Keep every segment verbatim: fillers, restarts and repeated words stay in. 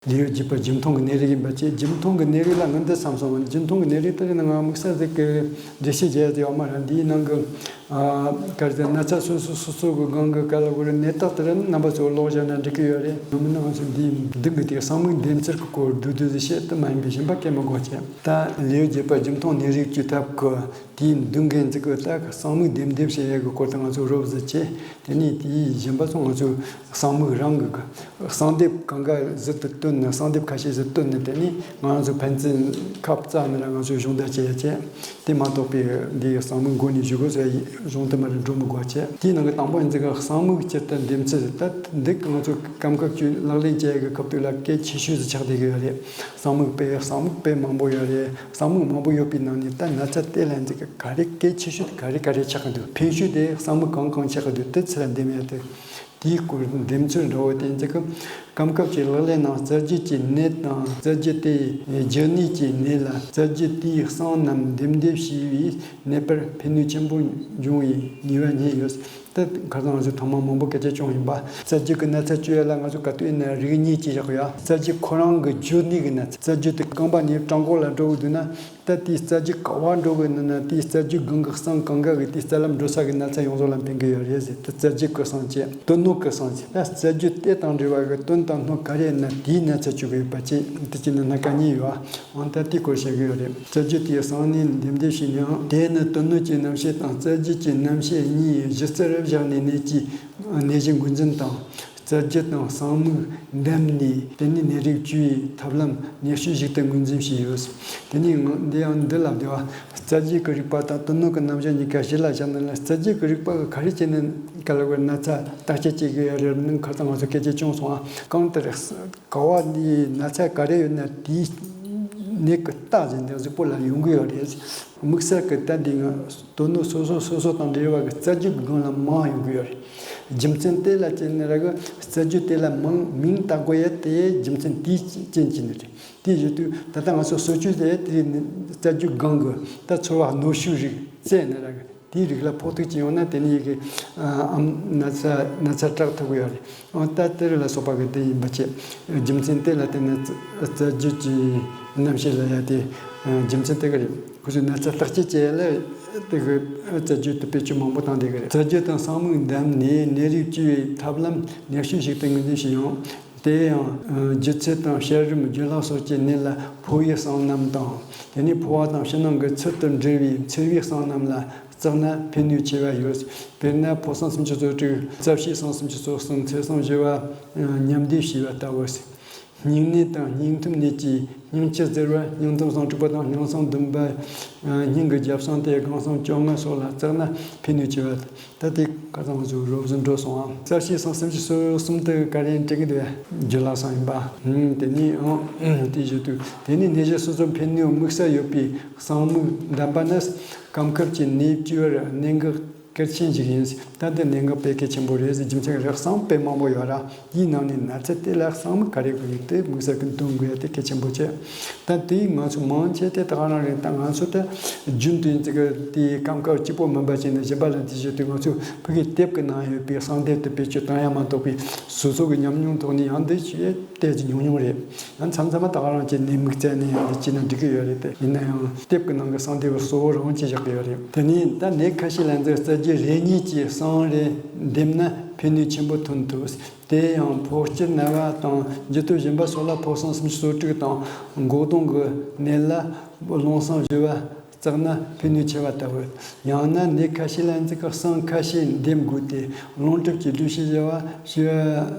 ལུས་ཡོད་བརྒྱུད་པ་རྒྱུ་མཐོང་གི་ནད་རིགས་ཡིན་པ་བཅས། རྒྱུ་མཐོང་གི་ནད་རིགས་ལ་ང་འདི་བསམ་སོང་། རྒྱུ་མཐོང་གི་ནད་རིགས་དེ་རིགས་ནི་ང་དམིགས་བསལ་ཟིག་གི་འགྲེལ་བཤད་བྱེད་ཡ་དེ་ཡོད་མ་རེད། འདིའི་ནང་གི་ཨ་ག་རེ་ཟེར། ན་ཚ་སོ་སོ་སོ་སོ་གི་སྒང་གི་ག་ལ་གོ་རེ་ནད་རྟགས་དེ་རིགས་ནི་རྣམ་པ་ཚོ་ཀློག་བཞག་ན་འགྲིག་གི་ཡོད་རེད། ཡང་མིན་ན་ང་ཚོ་འདིའི་མདུན་གི་དེ་གསང་མིག་འདེམས་ཚུལ་གི་སྐོར་བསྡུས་བསྡུས་ཟིག་བཤད། དེ་མ་ཡིན་པའི་གཞན་པ་སྐད་མི་གོ་བྱས། ད་ལུས་ཡོད་བརྒྱུད་པ་རྒྱུ་མཐོང་ནད་རིགས་བཅོས་ཐབས་གི་དེའི་མདུན་འགན་ཚིག་གི་ད་གསང་མིག་འདེམས་འདེམས་བྱེད་ཡས་ཀྱི་སྐོར་དུ་ང་ཚོ་རོབ་ཙམ་བྱས། དེ་ནས་དེའི་གཞན་པ་ཚོ་ང་ཚོས་གསང་མིག་རང་གི་གསང་དེབ་གང་ག་ཟུར་དུ་བཏོན་ནས། གསང་དེབ་ཁ་ཤས་ཟུར་བཏོན་ནས། དེ་ནས་ང་ཚོ་ཕན་ཚུན་ཁ་བཙལ་ནས་ར་ང་ཚོས་སྦྱོང་བརྡར་བྱེད་ཡ་བྱས། དེ་མ་གཏོགས་པའི་འདིའི་གསང་མིག་མགོ་ནས་གཞུག་གུ་ཚོ་གཞུང་དུ་མར་འགྲོ་མི་དགོས་བྱས། དེའི་ནང་གི་དང་པོ་ཡིན་ཙང་གི་གསང་མིག་སྤྱིར་དུ་འདེམས་ཚུལ། ད་འདི་ང་ཚོ་སྐབས་སྐབས་ཀྱི་ལག་ལེན་བྱེད་ཡ་གི་སྐབས་དུས་ལ་གལ་ཆེ་ཤོས་སུ་ཆགས་བསྡད་ཀྱི་ཡོད་རེད། གསང་མིག་དཔེ་གསང་མིག་དཔེ་མང་པོ་ཡོད་རེད། གསང་མིག་མང་པོ་ཡོད་པའི་ནང་ནས་ད་ན་ཚ་དེ་ལ་འཛིན་གི་ག་རེ་གལ་ཆེ་ཤོས་དེ་ག་རེ་ག་རེ་ཆགས་ཀྱི་འདུག་ཕན་ཤོས་དེ་གསང་མིག་གང་གང་ཆགས་ཀྱི་འདུག་དེ་ཚུར་འདེམས་ཡ་དེ། དེའི་སྐོར་འདེམས་ཚུལ་འདྲ་བོ་དེ་འཛིན་གི། སྐབས་སྐབས་ཀྱི་ལག་ལེན་ནང་རྩ་རྒྱུས་ཀྱི་ནད་དང་རྩ་རྒྱུས་དེ་རྒྱུ་ནད་ཀྱི་ནད་ལ་རྩ་རྒྱུས་དེའི་གསང་རྣམས་འདེམས་འདེམས་བྱས་པས་ནད་པར་ཕན་ནུས་ཆེན་པོ་འབྱུང་བའི་ནུས་པ་རྙེད་ཡོད། ད་ཁ་སང་ང་ཚོས་ཐེངས་མ་མང་པོ་སྐད་ཆ་བྱུང་ཡིན་པ། རྩ་རྒྱུས་ཀྱི་ན་ཚ་བཅོས་ཡ་ལ་ང་ཚོ་ག་དུས་ཡིན་ན་རིགས་གཉིས་ཀྱིས་བཞག་ཡོད། རྩ་རྒྱུས་ཁོ་རང་གི་རྒྱུ་ནད་ཀྱི་ན་ཚ། རྩ་རྒྱུས་དེ་རྐང་པ་ནས་བྲང་ཁོག་ལ་འགྲོ་གི་འདུག་ན། ད་དེའི་རྩ་རྒྱུས་ག་བ་འགྲོ་གི་འདུག་ན། དེའི་རྩ་རྒྱུས་སྒང་གི་གསང་གང་ག་གིས་དེའི་རྩ་ལམ་འགྲོ་ས་གི་ན་ཚ་ཡོངས་རྫོགས་ལ་ཕན་གི་ཡོད་རེད་ཟེར། ད་རྩ་རྒྱུས་ཀྱི་གསང་བྱས། དོན་སྣོད་ཀྱི་གསང་བྱས། ད་རྩ་རྒྱུས་དེ་དང་འབྲེལ་བ་གི་དོན་དང་སྣོད་ག་རེ་ཡིན་ན་དེའི་ན་ཚ་བཅོས་གི་ཡོད་པ་བཅས། དེ་གཅིག་ནི་སྣ་ཁ་གཉིས་ཡོད། འོ་ད་དེའི་སྐོར་བཤད་གི་ཡོད་རེད། རྩ་རྒྱུས་དེའི་གསང་ནད་འདེམས་འདེམས་བྱས་ནའང་། དེ་ནི་དོན་སྣོད་ཀྱི་རྣམ་བཤད་དང་རྩ་རྒྱུས་ཀྱི་རྣམ་བཤད་གཉིས་གཞི་རྩར་བཞག་ནས་ནད་ཀྱི་ནད་གཞི་ངོས་འཛིན་དང་། རྩ་རྒྱུས་དང་གསང་མིག་འདེམས་ནས། དེ་ནས་ནད་རིགས་བཅོས་པའི་ཐབས་ལམ་ནུས་ཤུགས་ཤིག་ཏུ་ངོས་འཛིན་བྱས་ཡོད། དེ་ནས་ང་འདི་ཡང་འདི་ལབ་བདེ་བ། རྩ་རྒྱུས་ཀྱི་རིག་པ་དང་དོན་སྣོད་ཀྱི་རྣམ་གཞག་གཉིས་ཀ་གཞི་ལ་བཞག་ནས་ལ། རྩ་རྒྱུས་ཀྱི་རིག་པ་གིས་ག་རེ་བྱས་ནས་ག་ལ་བར་ན་ཚ་བརྟག་དཔྱད་བྱེད་དགོས་ཡ་རེད། ནང་ཁ་སང་ང་ཚོ་སྐད་ཆ་བྱུང་སོང་ཨ། གང་ལྟར་ག་བ་ནས་ན་ཚ་ག་རེ་ཡོད་ན་དེའི་ནད་ཀྱི་རྟགས་ཟེར་འདི་གཟུགས་པོ་ལ་ཡོང་གི་ཡོད་རེད། དམིགས་བསལ་གྱི་ད་འདི་ང་དོན་སྣོད་སོ་སོ་སོ་སོ་དང་འབྲེལ་བ་གི་རྩ་རྒྱུས་ཀྱི་སྒང་ལ་མང་ཡོང་གི་ཡོད་རེད། རྒྱུ་མཚན་དེ་ལ་བརྟེན་ནས་ར་གི་རྩ་རྒྱུས་དེ་ལ་མིང་མིང་བཏགས་དགོས་ཡ་དེ་རྒྱུ་མཚན་དེའི་རྐྱེན་གྱིས་ནི་རེད། དེའི་གཞི་དུས་ད་ལྟ་ང་ཚོ་སོ་བཅོས་དེ་དེ་རྩ་རྒྱུས་སྒང་གི་ད་ཚོར་བ་གནོད་ཤུགས་རིགས་བཙལ་ནས་ར་གི། དེའི་རིགས་ལ་ཕོག་ཐུག་ཅིག་ཡོང་ན་དེ་ནི་ཡི་གེ་ཨམ་ན་ཚ་ན་ཚ་དྲག་ཐུབ་ཀྱི་ཡོད་རེད། ཨང་ད་དེ་རིགས་ལ་སོགས་པ་གི་དེ་ཡིན་པ་བྱས། རྒྱུ་མཚན་དེ་ལ་བརྟེན་ནས་རྩ་རྒྱུས་ཀྱི་རྣམ་བཤད་ལ་ཡ་དེ་རྒྱུ་མཚན་དེ་ག་རེད། ཁོ་ཚོས་ན་ཚ་བརྟག་དཔྱད་བྱས་ལ་དེ་གི་རྩ་རྒྱུས་དེ་བེད་སྤྱོད་མང་པོ་བཏང་བསྡད་གི་རེད། རྩ་རྒྱུས་དང་གསང་མིག་འདེམས་ནས་ནད་རིགས་བཅོས་པའི་ཐབས་ལམ་ནུས་ཤུགས་ཤིག་ཏུ་ངོས་འཛིན་བྱས་ཡོང་། དེ་ཡང་ལྗིད་ཚད་དང་བྱ་རིམས་རྒྱུ་ལྷག་སོགས་ཀྱི་ནད་ལ་ཕོ་བའི་གསང་རྣམ་དང་། དེ་ནས་ཕོ་བ་དང་ཕྱི་ནང་གི་ཚུལ་དུ་འབྲེལ་བའི་མཚེར་བའི་གསང་རྣམ་ལ་བརྩིས་ན་ཕན་ནུས་ཆེ་བ་ཡོད། དཔེར་ན་ཕོ་གསང་སུམ་ཅུ་སོ་དྲུག་རྩ་བྱེའུ་གསང་སུམ་ཅུ་སོ་གསུམ་ཚེར་གསང་བཞི་པ་མཉམ་འདེབས་བྱས་པ་ལྟ་བུ། སྙིང་ནད་དང་སྙིང་ཐུམ་ནད་ཀྱི་སྙིང་ཁྱི་གཟེར་བ། སྙིང་ཐུམ་གསང་དྲུག་པ་དང་སྙིང་གསང་བདུན་པ། སྙིང་གི་རྒྱབ་གསང་སྟེ་སྒང་གསང་བཅོ་ལྔ་སོགས་ལ་བརྩིས་ན་ཕན་ནུས་ཆེ་བ། ད་དེ་ཁ་སང་ང་ཚོ་རོབ་ཟིན་འགྲོ་སོང་ཨ། རྩ་བྱེའུ་གསང་སུམ་ཅུ་སོ་གསུམ་དུ་ག་རེ་དྲན་གི་འདུག་རྒྱུ་ལྷག་གསང་ཡིན་པ། ཨང་དེ་ནས་ཨང་དེ་བཞིན་དུ་དེ་ནས་ནད་གཞི་སོ་སོར་ཕན་ནུས་དམིགས་བསལ་ཡོད་པའི་གསང་མིག་འདེམས་པ་ནི་སྐབས་འཁེལ་གྱི་ནད་བཅོས་པར་གནད་འགག་གལ་ཆེན་ཞིག་ཡིན། ད་འདི་གནད་འགག་དཔེ་གལ་ཆེན་པོ་རེད་ཟེར། རྒྱུ་མཚན་རེད། གསང་དཔེ་མང་པོ་ཡོད་ར། དེའི་ནང་ནས་ན་ཚ་དེ་ལ་གསང་མིག་ག་རེ་དགོས་ཡོད་དེ་དམིགས་བསལ་གྱི་འདོན་དགོས་ཡ་དེ་གལ་ཆེན་པོ་བྱས། ད་དེའི་ང་ཚོ་མང་ཆེ་དེ་ད་ག་རང་རེད། ད་ང་ཚོ་ད་རྒྱུན་དུ་ཡིན་ཙི་གི་དེའི་སྐབས་འཁེལ་གཅིག་པོ་མིན་པ་བྱས་ནས་གཞན་པ་ལ་དེ་བྱེད་དུས་ང་ཚོ་ཕ་གིའི་དེབ་ཀྱི་ནང་ཡོད་པའི་གསང་དེབ་དེ་བེད་སྤྱོད་བཏང་ཡ་མ་གཏོགས་པའི་སོ་སོ་གི་ཉམས་མྱོང་ཐོག་ནས་ཡང་འདི་བྱས་བལྟས་ཀྱི་ཉུང་ཉུང་རེད། ཡང་མཚམས་མཚམས་མ་ད་ག་རང་བྱས་ནས་དམིགས་བསལ་ནས་ཡང་འདི་བྱས་ན་འགྲིག་གི་ཡོད་རེད་དེ། ཡིན་ན་ཡང་དེབ་ཀྱི་ནང་གི་གསང་དེབ་གཙོ་བོ་རང་བྱས་བཞག་གི་ཡོད་རེད། དེ་ནས་ད་ནད་ཁ་ཤས་ལ་འཛིན་རྩ་རྒྱུས་རེ་གཉིས་ཀྱི་གསང་རེ་འདེམས་ན་ཕན་ནུས་ཆེན་པོ་ཐོན་ཐུབ། དེ་ཡང་ཕོ་སྐྱེད་ན་བ་དང་འགྱུར་ལྡོག་གཞན་པ་སོགས་ལ་ཕོ་གསང་སུམ་ཅུ་སོ་དྲུག་དང་མགོ་གདོང་གི་ནད་ལ་རླུང་གསང་བཞི་པ་བརྩིས་ན་ཕན་ནུས་ཆེ་བ་ལྟ་བུ། ཡང་ན་ནད་ཁ་ཤས་ལ་འཛིན་གི་གསང་ཁ་ཤས་འདེམས་དགོས་ཏེ། རླུང་གྲུབ་ཀྱི་ལུས་ཤེས་བཞི་པ་ཞི་བ་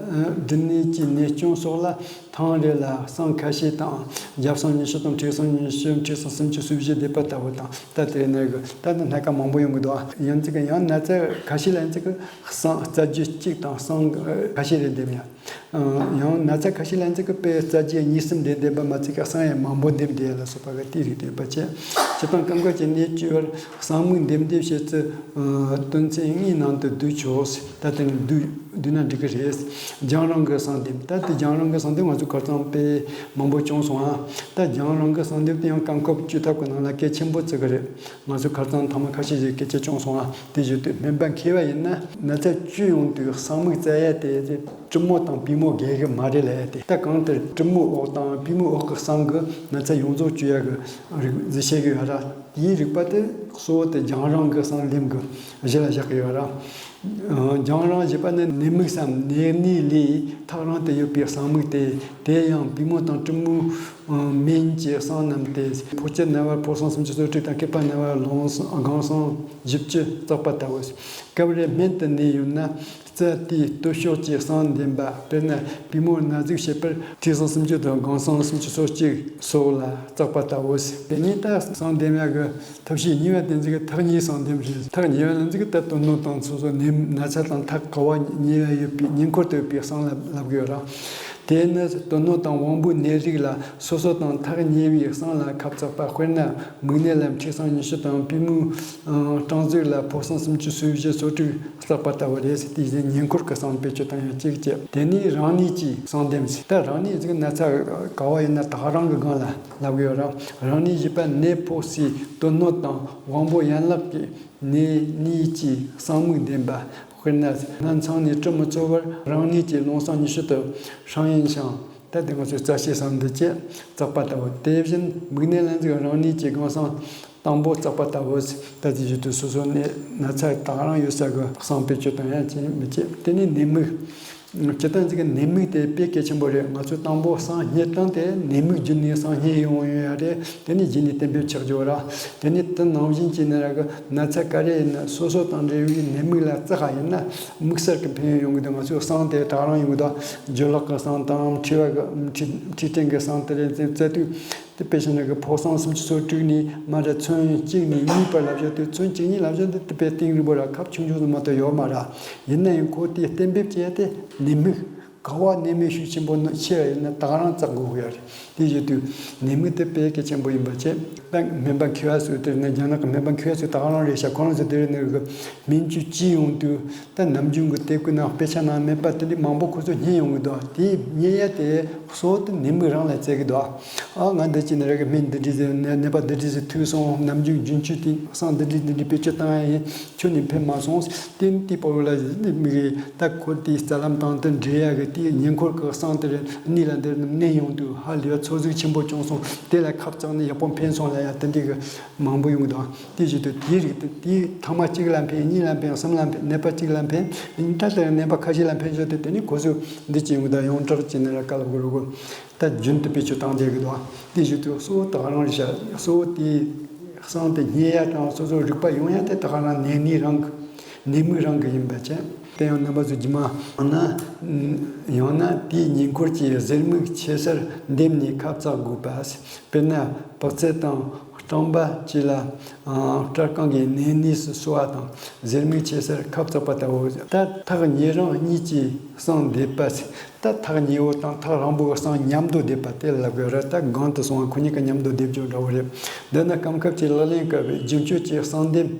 སྒྲིབ་ནད་ཀྱི་ནད་སྐྱོན་སོགས་ལ་ཐེངས་རེ་ལ་གསང་ཁ་ཤས་དང་རྒྱབ་གསང་ཉི་ཤུ་དང་མཁྲེགས་གསང་ཉི་ཤུ། མཁྲེགས་གསང་སུམ་ཅུ་སོ་བཞི་འདེབས་པ་ལྟ་བུ་དང་། ད་དེ་ནས་གི་ད་ནི་སྣ་ཁ་མང་པོ་ཡོང་གི་འདུག་ཡང་ཅིག་ཡང་ན་ཚ་ཁ་ཤས་ལ་ཡང་ཅིག་གསང་རྩ་རྒྱུས་གཅིག་དང་གསང་ཁ་ཤས་རེ་འདེམས་ཡ། ཡང་ན་ཚ་ཁ་ཤས་ལ་ཡང་ཅིག་དཔེ་རྩ་རྒྱུས་གཉིས་གསུམ་རེ་འདེམས་པ་མ་ཚད་གི་གསང་ཡ་མང་པོ་འདེམས་བསྡད་ཡ་ལ་སོགས་པ་གི་དེ་རིགས་འདེམས་པ་བྱས། སྤྱིར་བཏང་སྐབས་འགའ་གྱི་ནད་བཅོས་པར་གསང་མིག་འདེམས་འདེམས་བྱེད་ཚུལ་དོན་ཚན་ལྔའི་ནང་དུ་བསྡུས་ཆོག་ད་དེ་ནི་བསྡུས་བསྡུས་ན་འགྲིག་གི་རེད། རྒྱང་རིང་གི་གསང་འདེམས། ད་དེ་རྒྱང་རིང་གི་གསང་འདེམས་ང་ཚོ་ཁ་སང་དཔེ་མང་པོ་བྱུང་སོང་ཨ། ད་རྒྱང་རིང་གི་གསང་འདེམས་དེ་ཡང་སྐབས་འཁེལ་བཅོས་ཐབས་ཀྱི་ནང་ལ་གལ་ཆེན་པོ་བརྩི་གི་རེད། ང་ཚོ་ཁ་སང་ཐེངས་མ་ཁ་ཤས་ཤིག་སྐད་ཆ་བྱུང་སོང་ཨ། དེ་བཞིན་དུ་སྨན་པ་མཁས་པ་ཡིན་ན་ན་ཚ་བཅོས་ཡོང་དུས་གསང་མིག་བཙལ་ཡ་དེ་གྲུ་མོ་དང་ པུས་མོ་རྒྱས་གི་མ་རེད་ལབ་ཡ་དེ། ད་གང་ལྟར་གྲུབ་མོའི་འོག་དང་པུས་མོའི་འོག་གི་གསང་གི་ན་ཚ་ཡོངས་རྫོགས་བཅོས་ཡ་གི་རིགས་ཟིག་བཤད་གི་ཡོད་ར། དེའི་རིགས་པ་དེ་གཙོ་བོ་དེ་རྒྱང་རིང་གི་གསང་ལེན་གི་གཞི་ལ་བཞག་གི་ཡོད་ར། རྒྱང་རིང་ཞེས་པ་ནི་ནད་མུག་སམ་ནད་གནས་ལས་ཐག་རིང་དུ་ཡོད་པའི་གསང་མུག་སྟེ། དེ་ཡང་པུས་མོ་དང་གྲུབ་མོའི་སྨན་གྱི་གསང་རྣམས་ཏེ། ཕོ་སྐྱེད་ན་བར་ཕོ་གསང་སུམ་ཅུ་སོ་དྲུག་དང་། སྐེད་པ་ན་བར་ལོང་སྒང་གསང་བཞི་བཅུ་བརྩེགས་པ་ལྟ་བུ། སྐབས་རེ་སྨན་དུ་གནས་ཡོད་ན། རྩ་དེའི་སྟོད་ཕྱོགས་ཀྱི་གསང་ལྡེམ་པ། དཔེར་ན་པུས་མོར་ན་ཟུག་བྱེད་པར་ཕྲེད་གསང་སུམ་ཅུ་དང་སྒང་གསང་སུམ་ཅུ་སོ་གཅིག་སོགས་ལ་བརྩེགས་པ་ལྟ་བུ། དེ་ནས་ད་གསང་ལྡེམ་ཡག་གི་ཐབས་ཤེས་གཉིས་པ་དེ་ཚོ་གི་ཐག་ཉེ་གསང་ལྡེམ་རེད། ཐག་ཉེ་བ་ལ་ཚིག་ད་དོན་སྣོད་དང་སོ་སོ་ནད་ན་ཚ་དང་ཐག་ག་བ་ཉེ་བ་ཡོད་པའི་ཉེ་འཁོར་དུ་ཡོད་པའི་གསང་ལ་ལབ་དགོས་ར། དེ་ནི་དོན་སྣོད་དང་དབང་པོའི་ནད་རིགས་ལ་སོ་སོ་དང་ཐག་ཉེ་བའི་གསང་ལ་ཁབ་བརྩེགས་པ། དཔེར་ན་མིག་ནད་ལ་མཁྲིས་གསང་ཉི་ཤུ་དང་པུས་མོའི་སྐྲངས་ཟུག་ལ་ཕོ་གསང་སུམ་ཅུ་སོ་བཞི་སོ་དྲུག་བརྩེགས་པ་ལྟ་བུ་རེད། དེ་བཞིན་ཉེ་འཁོར་གྱི་གསང་བེད་སྤྱོད་བཏང་ཡང་གཅིག་བྱས། དེ་ནས་རང་ནུས་ཀྱིས་གསང་ལྡེམ་ཟེར། ད་རང་ནུས་ཟིག་ན་ཚ་ག་བ་ཡིན་ན་ད་ག་རང་གི་སྒང་ལ་ལབ་གི་ཡོད་ར། རང་ནུས་ཞེས་པ་ནད་ཕོག་སའི་དོན་སྣོད་དང་དབང་པོ་ཡན་ལག་གི་ནད་ནུས་ཀྱིས་གསང་མུག་ལྡེམ་པ། དཔེར་ན་སྨན་ཚང་ནས་གྲུབ་མོ་བཙོ་བར་རང་ནུས་ཀྱིས་ལོང་གསང་ཉི་ཤུ་དུ་ཧྲང་ཡིན་ཞིང་། ད་དེ་ང་ཚོའི་རྩ་ཤེ་གསང་འདི་བཅས་བརྩེགས་པ་ལྟ་བུ། དེ་བཞིན་མིག་ནད་ལ་ཚིག་རང་ནུས་ཀྱིས་སྒང་གསང་དང་པོ་བརྩེགས་པ་ལྟ་བུ། ད་ཅི་ཞུ་དུས་སོ་སོ་ནས་ན་ཚ་ད་ག་རང་ཡོད་ས་གི་གསང་བེད་སྤྱོད་བཏང་ཡ་ཅི་མི་བྱེད། དེ་ནས་ནད་མུག་སྤྱིར་བཏང་ཅིག་གི་ནད་མུག་དེ་དཔེ་གལ་ཆེན་པོ་རེད། ང་ཚོས་དང་པོ་གསང་རྙེད་སྟངས་དེ་ནད་མུག་བརྒྱུད་ནས་གསང་རྙེད་ཡོང་ཡོད་ཡ་རེད། དེ་ནས་རྗེས་ནས་གཏན་འབེབས་ཆགས་རྒྱུ་ར། དེ་ནས་དེ་ནང་བཞིན་གྱི་ནད་ར་གི་ན་ཚ་ག་རེ་ཡིན་ན་སོ་སོ་དང་འབྲེལ་བའི་ནད་མུག་ལ་རྩ་ཁ་ཡིན་ན་དམིགས་བསལ་གྱི་ཕན་ཡོན་ཡོང་གི་འདུག་ང་ཚོའི་གསང་དེ་ད་ག་རང་ཡོང་གི་འདུག་སྦྱོར་ཀློག་གི་གསང་དང་མཁྲིས་པ་གི་མཁྲིས་མཁྲིས་སྐྲན་གྱི་གསང་དེ་རེད། རྩ་དུས་དེ་དཔེ་བཞག་ན་གི་ཕོ་གསང་སུམ་ཅུ་སོ་དྲུག་ནས་མ་ར་ཚོན་གཅིག་ནས་གཉིས་བར་ལབ་བཞག་དུས་ཚོན་གཅིག་གཉིས་ལབ་བཞག་དུས་དེ་དཔེ་གཏིང་རིང་པོ་ར་ཁབ་ཆུང་ཆུང་ཙམ་མ་གཏོགས་ཡོད་མ་ར། ཡིན་ན་ཡང་ཁོ་དེའི་གཏན་འབེབས་བྱས་ཏེ་ནད་མུག་ག་བ་ནད་མེད་ཤུགས་ཆེན་པོ་ནི་ཆེ་བ་ཡིན་ན་ད་ག་རང་བརྩེགས་དགོས་ཀྱི་ཡོད་རེད། དེ་བཞིན་དུ་ནད་མུག་དེ་དཔེ་གལ་ཆེན་པོ་ཡིན་པ་བྱས། ད་སྨན་པ་མཁས་པ་ཚོས་དེ་ནི་རྒྱ་ནག་གི་སྨན་པ་མཁས་པ་ཚོས་ད་ག་རང་རེད་ཤག་ཁོ་རང་ཚོ་དེ་རིང་ནས་གི་སྨན་བཅོས་བྱས་ཡོང་དུས་ད་ནམ་རྒྱུན་གི་དེབ་ཀྱི་ནང་དཔེ་ཆ་ནང་མེད་པ་དེ་འདྲའི་མང་པོ་ཁོ་ཚོས་རྙེད་ཡོང་གི་འདུག་དེ་རྙེད་ཡ་དེ་གཙོ་བོ་དེ་ནད་མུག་རང་ལ་བརྩི་གི་འདུག་ཨ་ང་འདི་ཅི་ནས་ར་གི་སྨན་འདི་འདྲ་ཟེར་ནད་ནད་པ་འདི་འདྲ་ཟེར་ཐུག་སོང་། ནམ་རྒྱུན་རྒྱུན་སྤྱོད་དེ་གསང་འདི་འདྲ་འདི་འདྲ་བེད་སྤྱོད་བཏང་ཡ་ཡིན། ཁྱོན་ནས་ཕན་མ་སོང་། དེ་དེའི་བར་ལ་མི་རེད། ད་ཁོ་དེའི་རྩ་ལམ་དང་དེ་འབྲེལ་ཡ་གི་དེའི་ཉེ་འཁོར་གྱི་གསང་དེ་རེད། གནས་ལ་འདིར་མནན་ཡོང་དུས་ཧ་ལས་ཚོད་ཟིག་ཆེན་པོ་བྱུང་སོང་། དེ་ལ་ཁབ་བརྩེགས་ནས་ཡག་པོ་ཕན་སོང་ལ་ཡ་དེ་འདྲའི་གི་མང་པོ་ཡོང་གི་འདུག་དེ་བཞིན་དུ་དེའི་རིགས་དེ་དེའི་ཐ་མ་གཅིག་ལ་ཕན། གཉིས་ལ་ཕན། གསུམ་ལ་ཕན། ནད་པ་གཅིག་ལ་ཕན། ད་ལྟ་ནད་པ་ཁ་ཤས་ལ་ཕན་བྱུང་སྟེ་དེ་ནས་ཁོ་ཚོས་འདི་ཅི་ཡོང་གི་འདུག་ཡོངས་གྲགས་ཀྱི་ནད་ར་བཀལ་དགོས་རུ་གོ་ད་རྒྱུན་དུ་བེད་སྤྱོད་བཏང་བསྡད་ཀྱི་འདུག་དེ་བཞིན་དུ་གཙོ་བོ་ད་ག་རང་རེད་ཤག་གཙོ་བོ་དེའི་གསང་དེ་རྙེད་ཡ་དང་སོ་སོ་རིག་པ་ཡོང་ཡ་དེ་ད་ག་རང་ནད་ནུས་རང་གི་ནད་མུག་རང་གི་ཡིན་པ་བྱས། དེ་ཡང་རྣམ་པ་ཚོ་རྗེས་མ་ཡང་ན་ཡང་ན་དེའི་ཉེ་འཁོར་གྱི་གཟེར་མིག་ཆེ་སར་འདེམས་ནས་ཁབ་བརྩེགས་དགོས་པ། དཔེར་ན་པགས་ཚད་དང་སྐྲངས་པ་བཅས་ལ་སྐྲ་རྐང་གི་ནད་ནུས་སུ་གསོ་བ་དང་གཟེར་མིག་ཆེ་སར་ཁབ་བརྩེགས་པ་ལྟ་བུ། ད་ཐག་ཉེ་རིང་གཉིས་ཀྱི་གསང་འདེབས་པ། ད་ཐག་ཉེ་བོ་དང་ཐག་རིང་པོའི་གསང་མཉམ་དུ་སྡེབ་པ་དེ་ལབ་དགོས་རེད། ད་གང་དུ་སོང་བ་ཁོ་གཉིས་ཀ་མཉམ་དུ་སྡེབ་རྒྱུ་འདྲ་བོ་རེད། འདི་ནི་སྐབས་ཁབ་ཀྱི་ལག་ལེན་སྐབས་རྒྱུན་སྤྱོད་ཀྱི་གསང་འདེབས་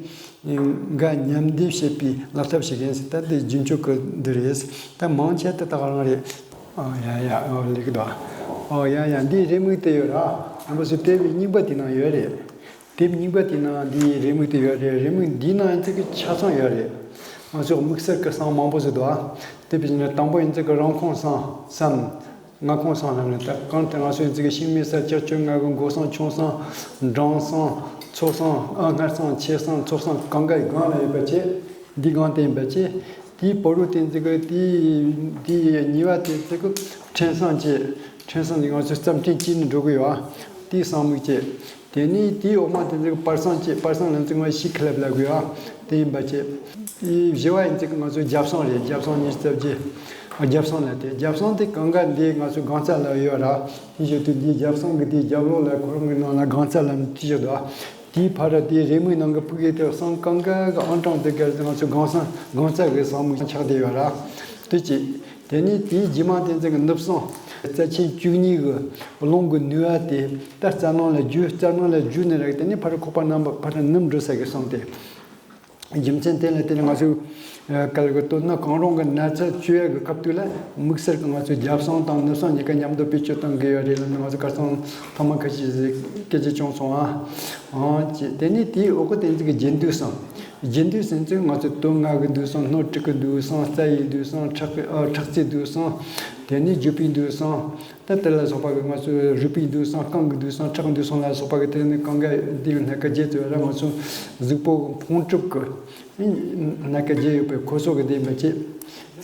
འགའ་མཉམ་སྡེབ་བྱེད་པའི་ལག་ཐབས་ཤིག་ཡིན། ད་དེ་རྒྱུན་སྤྱོད་ཀྱི་འདི་རེད། ད་མང་ཆེ་དེ་ད་ག་རང་རེད། ཨ་ཡ་ཡ་ཨ་ལེགས་འདུག་ཨ་ཡ་ཡ་འདིའི་རེའུ་མིག་དེ་ཡོད་ར། རྣམ་པ་ཚོས་དེབ་རྙིང་པ་དེ་ནང་ཡོད་རེད། དེབ་རྙིང་པ་དེ་ནང་འདིའི་རེའུ་མིག་དེ་ཡོད་རེད། རེའུ་མིག་འདིའི་ནང་ཡིན་ཚིག་གི་ཆ་ཚང་ཡོད་རེད། ང་ཚོས་དམིགས་བསལ་གྱི་གསང་མང་པོ་ཟིག་འདུག་ཨ། དེ་བཞིན་དུ་དང་པོ་ཡིན་ཚིག་གི་རང་ཁོངས་གསང་སམ། མངའ་ཁོངས་གསང་ལབ་ནས་ད་གང་ལྟར་ང་ཚོ་ཡིན་ཚིག་གི་ཤིང་མེད་ས་ཆ་བཅོ་ལྔ་གི་མགོ་གསང་ཆུང་གསང་འབྲིང་གསང་ཚོ་གསང་ཨ་སྔར་གསང་ཆེ་གསང་ཚོ་གསང་གང་ག་ཡི་སྒང་ལ་ཡོད་པ་བྱས། འདི་སྒང་དེ་ཡིན་པ་བྱས། དེའི་བར་དུ་དེ་ཚིག་གི་དེའི་དེའི་གཉིས་པ་དེ་ཚིག་གི་ཕྲན་གསང་བྱས། ཕྲན་གསང་དེ་ང་ཚོ་རྩམ་ཕྲན་གཅིག་ནས་འགྲོ་གི་ཡོད་ཨ། དེའི་གསང་མིག་བྱས། དེ་ནས་དེའི་འོག་མ་དེ་ཚོ་བར་གསང་བྱས། བར་གསང་ལ་ཚིག་ང་ཤི་ཁ་ལབ་ལབ་དགོས་ཨ། དེ་ཡིན་པ་བྱས། དེའི་བཞི་བ་ཡིན་ཚིག་ང་ཚོ་རྒྱབ་གསང་རེད། རྒྱབ་གསང་ཉི་ཤུ་རྩ་བརྒྱད། རྒྱབ་གསང་ལ་དེ་རྒྱབ་གསང་དེ་གང་ག་འདི་ང་ཚོ་སྒང་རྩ་ལ་ཡོད་ར། དེ་བཞིན་དུ་འདིའི་རྒྱབ་གསང་གི་དེའི་རྒྱབ་ལོགས་ལ་ཁོ་རང་གི་ནང་ལ་སྒང་རྩ་ལ་ནི་བྲིས་བཞག་འདུག་ཨ། དེའི་ཕར་ར་དེའི་རེའུ་མིག་ནང་གི་ཕུག་གི་དེ་གསང་གང་ག་གི་ཨང་གྲངས་དེ་ག་ང་ཚོ་སྒང་གསང་སྒང་རྩ་གི་གསང་མིག་ཆགས་བསྡད་ཡོད་ར། དེ་གཅིག་དེ་ནས་དེའི་རྗེས་མ་དེ་ཚོ་གི་ནུབ་གསང་། རྩ་ཆེན་བཅུ་གཉིས་གི་རླུང་གི་ནུས་པ་དེ་ད་རྩ་ནང་ལ་རྒྱུ། རྩ་ནང་ལ་རྒྱུ་ནི་རེད། དེ་ནས་ཕར་ཁོག་པ་རྣམ་པ་ཕར་ནུབ་འགྲོ་ས་གི་གསང་དེ། རྒྱུ་མཚན་དེ་ལ་བརྟེན་ནས་ང་ཚོས་ག་ལ་གི་དོན་ན་གང་རུང་གི་ན་ཚ་བཅོས་ཡ་གི་སྐབས་དུས་ལ་དམིགས་བསལ་གི་ང་ཚོས་རྒྱབ་གསང་དང་ནུབ་གསང་གཉིས་ཀ་མཉམ་དུ་བེད་སྤྱོད་གཏོང་གི་ཡོད་རེད་ལབ་ནས་ང་ཚོ་ཁ་སང་ཐེངས་མ་ཁ་ཤས་ཤིག་སྐད་ཆ་བྱུང་སོང་ཨ། ཨང་ཅེ་དེ་ནས་དེའི་འོག་གི་དེ་ཚོ་གི་རྒྱན་སྡུད་གསང་། རྒྱུ་འདུག་ཟེར་ཚེ་ང་ཚོ་དོན་ལྔ་གི་འདུག་སང་། སྣོད་དྲུག་གི་འདུག་སང་། རྩ་ཡི་འདུག་སང་། ཁྲག་གི་ཨ་ཁྲག་རྩའི་འདུག་སང་། དེ་ནས་རྒྱུ་སྤུས་འདུག་སང་། ད་དེ་ལ་སོགས་པ་གི་ང་ཚོ་རུས་པའི་འདུག་སང་། རྐང་གི་འདུག་སང་། ཁྲག་འདུག་སང་ལ་སོགས་པ་གི་དེ་ནི་གང་ག་འདི་སྣ་ཁ་བརྒྱད་ཚོ་ར་ང་ཚོ་གཟུགས་པོ་ཕུང་གྲུབ་གི་སྣ་ཁ་བརྒྱད་ཡོད་པའི་ཁོ་སོ་གི་དེ་མི་བྱེད།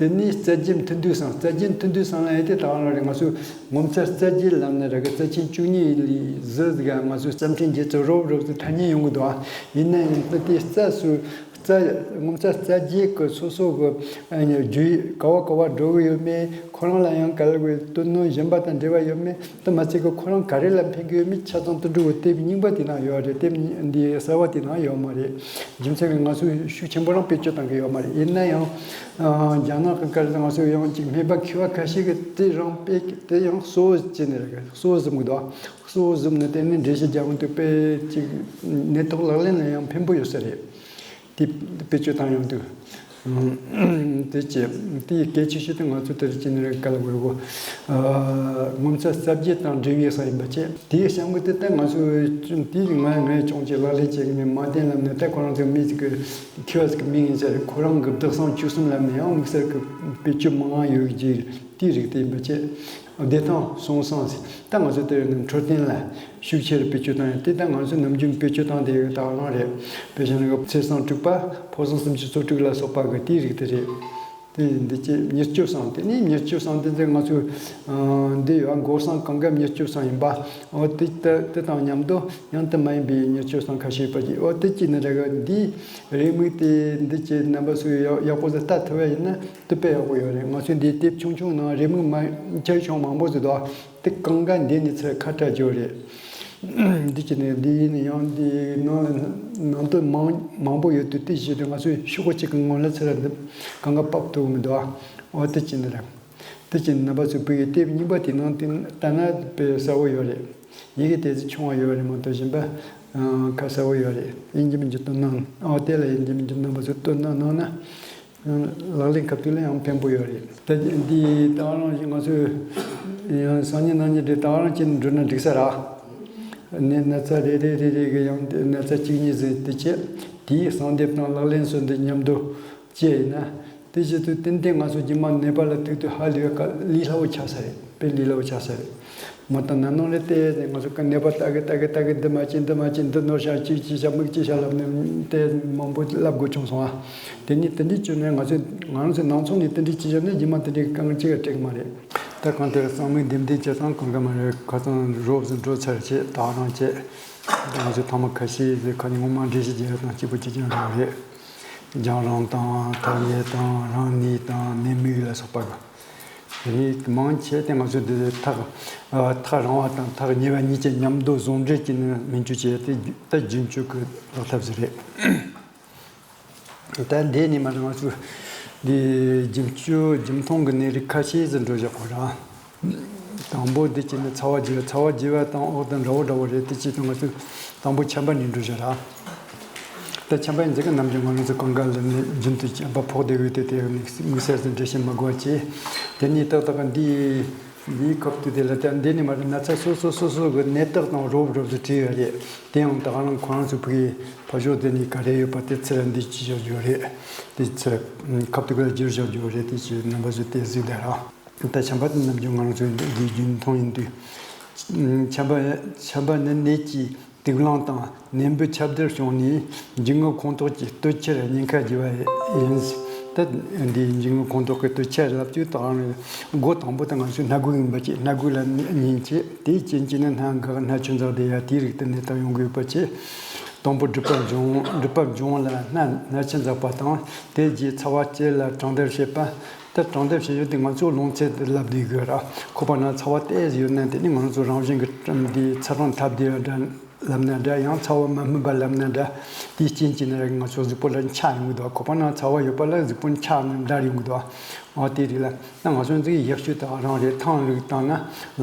དེ་ནས་རྩ་རྒྱུ་མཐུན་འདུག་སང་། རྩ་རྒྱུ་མཐུན་འདུག་སང་ལ་ཡོད་དེ་ད་ག་རང་རེད། ང་ཚོ་ངོ་མཚར་རྩ་རྒྱུ་ལབ་ནི་ར་གི་རྩ་ཆེན་བཅུ་གཉིས་ལས་བཟོས་ཟིག་ག་ང་ཚོ་རྩ་ཕྲན་བརྒྱད་ཚོ་རོབ་རོབ་ཏུ་ཐ་སྙད་ཡོང་གི་འདུག་ཨ། ཡིན་ན་ཡང་ད་དེ་རྩ་སུ་རྩ་ངོ་མཚར་རྩ་རྒྱུ་གི་སོ་སོ་གི་ཨ་ནི་རྒྱུ་ག་བ་ག་བ་འགྲོ་གི་ཡོད་མེད། ཁོ་རང་ལ་ཡང་ག་ལ་གི་དོན་སྣོད་གཞན་པ་དང་འབྲེལ་བ་ཡོད་མེད། དེ་མ་ཚད་གི་ཁོ་རང་ག་རེ་ལ་ཕན་གི་ཡོད་མེད་ཆ་ཚང་དུ་འགྲོ་གི་དེབ་རྙིང་པ་དེ་ནང་ཡོད་རེད། དེབ་འདི་གསར་བ་དེ་ནང་ཡོད་མ་རེད། རྒྱུ་མཚན་གི་ང་ཚོས་ཤུགས་ཆེན་པོ་རང་བེད་སྤྱོད་བཏང་གི་ཡོད་མ་རེད། ཡིན་ན་ཡང་ཨ་རྒྱ་ནག་གི་སྐད་ལ་ང་ཚོས་ཡང་ཅིག་སྨན་པ་མཁས་པ་ཁ་ཤས་ཀྱིས་དེ་རང་དཔེ་དེ་ཡང་གཙོ་བོ་བྱས་ནས་རེད། གཙོ་བོ་བཟུང་གི་འདུག་གཙོ་བོ་བཟུང་ནས་དེ་ནས་འགྲེལ་བཤད་རྒྱག་འོང་དུས་དཔེ་ཅིག་ནད་ཐོག་ལག་ལེན་ལ་ཡང་ཕན་པོ་ཡོད་ས་རེད། དེ་བེད་སྤྱོད་བཏང་ཡོང་དུས། དེ་བྱས་དེའི་གལ་ཆེ་ཤོས་དེ་ང་ཚོ་དེར་ཅི་ནས་ག་ལ་དགོས་གོ། ངོ་མཚར་རྩ་བརྒྱད་དང་འབྲེལ་བའི་ས་ཡིན་པ་བྱས། དེའི་བྱ་དངོས་དེ་ད་ང་ཚོ་དེའི་ང་ངས་ཅུང་ཅིག་ལག་ལེན་བྱེད་ཀྱི་མེད། མ་བསྟན་ལབ་ནས་ད་ཁོ་རང་ཚོ་མི་ཞིག་གི་མཁས་པ་ཞིག་གི་མིང་ཡིན་ཟེར། ཁོ་རང་གི་བདག་བཟང་བཅུ་གསུམ་ལབ་ནས་ཡང་དམིགས་བསལ་གྱི་བེད་སྤྱོད་མང་ཡོད་ཀྱི་དེའི་རིགས་དེ་ཡིན་པ་བྱས། བདེ་ཐང་སྲུང་སྲང་ཟེར། ད་ང་ཚོ་དེ་ནི་འཕྲོད་བསྟེན་ལ་ཤུགས་ཆེར་བེད་སྤྱོད་བཏང་ཡོད། དེ་ད་ང་ཚོ་ནམ་རྒྱུན་བེད་སྤྱོད་བཏང་བསྡད་ཡོད་ད་ག་རང་རེད། དཔེ་བཞག་ན་ཚེས་བཟང་དྲུག་པ་ཕོ་བཟང་སུམ་ཅུ་སོ་དྲུག་ལ་སོགས་པ་གི་དེའི་རིགས་དེ་རེད། དེ་འདི་ཅི་མྱུར་སྐྱོབ་སྲང་། དེ་ནི་མྱུར་སྐྱོབ་སྲང་དེ་ཚོ་ང་ཚོ་འདི་ཡོད། མགོ་སྲང་གང་ག་མྱུར་སྐྱོབ་སྲང་ཡིན་པ། འོ་དེ་དེ་དེ་དང་མཉམ་དུ་ཡང་དེ་མ་ཡིན་པའི་མྱུར་སྐྱོབ་སྲང་ཁ་ཤས་ཡོད་པ་ཅིག་འོ་དེ་ཅི་ནི་རེད་གི། འདི་རེའུ་མིག་དེ་འདི་ཅི་རྣམ་པ་ཚོས་ཡག་ཡག་པོ་ཟིག་ལྟ་ཐུབ་པ་ཡིན་ན། དེ་དཔེ་ཡག་པོ་ཡོད་རེད། ང་ཚོས་འདིའི་དེབ་ཆུང་ཆུང་ནང་རེའུ་མིག་མ་ཁྱེར་ཆུང་མང་པོ་ཟིག་འདུག་དེ་གང་ག་འདི་ནས་ཚུར་ཁ་བྲལ་རྒྱུ་རེད། འདི་ཅི་ནས་འདི་ཡིན་ན་ཡང་འདི་ནང་ལ་ནང་དོན་མང་མང་པོ་ཡོད་དུས། དེ་བཞིན་དུ་ང་ཚོས་ཤོག་གུ་གཅིག་གི་ངོ་ལ་ཚུར་འདི་གང་ག་ཕབ་ཐུབ་མི་འདུག་འོ་དེ་ཅི་ནས་རེད། དེ་ཅི་ནས་རྣམ་པ་ཚོས་བོད་ཡིག་དེབ་རྙིང་པ་དེ་ནང་དེ་ལྟ་ན་དཔེ་གསལ་བོ་ཡོད་རེད། ཡི་གེ་དེ་ཚོ་ཆུང་བ་ཡོད་རེད་མ་གཏོགས་གཞན་པ་ཁ་གསལ་བོ་ཡོད་རེད། ཡིན་གཅིག་མིན་གཅིག་བཏོན་གནང་། འོ་དེ་ལ་ཡིན་གཅིག་མིན་གཅིག་རྣམ་པ་ཚོས་བཏོན་གནང་གནང་ན། ལག་ལེན་སྐབས་དུས་ལ་ཡང་ཕན་པོ་ཡོད་རེད། ད་འདི་ད་ག་རང་བཞིན་ང་ཚོས་ཡང་སང་ཉིན་གནངས་ཉིན་དེ་ད་ག་རང་བྱས་ནས་འགྲོ་ན་འགྲིག་ས་ར། ནས་ན་ཚ་རེ་རེ་རེ་རེ་གི་ཡང་ན་ཚ་གཅིག་གཉིས་ཟིན་དེ་བྱས། དེའི་གསང་དེབ་དང་ལག་ལེན་སོགས་འདི་མཉམ་དུ་བྱས་ཡིན་ན། དེ་བྱེད་དུས་ཏན་ཏན་ང་ཚོ་རྗེས་མ་ནད་པ་ལ་ཐུག་དུས་ཧ་ལས་པའི་ལས་སླ་བོ་ཆགས་ས་རེད། དཔེ་ལས་སླ་བོ་ཆགས་ས་རེད། མ་གཏོགས་ན་ནིང་ལས་དེ་ནས་ང་ཚོ་ཀ་ནད་པ་ལྟ་གི་ལྟ་གི་ལྟ་གི་འདི་མ་བྱེད་འདི་མ་བྱེད། འདི་ནོར་ཤག་གཅིག་གཅིག་ཤག་མིག་གཅིག་ཤག་ལབ་ནས་དེ་མང་པོ་ལབ་དགོས་བྱུང་སོང་ཨ། དེ་ནས་དེ་འདྲའི་བྱུང་ནས་ང་ཚོས་ང་རང་ཚོའི་ནང་ཚོགས་ནས་དེ་འདྲའི་བྱེད་བཞག་ན་རྗེས་མ་དེ་འདྲའི་དཀའ་ངལ་གཅིག་ཀྱང་འཕྲད་ཀྱི་མ་རེད། ད་གང་ལྟར་གཙང་མའི་འདེམས་སྟེགས་བྱེད་སྟངས་གང་ག་མ་རེད། ཁ་སང་རོབ་ཙམ་འགྲོ་ཚར་བྱས་ད་རང་བྱས། ང་ཚོས་ཐ་མག་ཁ་ཤས་ཟིག་ཁ་ནས་ངོ་མ་འགྲེལ་བཤད་རྒྱག་ཡག་དང་སྐྱིད་པོ་ཅིག་ཀྱང་རང་རེད། རྒྱང་རིང་དང་ཐག་ཉེ་དང་རང་ནུས་དང་ནད་མུག་ལ་སོགས་པ་གི་རིགས་མང་ཆེ་དེ་ང་ཚོས་འདི་ཐག་ཐག་རིང་བ་དང་ཐག་ཉེ་བ་གཉིས་ཀྱི་མཉམ་དུ་ཟུང་འབྲེལ་གྱིས་ནི་སྨན་བཅོས་བྱས་ཏེ་ད་རྒྱུན་སྤྱོད་ཀྱི་ལག་ཐབས་ཟིག་རེད། ད་འདི་ནས་མར་ང་ཚོས་འདི་རྒྱུན་སྤྱོད་རྒྱུན་མཐོང་གི་ནད་རིགས་ཁ་ཤས་ཟིག་འགྲོ་བཞག་གོ་ར། དང་པོ་འདི་གཅིག་ནི་ཚ་བ་རྒྱས་པ། ཚ་བ་རྒྱས་པ་དང་འོག་དང་འདྲ་བོ་འདྲ་བོ་རེད། དེ་གཅིག་དང་ང་ཚོས་དང་པོ་ཆམ་པ་ནས་འགྲོ་བཞག་ར། ད་ཆམ་པ་ཡིན་ཟེར་གི་ནམ་རྒྱུན་ང་རང་ཚོ་གང་ག་ལ་ནི་རྒྱུན་དུ་ཆམ་པ་ཕོག་བསྡད་ཡོད་དེ། དེ་ནི་དམིགས་བསལ་དུ་འགྲེལ་བཤད་མ་དགོས་པ་བྱས། དེ་ནས་ཏག་ཏག་འདི་འདིའི་སྐབས་དུས་དེ་ལ་ད་འདི་ནས་མར་ན་ཚ་སོ་སོ་སོ་སོ་གི་ནད་རྟགས་དང་རོབ་རོབ་ཏུ་བྲིས་ཡོད་རེད། དེ་ཡང་ད་ག་རང་ཁོ་རང་ཚོ་ཕ་གི་ཕ་ཤོག་དེ་ནས་ག་རེ་ཡོད་པ་དེ་ཚུར་འདི་ཅི་བཞག་རྒྱུ་རེད། དེ་ཚུར་ཁ་ཐུག་ལ་བསྒྱུར་བཞག་རྒྱུ་རེད། དེ་ཅི་རྣམ་པ་ཚོས་དེ་གཟིགས་དང་ར། ད་ཆམ་པ་དེ་ནམ་རྒྱུན་ང་རང་ཚོའི་འདི་རྒྱུན་མཐོང་ཡིན་དུས། ཆམ་པ་ཆམ་པ་ནི་ནད་ཀྱི་དུག་རླངས་དང་ནད་འབུ་ཁྱབ་གདལ་བྱུང་ནས་འབྱིན་རྔུབ་ཁོངས་གཏོགས་ཀྱི་སྟོད་ཆར་ཉེན་ཁ་རྒྱས་པ་ཡིན། ད་འདིའི་འབྱིན་རྔུབ་ཁོངས་གཏོགས་ཀྱི་སྟོད་ཆར་ལབ་དུས་ད་ག་རང་སྒོ་དང་པོ་དེ་ང་ཚོའི་སྣ་སྒོ་ཡིན་པ་བྱས། སྣ་སྒོ་ལ་ཉེན་བྱས། དེའི་རྐྱེན་གྱིས་ནི་སྣ་འགག་སྣ་ཆུ་འཛག་དེ་ཡ་དེའི་རིགས་དེ་ནད་རྟགས་ཡོང་གི་ཡོད་པ་བྱས། དང་པོ་སྒྲིབ་པ་འབྱུང་། སྒྲིབ་པ་འབྱུང་ལ་སྣ་སྣ་ཆུ་འཛག་པ་དང་། དེ་རྗེས་ཚ་བ་སྐྱེ་ལ་གྲང་འདར་བྱེད་པ། ད་གྲང་འདར་བྱེད་ཡུལ་དེ་ང་ཚོ་རླུང་ཚད་དུ་ལབ་བསྡད་དགོས་ར། ཁོ་པ་ན་ཚ་བ་ཏོག་ཙམ་ཡོད་ན་དེ་ནི་ང་ཚོ་རང་བཞིན་གྱི་འདི་ཚ་གྲང་འཐབ་བསྡད་པ་འདྲ་ལབ་ན་འདྲ། ཡང་ཚ་བ་མ་སྨིན་པ་ལབ་ན་འདྲ། དེའི་རྐྱེན་གྱིས་ནི་ར་ང་ཚོ་གཟུགས་པོ་ལ་འཁྱག་ཡོང་གི་འདུག་ཁོ་པ་ན་ཚ་བ་ཡོད་པ་ལ་གཟུགས་པོ་འཁྱག་ནས་འདར་ཡོང་གི་འདུག་འོ་དེ་རིགས་ལ་ད་ང་ཚོ་འཛིན་ཡག་ཤོས་དེ་རང་རེད། ཐང་རིགས་བཏང་ན་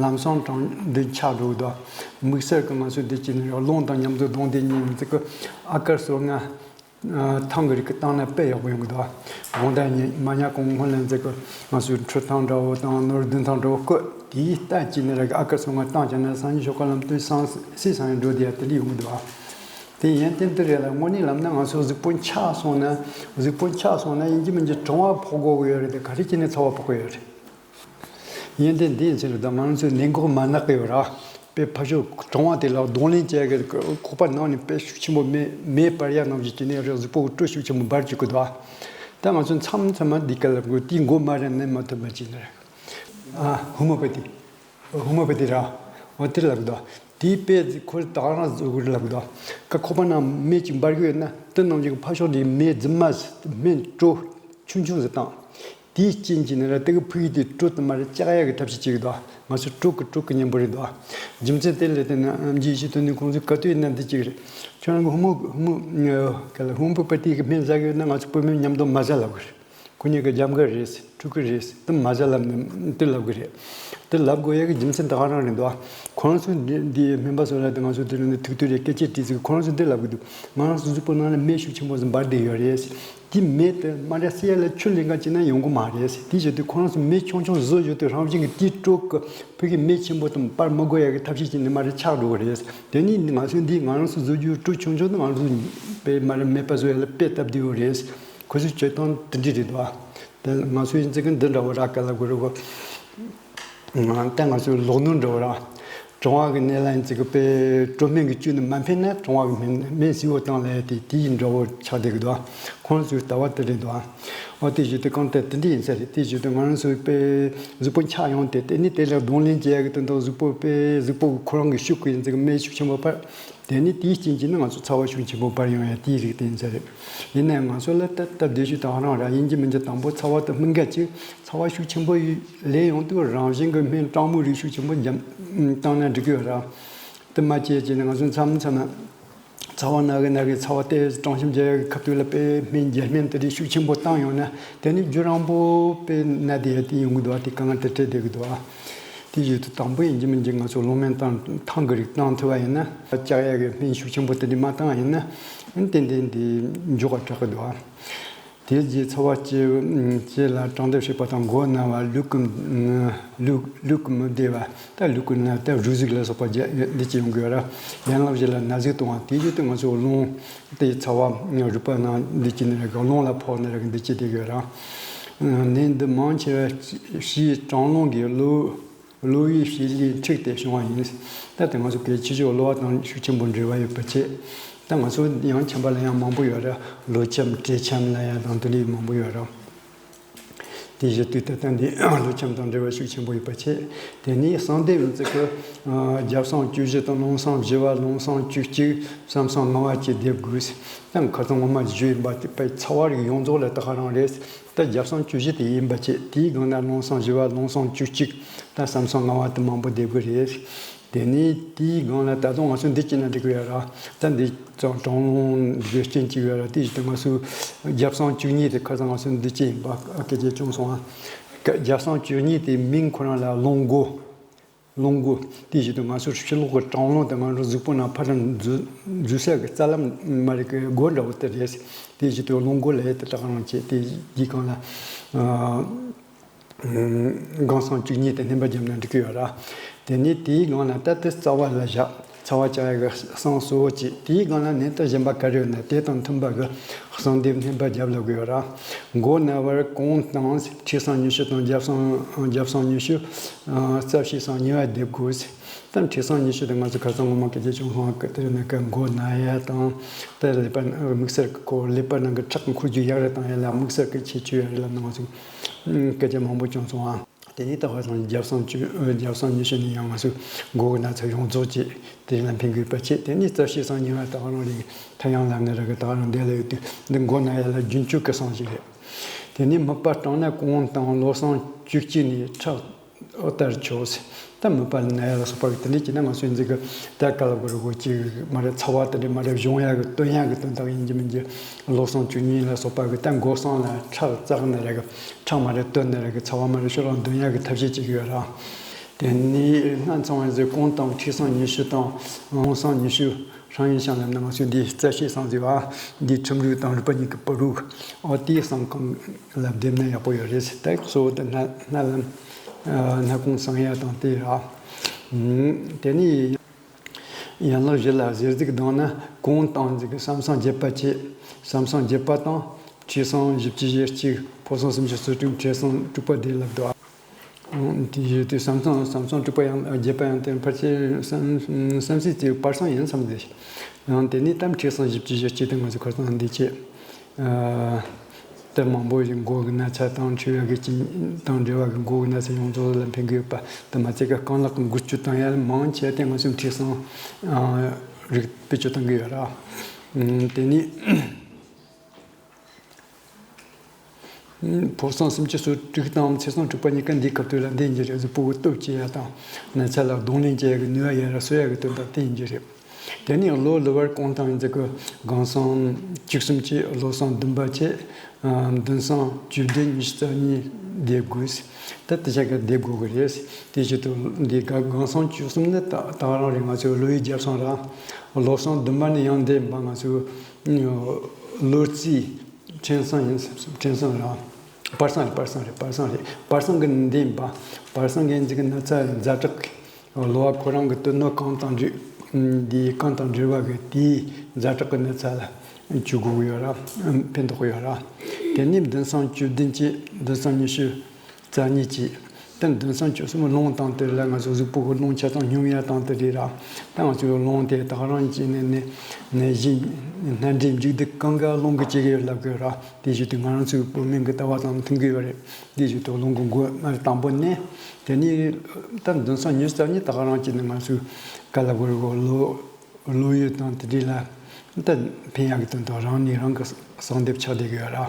ལམ་སང་གྲང་འདི་འཁྱག་འགྲོ་གི་འདུག་དམིགས་བསལ་གྱི་ང་ཚོ་འདི་གཅིག་ནི་རླུང་དང་མཉམ་དུ་བསྡོངས་ཏེ་ཉིན་ཙིག་གི་ཨ་ཀར་སོ་ལྔ། ཐང་གི་རིགས་ཀྱི་བཏང་ན་དཔེ་ཡག་པོ་ཡོང་གི་འདུག་དགོང་དག་ཉིན་མ་ཉལ་གོང་སྔོན་ལ་འཛེག་གི་ང་ཚོའི་འཕྲུལ་ཐང་འདྲ་བོ་དང་ནོར་བདུན་ཐང་འདྲ་བོ་བསྐོལ། དེའི་ལྟ་ཅི་ནས་ར་གི་ཨ་ཀར་སོ་ལྔ་བཏང་བྱས་ན་སང་ཉིན་ཞོགས་ཀ་ལམ་དུས་སང་སི་སང་ཡང་འགྲོ་བསྡད་ཡ་དེ་འདྲ་ཡོང་གི་འདུག་དེ་ཡོན་ཏན་དེ་རེད་ལ། དངོས་གནས་ལབ་ན་ང་ཚོ་གཟུགས་པོ་འཁྱག་སོང་ན། གཟུགས་པོ་འཁྱག་སོང་ན་ཡིན་གཅིག་མིན་གཅིག་གྲང་བ་ཕོག་དགོས་ཀྱི་ཡོད་རེད་དེ། ག་རེ་བྱས་ནས་ཚ་བ་ཕོག་གི་ཡོད་རེད། ཡོན་ཏན་འདི་ཡིན་ཟེར་རེད་དོ། ང་ཚོའི་ནད་འགོག་མ་ནག་གི་ཡོད་ར། དཔེ་ཕ་ཤོ་གྲང་བ་དེ་ལ་གདོང་ལེན་བྱས་ཀྱི་ཁོག་པ་ནང་ནས་དཔེ་ཤུགས་ཆེན་པོ་མེ་མེ་སྤར་ཡ་ནང་བཞིན་བྱས་ནས་རེད། གཟུགས་པོ་གི་དྲོད་ཤུགས་ཆེན་པོ་འབར་བཅུག་གི་འདུག་ད་ང་ཚོ་མཚམས་མཚམས་མ་འདི་ག་ལ་དགོས། དེའི་མགོ་མ་རེད་ནས་མ་ཐུབ་མ་བྱས་ནས་རེད། ཨ་ཧུ་མོ་པ་ཏི། ཧུ་མོ་པ་ཏི་ར། འོ་དེ་ལབ་གི་འདུག་དེའི་དཔེ་ཁོ་ད་ག་རང་བཟོ་གི་རེད་ལབ་གི་འདུག་ཀ་ཁོག་པ་ནང་མེ་གཅིག་འབར་གི་ཡོད་ན། དེ་ནང་བཞིན་ཕ་ཤོག་དེའི་མེ་རྫུན་མ་མེ་དྲོད་ཆུང་ཆུང་ཟིག་བཏང་། དེའི་རྐྱེན་གྱིས་ནི་ར་དེ་གི་ཕུགས་ཡུལ་དེ་དྲོད་དུ་མ་རེད་བཅག་ཡ་གི་ཐབས་ཤེས་བྱེད་གི་འདུག་ང་ཚོ་དྲོད་ཀྱི་དྲོད་ཀྱི་གཉེན་པོ་རེད་འདུག་རྒྱུ་མཚན་དེ་ལས་བརྟེན་ནས་ཨེམ་ཆི་ཡེ་ཤེས་དོན་གཉིས་ཁོང་ཚོས་ག་དུས་ཡིན་ན་འདི་གཅིག་རེད། ཁྱོད་རང་གི་ཧུ་མོ་ཧུ་མོ་ག་ལ་ཧུ་མོ་པ་ཏི་གི་སྨན་ཟ་གི་ཡོད་ན་ང་ཚོ་བུད་མེད་མཉམ་དུ་མ་ཟ་ལབ་གི་རེད། ཁོ་གཉིས་ཀ་རྒྱབ་འགལ་རེད། འཁྲུག་གི་རེད། དེ་མ་ཟ་ལབ་ནས་དེ་ལབ་གི་རེད། དེ་ལབ་དགོས་ཡ་གི་རྒྱུ་མཚན་ད་ག་རང་རེད་འདུག་ཁོ་རང་ཚོས་འདི་འདི་སྨན་པ་ཚོ་ལ་དེ་ང་ཚོ་དེ་རིང་འདི་ཐུག་དུས་རེད་སྐད་ཆ་དྲིས་ཚིག་ཁོ་རང་ཚོས་འདི་ལབ་གི་འདུག་ང་རང་ཚོ་གཟུགས་པོ་ནང་ལ་མེ་ཤུགས་ཆེན་པོ་ཟིག་འབར་བསྡད་ཡོད་རེད། དེ་མེ་དེ་མ་ར་སེ་ཡ་ལ་ཆུ་ལེན་ག་བྱས་ན་ཡོང་གི་མ་རེད། དེ་བྱེད་དུས་ཁོ་རང་ཚོ་མེ་ཆུང་ཆུང་བཟོ་བཞག་དུས་རང་བཞིན་གྱི་དེའི་དྲོད་ཀྱི་ཕུགས་ཀྱི་མེ་ཆེན་པོ་དེ་སྤར་མི་དགོས་ཡ་གི་ཐབས་ཤེས་བྱས་ནས་མ་ར་ཆག་འགྲོ་གི་རེད། དེ་ནི་ང་ཚོས་འདི་ང་རང་ཚོ་བཟོ་རྒྱུའི་དྲོད་ཆུང་ཆུང་དེ་ང་རང་ཚོ་དཔེ་མ་ར་མེ་སྤར་བཟོ་ཡ་ལ་དཔེ་སྟབས་བདེ་བོ་རེད། ཁོ་ཚོའི་སྤྱོད་སྟངས་དེ་འདྲ་རེད་འདུག་ཨ། དེ་ང་ཚོའི་ཡིན་ཙི་གི་འདི་འདྲ་བོ་ར་ག་ལ་དགོས་རེད་གོ། ད་ང་ཚོའི་ལོག་གནོན་འདྲ་བོ་ར། གྲང་བ་གི་ནད་ལ་ཡིན་ཙི་གི་དཔེ་དྲོད་སྨན་གི་བཅུད་ནི་མ་ཕན་ན་གྲང་བ་གི་སྨན་སྨན་བསིལ་བོ་བཏང་ལས་དེ་དེ་ཡིན་འདྲ་བོ་ཆགས་བསྡད་གི་འདུག་ཨ། ཁོང་ཚོའི་ལྟ་བ་དེ་རེད་འདུག་ཨ། འོ་དེ་བཞིན་དུ་གང་ལྟར་དེ་འདྲ་ཡིན་ས་རེད། དེ་བཞིན་དུ་ང་རང་ཚོའི་དཔེ་གཟུགས་པོ་འཁྱག་ཡོང་དེ་དེ་ནི་དེ་ལ་གདོང་ལེན་བྱེད་ཡ་གི་དོན་དུ་གཟུགས་པོ་དཔེ་གཟུགས་པོ་གི་ཁོ་རང་གི་ཤུགས་ཀྱིས་ཡིན་ཙི་གི་མེ་ཤུགས་ཆེན་པོ་སྤར། དེ་ནི་དེའི་རྐྱེན་གྱིས་ནི་ང་ཚོ་ཚ་བ་ཤུགས་ཆེན་པོ་འབར་ཡོང་ཡ་དེའི་རིགས་དེ་ཡིན་ས་རེད། ཡིན་ནའང་ང་ཚོ་ལ་ད་སྟབས་བདེ་ཤོས་དང་རང་ར་ཡིན་གྱི་མིན་གྱི་དང་པོ་ཚ་བ་དེ་སྨིན་ག་ཅིག་ཚ་བ་ཤུགས་ཆེན་པོ་ལས་ཡོང་དུས་རང་བཞིན་གྱི་སྨན་གྲང་མོའི་རིགས་ཤུགས་ཆེན་པོ་འཇམ་བཏང་ན་འགྲིག་གི་ཡོད་ར། དེ་མ་བྱས་ཀྱི་ནི་ང་ཚོ་མཚམས་མཚམས་ཚ་བ་ན་གི་ན་གི་ཚ་བ་དེ་གྲང་ཤུམ་རྒྱག་ཡ་གི་ཁ་ཐུག་ལ་དཔེ་སྨན་འཇམ་སྨན་དེ་རིགས་ཤུགས་ཆེན་པོ་བཏང་ཡོང་ན་དེ་ནི་རྒྱུན་རིང་པོ་དཔེ་ན་དེ་ཡ་དེ་ཡོང་གི་འདུག་ཨ། དེ་གང་དེ་འཕྲད་བསྡད་གི་འདུག་ཨ། དེ་བཞིན་དུ་དང་པོ་ཡིན་གྱི་མིན་གྱི་ང་ཚོ་ལོང་སྨན་དང་ཐང་གི་རིགས་བཏང་ཐུབ་པ་ཡིན་ན། བཅག་ཡག་གི་སྨན་ཤུགས་ཆེན་པོ་དེ་འདྲ་མ་བཏང་བ་ཡིན་ན། ཏན་ཏན་དེ་མགྱོགས་པ་དྲག་གི་འདུག་ཨ། དེ་རྗེས་ཚ་བ་སྐྱེ་སྐྱེ་ལ་གྲང་འདེབས་བྱེད་པ་དང་མགོ་ན་བ། ལུས་ཀྱི་ལུས་ལུས་ཀྱི་མི་བདེ་བ། ད་ལུས་ཀྱི་ན་ད་རུས་ཟུག་ལ་སོགས་པ་རྒྱ་འདི་ཅི་ཡོང་གི་ཡོད་ར། ཡན་ལག་བཞི་ལ་ན་ཟུག་གཏོང་བ། དེ་བཞིན་དུ་ང་ཚོ་ལོང་དེ་ཚ་བ་རུས་པ་ན་འདི་ཅི་ནི་ར་གི་ལོང་ལ་ཕོག་ནི་ར་གི་འདི་ཅི་དེ་གི་ཡོད་ར། ནད་འདི་མང་ཆེ་བ་ཕྱིའི་གྲང་རླུང་གིས་གློ་གློ་བའི་བྱེད་ལས་འཁྲུགས་ཏེ་བྱུང་བ་ཡིན། ད་ལྟ་ང་ཚོ་གལ་ཆེ་ཤོས་གློ་བ་དང་ཤུགས་ཆེན་པོ་འབྲེལ་བ་ཡོད་པ་བྱས། ད་ང་ཚོ་ཡང་ཁྱིམ་པ་ལ་ཡང་མང་པོ་ཡོད་ར། གློ་ཆམ་དྲོད་ཆམ་ལ་ཡང་དང་དེ་ལས་མང་པོ་ཡོད་ར། དེ་བཞིན་དུ་ད་ལྟ་འདི་གློ་ཆམ་དང་འབྲེལ་བ་ཤུགས་ཆེན་པོ་ཡོད་པ་བྱས། དེ་ནས་གསང་སྟེ་ཡོད་ཚད་ཀྱི་རྒྱབ་གསང་བཅུ་བཞི་དང་ལོང་གསང་བཞི་བ། ལོང་གསང་བཅུ་གཅིག་བསམ་གསང་ལྔ་བ་བཅས་འདེབས་དགོས། ད་ཁ་སང་ངོ་མ་བཞི་ཡིན་པ་དེ་དཔེ་ཚ་བ་རིགས་ཡོངས་རྫོགས་ལ་ད་ག་རང་རེད། ད་རྒྱབ་གསང་བཅུ་བཞི་དེ་ཡིན་པ་བྱས། དེའི་སྒང་ན་ལོང་གསང་བཞི་བ། ལོང་གསང་བཅུ་གཅིག་ད་བསམ་གསང་ལྔ་བ་དེ་མང་པོ་འདེབས་གི་རེད། དེ་ནས་དེའི་སྒང་ལ་ད་དུང་ང་ཚོ་འདི་སྐྱེས་ན་འགྲིག་གི་ཡོད་ར། ད་འདི་ཙང་གྲང་རླུང་འདི་རྐྱེན་གཅིག་ཡོད་ར། དེ་བཞིན་དུ་ང་ཚོ་རྒྱབ་གསང་བཅུ་གཉིས་དེ་ཁ་སང་ང་ཚོ་འདི་སྐྱེས་ཡིན་པ་སྐད་ཆ་བྱུང་སོང་ཨ། རྒྱབ་གསང་བཅུ་གཉིས་དེ་མིང་ཁོ་རང་ལ་ལོང་མགོ། ལོང་མགོ། དེ་བཞིན་དུ་ང་ཚོ་ཕྱི་ལོགས་ཀྱི་གྲང་རླུང་དེ་ང་ཚོ་གཟུགས་པོ་ནང་ཕར་འཛུལ་འཛུལ་ས་གི་རྩ་ལམ་མ་རེད་གི་སྒོ་འདྲ་བོ་དེ་རེད། དེ་བཞིན་དུ་ལོང་མགོ་ལ་ཡ་དེ་དྲག་རང་བྱས། དེ་གི་སྒང་ལ་ཨ་སྒང་གསང་བཅུ་གཉིས་དེ་སྣོན་པ་བརྒྱབ་ན་འགྲིག་གི་ཡོད་ར། དེ་ནས་དེའི་སྒང་ལ་ད་དེ་རྩ་བ་ལ་བཞག་ཚ་བ་བཅག་ཡ་གི་གསང་གཙོ་བོ་བྱས། དེའི་སྒང་ལ་ནད་རྟགས་གཞན་པ་ག་རེ་ཡོད་ན་དེ་དང་མཐུན་པ་གི་གསང་འདེབས་སྣོན་པ་བརྒྱབ་ལབ་གི་ཡོད་ར། མགོ་ན་བར་གོང་དང་མཁྲིས་གསང་ཉི་ཤུ་དང་རྒྱབ་གསང་རྒྱབ་གསང་ཉི་ཤུ། རྩ་བཤལ་གསང་གཉིས་པ་འདེབས་དགོས། ད་མཁྲིས་གསང་ཉི་ཤུ་དེ་ང་ཚོ་ཁ་སང་ངོ་མ་སྐད་ཆ་བྱུང་སོང་། དེ་ནི་ཀ་མགོ་ན་ཡ་དང་། ད་ཀླད་པ་དམིགས་བསལ་གྱི་ཀླད་པ་ནང་གི་ཁྲག་འཁོར་རྒྱུ་ཡག་རུ་བཏང་ཡ་ལ་དམིགས་བསལ་གྱི་ཁྱད་ཆོས་ཡོད་རེད་ལབ་ནས་ང་ཚོ་སྐད་ཆ་མང་པོ་བྱུང་སོང་ཨ། དེ་ནས་ད་ཁ་སང་རྒྱབ་གསང་བཅུ་རྒྱབ་གསང་ཉི་ཤུ་ནས་ཡང་ང་ཚོ་མགོ་གི་ན་ཚ་ཡོངས་རྫོགས་ཀྱི་དེ་ལ་ཕན་དགོས་པ་བྱས། དེ་ནས་རྩ་བཤལ་གསང་གཉིས་པ་ད་ག་རང་རེད། ཐ་ཡང་ལབ་ན་ར་གི་ད་ག་རང་འདས་ལ་ཡོད་དུས་འདི་མགོ་ན་ཡ་ལ་རྒྱུན་སྤྱོད་ཀྱི་གསང་ཞིག་རེད། དེ་ནས་མིད་པ་སྐྲངས་ན་གོང་དང་ལོང་གསང་བཅུ་གཅིག་ནས་ཁྲག་ཨོ་ལྟར་ཆོག་ཟེར། ད་མིད་པ་ན་ཡ་ལ་སོགས་པ་གི་དེ་འདྲ་བྱས་ན་ང་ཚོའི་འཛིན་གི་ད་ག་ལ་གོ་རུ་གོ་ཅིག་མ་རེད། ཚ་བ་དེ་འདྲ་མ་རེད་གཞུང་ཡ་གི་སྟོན་ཡ་གི་དོན་དག་ཡིན་གྱི་མིན་གྱི། ལོང་གསང་བཅུ་གཉིས་ལ་སོགས་པ་གི་ད་མགོ་གསང་ལ་ཁྲག་བཙག་ན་ར་གི་ཁྲག་མ་རེད་བཏོན་ན་ར་གི་ཚ་བ་མ་རེད་ཤོར་ལ་འདོན་ཡ་གི་ཐབས་ཤེས་ཅིག་ཡོད་ར། དེ་ནས་སྔ་ཚང་བ་ཟེར་གོང་དང་མཁྲིས་གསང་ཉི་ཤུ་དང་ལོང་གསང་ཉི་ཤུ། ཧྲང་ཡིན་ཤང་ལབ་ན་ང་ཚོས་འདི་རྩ་བཤལ་གསང་ཟེར་བ། འདི་ཁྲིམས་རུས་དང་རུས་པ་གཉིས་ཀྱི་བར་རུ། ཨོ་དེའི་གསང་ཁང་ལ་བསྡེབས་ན་ཡག་པོ་ཡོད་རེད་ཟེར། ད་གཙོ་བོ་དེ་སྣ་སྣ་ལམ་སྣ་ཁུང་གསང་ཡ་དང་དེ་ར། དེ་ནས་ ཡན་ལག་བཞི་ལ་གཟེར་ཟིག་བསྡངས་ན་གོང་དང་ཟིག་གི་ཟམ་གསུམ་བརྒྱད་པ་བྱས། ཟམ་གསུམ་བརྒྱད་པ་དང་ཁྲི་གསུམ་བཞི་བཅུ་ཞེ་གཅིག་ཕོ་གསུམ་སུམ་ཅུ་སོ་དྲུག་ཁྲི་གསུམ་དྲུག་པ་བསྡད་ལབ་འདུག་དེ་ཡོད་དུས་ཟམ་གསུམ་ཟམ་གསུམ་དྲུག་པ་ཡང་བརྒྱད་པ་ཡང་དེ་ཕལ་ཆེར་བསམ་བསམ་སྲིད་དེ་བར་གསུམ་ཡིན་བསམ་སྟེ། ཡང་དེ་ནས་གཏམ་ཁྲི་གསུམ་བཞི་བཅུ་ཞེ་གཅིག་དེ་ང་ཚོ་ཁ་སང་འདི་བྱས། དེ་མང་པོ་ཞིག་མགོ་གི་ན་ཚ་དང་འཁྲུ་བ་གི་དང་འབྲེལ་བ་གི་མགོ་གི་ན་ཚ་ཡོངས་རྫོགས་ལ་ཕན་གི་ཡོད་པ་དེ་མ་ཚད་ཀ་རྐང་ལག་གི་འགུལ་སྐྱོད་བཏང་ཡ་མང་ཆེ་དེ་ང་ཚོའི་ཁྲི་གསུམ་རིགས་བེད་སྤྱོད་གཏང་གི་ཡོད་ར། དེ་ནས། ཕོ་གསུམ་སུམ་ཅུ་སོ་དྲུག་དང་ཁྲི་གསུམ་དྲུག་པ་གཉིས་ཀ་འདིའི་སྐབས་དུས་ལ་འདི་ཡིན་གྱི་རེད། གཟུགས་པོ་གི་སྟོབས་སྐྱེ་ཡ་དང་ན་ཚ་ལ་གདོང་ལེན་བྱེད་ཡ་གི་ནུས་པ་ཡར་གསོ་ཡ་གི་དོན་དག་དེ་ཡིན་གྱི་རེད། དེ་ནས་གློ་ལུ་བར་གོང་དང་འཛིན་གི་སྒང་གསུམ་བཅུ་གསུམ་བཅས་གློ་གསུམ་བདུན་པ་བཅས་བདུན་གསུམ་བཅུ་བདུན་ཉི་ཤུ་རྩ་གཉིས་བསྡེབ་དགོས། ད་དེ་ཆ་ག་བསྡེབ་དགོས་གི་རེད། དེ་བཞིན་དུ་འདི་ག་སྒང་གསུམ་བཅུ་གསུམ་ནི་ད་ད་རང་རེད། ང་ཚོའི་གློ་བའི་རྒྱབ་གསུམ་ར། གློ་གསུམ་བདུན་པ་ནི་ཡང་འདི་ཡིན་པ་ང་ཚོའི་གློ་རྩའི་ཕྲན་གསུམ་ཡིན། ཕྲན་གསུམ་ར། བར་གསུམ་རེད། བར་གསུམ་རེད། བར་གསུམ་རེད། བར་གསུམ་གི་འདི་ཡིན་པ། བར་གསུམ་གི་འཛིན་གི་ན་ཚ་ཛ་དྲག་གི་གློ་བ་ཁོ་རང་གི་དོན་སྣོད་གང་དང་འབྲེལ། འདི་གང་དང་འབྲེལ་བ་གི་དེའི་ཛ་དྲག་གི་ན་ཚ་ལ་བཅོས་དགོས་གི་ཡོད་ར། ཕན་ཐོགས་ཡོད་ར། དེ་ནས་བདུན་གསུམ་བཅུ་བདུན་བཅས་བདུན་གསུམ་ཉི་ཤུ་རྩ་གཉིས་བཅས། ད་བདུན་གསུམ་བཅུ་གསུམ་རླུང་བཏང་དེ་ལ་ང་ཚོ་གཟུགས་པོ་གི་རླུང་ཆ་ཚང་སྙོམས་ཡ་བཏང་དེ་རེད་ར། ད་ང་ཚོའི་རླུང་དེ་དག་རང་གི་ནས་ནས་ནས་གཞི་སྣ་འདྲེན་མཇུག་བསྡུ་གང་ག་རླུང་གི་སྐྱེ་གི་ཡོད་ལབ་གི་ཡོད་ར། དེ་བཞིན་དུ་ང་རང་ཚོའི་བོད་སྨན་གི་ལྟ་བ་དང་མཐུན་གི་ཡོད་རེད། དེ་བཞིན་དུ་རླུང་གི་མགོ་མར་དང་པོ་ནས། དེ་ནས་ད་བདུན་གསུམ་ཉི་ཤུ་རྩ་གཉིས་དག་རང་གི་ནས་ང་ཚོའི་ག་ལ་གོ་རེ་གོ་གློ་གློ་ཡུལ་དང་དེ་འདྲ་ལ་ད་ཕན་ཡག་གི་དོན་དུ་རང་ནས་རང་གི་གསང་འདེབས་ཆགས་བསྡད་གི་ཡོད་ར།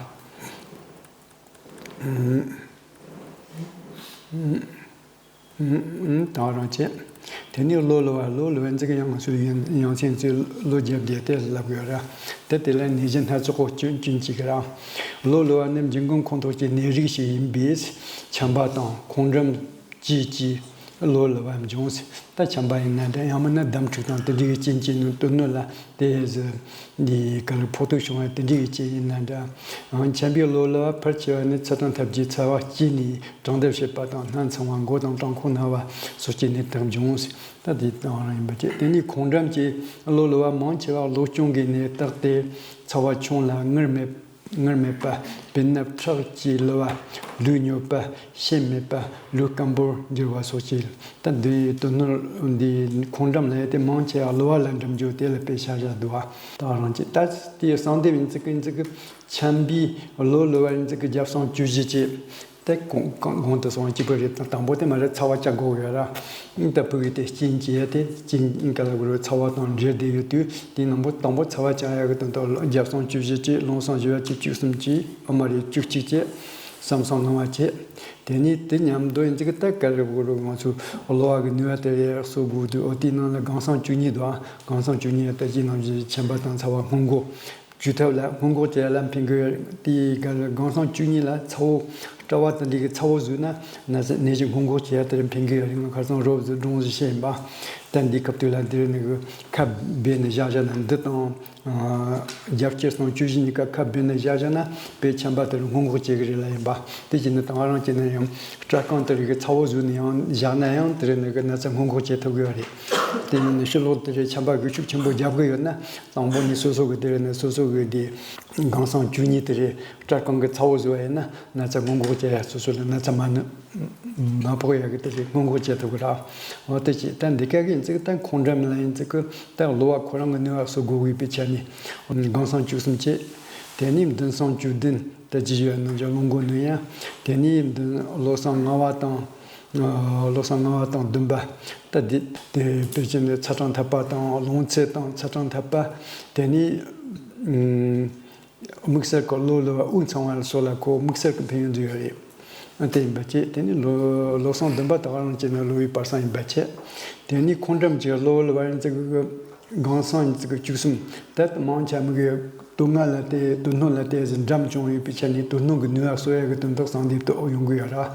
ད་རང་བྱས། དེ་ནས་གློ་ལུ་བ། གློ་ལུ་བ་འཛིན་གི་ཡང་ང་ཚོའི་ཡང་སེམས་ཚོས་གློ་རྒྱབ་བསྡད་དེ་ལབ་དགོས་ར། དེ་དེ་ལ་ནད་གཞི་སྣ་ཚོགས་སྐོར་སྐྱོན་སྐྱོན་གཅིག་ར། གློ་ལུ་བ་ནི་འབྱིན་རྔུབ་ཁོངས་གཏོགས་ཀྱི་ནད་རིགས་ཤིག་ཡིན་པས། ཆམ་པ་དང་ཁོང་འགྲམ་བཅས་ཀྱིས་གློ་ལུ་བ་འབྱུང་། ད་ཆམ་པ་ཡིན་ན་འདྲ། ཡང་མིན་ན་འདམ་འཁྲུག་དང་དེ་འདྲའི་རྐྱེན་གྱིས་ནི་དོན་སྣོད་ལ་དེ་བཞིན་འདི་ག་ལ་ཕོག་ཐུག་བྱུང་བ་དེ་འདྲའི་རྐྱེན་ཡིན་ན་འདྲ། ཡང་ཆམ་པའི་གློ་ལུ་བ་ཕལ་ཆེ་བ་ནི་ཚ་གྲང་འཐབ་རྒྱུའི་ཚ་བ་སྐྱེས་ནས། གྲང་འདེབས་བྱེད་པ་དང་སྣ་ཚིམ་པ། མགོ་དང་བྲང་ཁོག་ན་བ་སོགས་ཀྱི་ནད་རྟགས་འབྱུང་། ད་དེ་དང་རང་ཡིན་པ་བཅས། དེ་ནས་ཁོང་འགྲམ་གྱི་གློ་ལུ་བ་མང་ཆེ་བ་གློ་གཅོང་གི་ནད་རྟགས་ཏེ། ཚ་བ་ཆུང་ལ་ངུར་མེད་ངུར་མེད་པ། དཔེར་ན་ཁྲག་གི་ལུ་བ། ལུས་མྱོས་པ། ཤེད་མེད་པ། ལུས་སྐམ་པོར་འགྱུར་བ་སོགས་ཀྱིས། ད་འདི་དོན་སྣོད་འདི་ཁོང་འགྲམ་ལ་ཡོད་དེ་མང་ཆེ་བ་གློ་བ་ལ་འགྲམ་རྒྱུ་དེ་ལ་དཔེ་བྱ་བཞག་འདུག་བ། ད་རང་གཅེས་ད་དེ་གསང་འདེབས་ཡིན་ཙི་གི་ཡིན་ཙི་གི། ཆམ་པའི་གློ་ལུ་བ་ཡིན་ཙི་གི་རྒྱབ་གསང་བཅུ་བཞི་བཅས། དེ་གོང་གོང་གོང་དུ་སོང་བ་གཅིག་པ་རེད། དང་དང་པོ་དེ་མ་རེད། ཚ་བ་བཅག་དགོས་ཡོད་ར། ད་ཕུག་གི་དེ་སྐྱིན་གྱི་ཡ་དེ་སྐྱིན་ག་ལ་གོ་རེད། ཚ་བ་དང་འབྲེལ་བསྡད་ཡོད་དུས་དེ་ནང་པོ་དང་པོ་ཚ་བ་བཅག་ཡ་གི་དོན་དག་རྒྱབ་གསང་བཅུ་བཞི་བཅས། རླུང་གསང་བཞི་བ་བཅས། བཅུ་གསུམ་བཅས། ཨ་མ་རེད། བཅུ་གཅིག་བཅས། ཟམ་གསུམ་ལྔ་བ་བཅས། དེ་ནས་དེ་མཉམ་དུ་ཡིན་ཙི་གི་ད་ག་ལ་གོ་རེད། ང་ཚོ་གློ་བ་གི་ནུས་པ་དེ་ཡར་གསོ་དགོས་དུས། འོ་དེའི་ནང་ལ་སྒང་གསང་བཅུ་གཉིས་འདུག་ཨ། སྒང་གསང་བཅུ་གཉིས་ད་ཅི་ནང་བཞིན་ཆམ་པ་དང་ཚ་བ་སྔོན་འགོག་བཅོས་ཐབས་ལ་སྔོན་འགོག་བྱེད་ཡ་ལ་ཕན་གི་ཡོད་རེད། དེའི་སྒང་གསང་བཅུ་གཉིས་ལ་ཚ་བོ་སྐྲ་བ་དང་འདྲ་གི་ཚ་བོ་བཟོས་ན་ན་ཚ་ནད་གཞི་སྔོན་འགོག་བྱེད་ཡ་དེར་ཕན་གི་ཡོད་རེད། ང་ཁ་སང་རོབ་ཙམ་སྒྲུང་ཞིག་བཤད་ཡིན་པ། ད་འདི་སྐབས་དུས་ལ་འདིར་ནི་གི་ཁ་སྦས་ནས་བཞག་བཞག་ན། འདི་དང་རྒྱབ་སྐྱེས་སོང་བཅུ་བཞི་གཉིས་ཀ་ཁ་སྦས་ནས་བཞག་བཞག་ན་དཔེ་ཆམ་པ་དེར་སྔོན་འགོག་བྱེད་གི་རེད་ལ་ཡིན་པ། དེ་བྱས་ན་ད་ང་རང་བྱས་ན་ཡང་སྐྲ་རྐང་དེར་གི་ཚ་བོ་བཟོས་ནས་ཡང་བཞག་ན་ཡང་དེར་ནི་གི་ན་ཚ་སྔོན་འགོག་བྱེད་ཐུབ་གི་ཡོད་རེད། དེ་ཡིན་ན་ཕྱི་ལོགས་དེར་ཆམ་པ་གི་ཤུགས་ཆེན་པོ་རྒྱབ་གི་ཡོད་ན། དང་པོ་ནས་སོ་སོ་གི་དེ་རེད་ནས་སོ་སོ་གི་དེ་སྒང་གསང་བཅུ་གཉིས་དེ་རེད། སྐྲ་རྐང་གི་ཚ་བོ་བཟོས་པ་ཡིན་ན་ན་ཚ་སྔོན་འགོག་བྱེད་ཡ། སོ་སོ་ལ་ན་ཚ་མ་ནི་མ་ཕོག་ཡ་གི་དེ་རེད། སྔོན་འགོག་བྱེད་ཐུབ་གི་ར། འོ་དེ་བྱས་ད་འདི་ག་གི་ཡིན་ཙི་གི་ད་ཁོང་འགྲམ་ལ་ཡིན་ཙི་གི་ད་གློ་བ་ཁོ་རང་གི་ནུས་པ་གསོ་དགོས་གི་པའི་ཆ་ནས་སྒང་གསང་བཅུ་གསུམ་བྱས། དེ་ནས་བདུན་གསང་བཅུ་བདུན་ད་ཅི་ཡོད་ནང་བཞིན་རླུང་མགོ་ནུས་ཡ། དེ་ནས་བདུན་གློ་གསང་ལྔ་བ་དང་། ཨ། བློ་བཟང་ལྔ་བ་དང་བདུན་པ། ད་འདི་དེ་དཔེ་ཅན་ནི་ཚ་གྲང་འཐབ་པ་དང་རླུང་ཚད་དང་ཚ་གྲང་འཐབ་པ། དེ་ནས་ཨུམ། དམིགས་བསལ་གྱི་གློ་ལུ་བ་དབུགས་འཚང་བ་ལ་སོགས་ལ་ཁོ་དམིགས་བསལ་གྱི་ཕན་ཡོན་འདུས་ཡོད་རེད། ཨ། དེ་ཡིན་པ་བཅས། དེ་ནས་བློ་བློ་བཟང་བདུན་པ་དག་རང་བཅས་ནི་གློ་བའི་བར་གསང་ཡིན་པ་བཅས། དེ་ནས་ཁོང་འགྲམ་གྱི་གློ་ལུ་བ་ཡིན་ཙི་གི་སྒང་གསང་ཡིན་ཙི་གི་བཅུ་གསུམ། ད་མང་ཆེ་མི་གི་དུག་ལྔ་ལ་བརྟེན། དུག་སྣོད་ལ་བརྟེན་ཟིན་འགྲམ་བྱུང་ཡོད་པའི་ཆ་ནས་དུག་སྣོད་ཀྱི་ནུས་པ་གསོ་ཡ་གི་དོན་དག་གསང་འདེབས་དུ་ཡོང་གི་ཡོད་ར།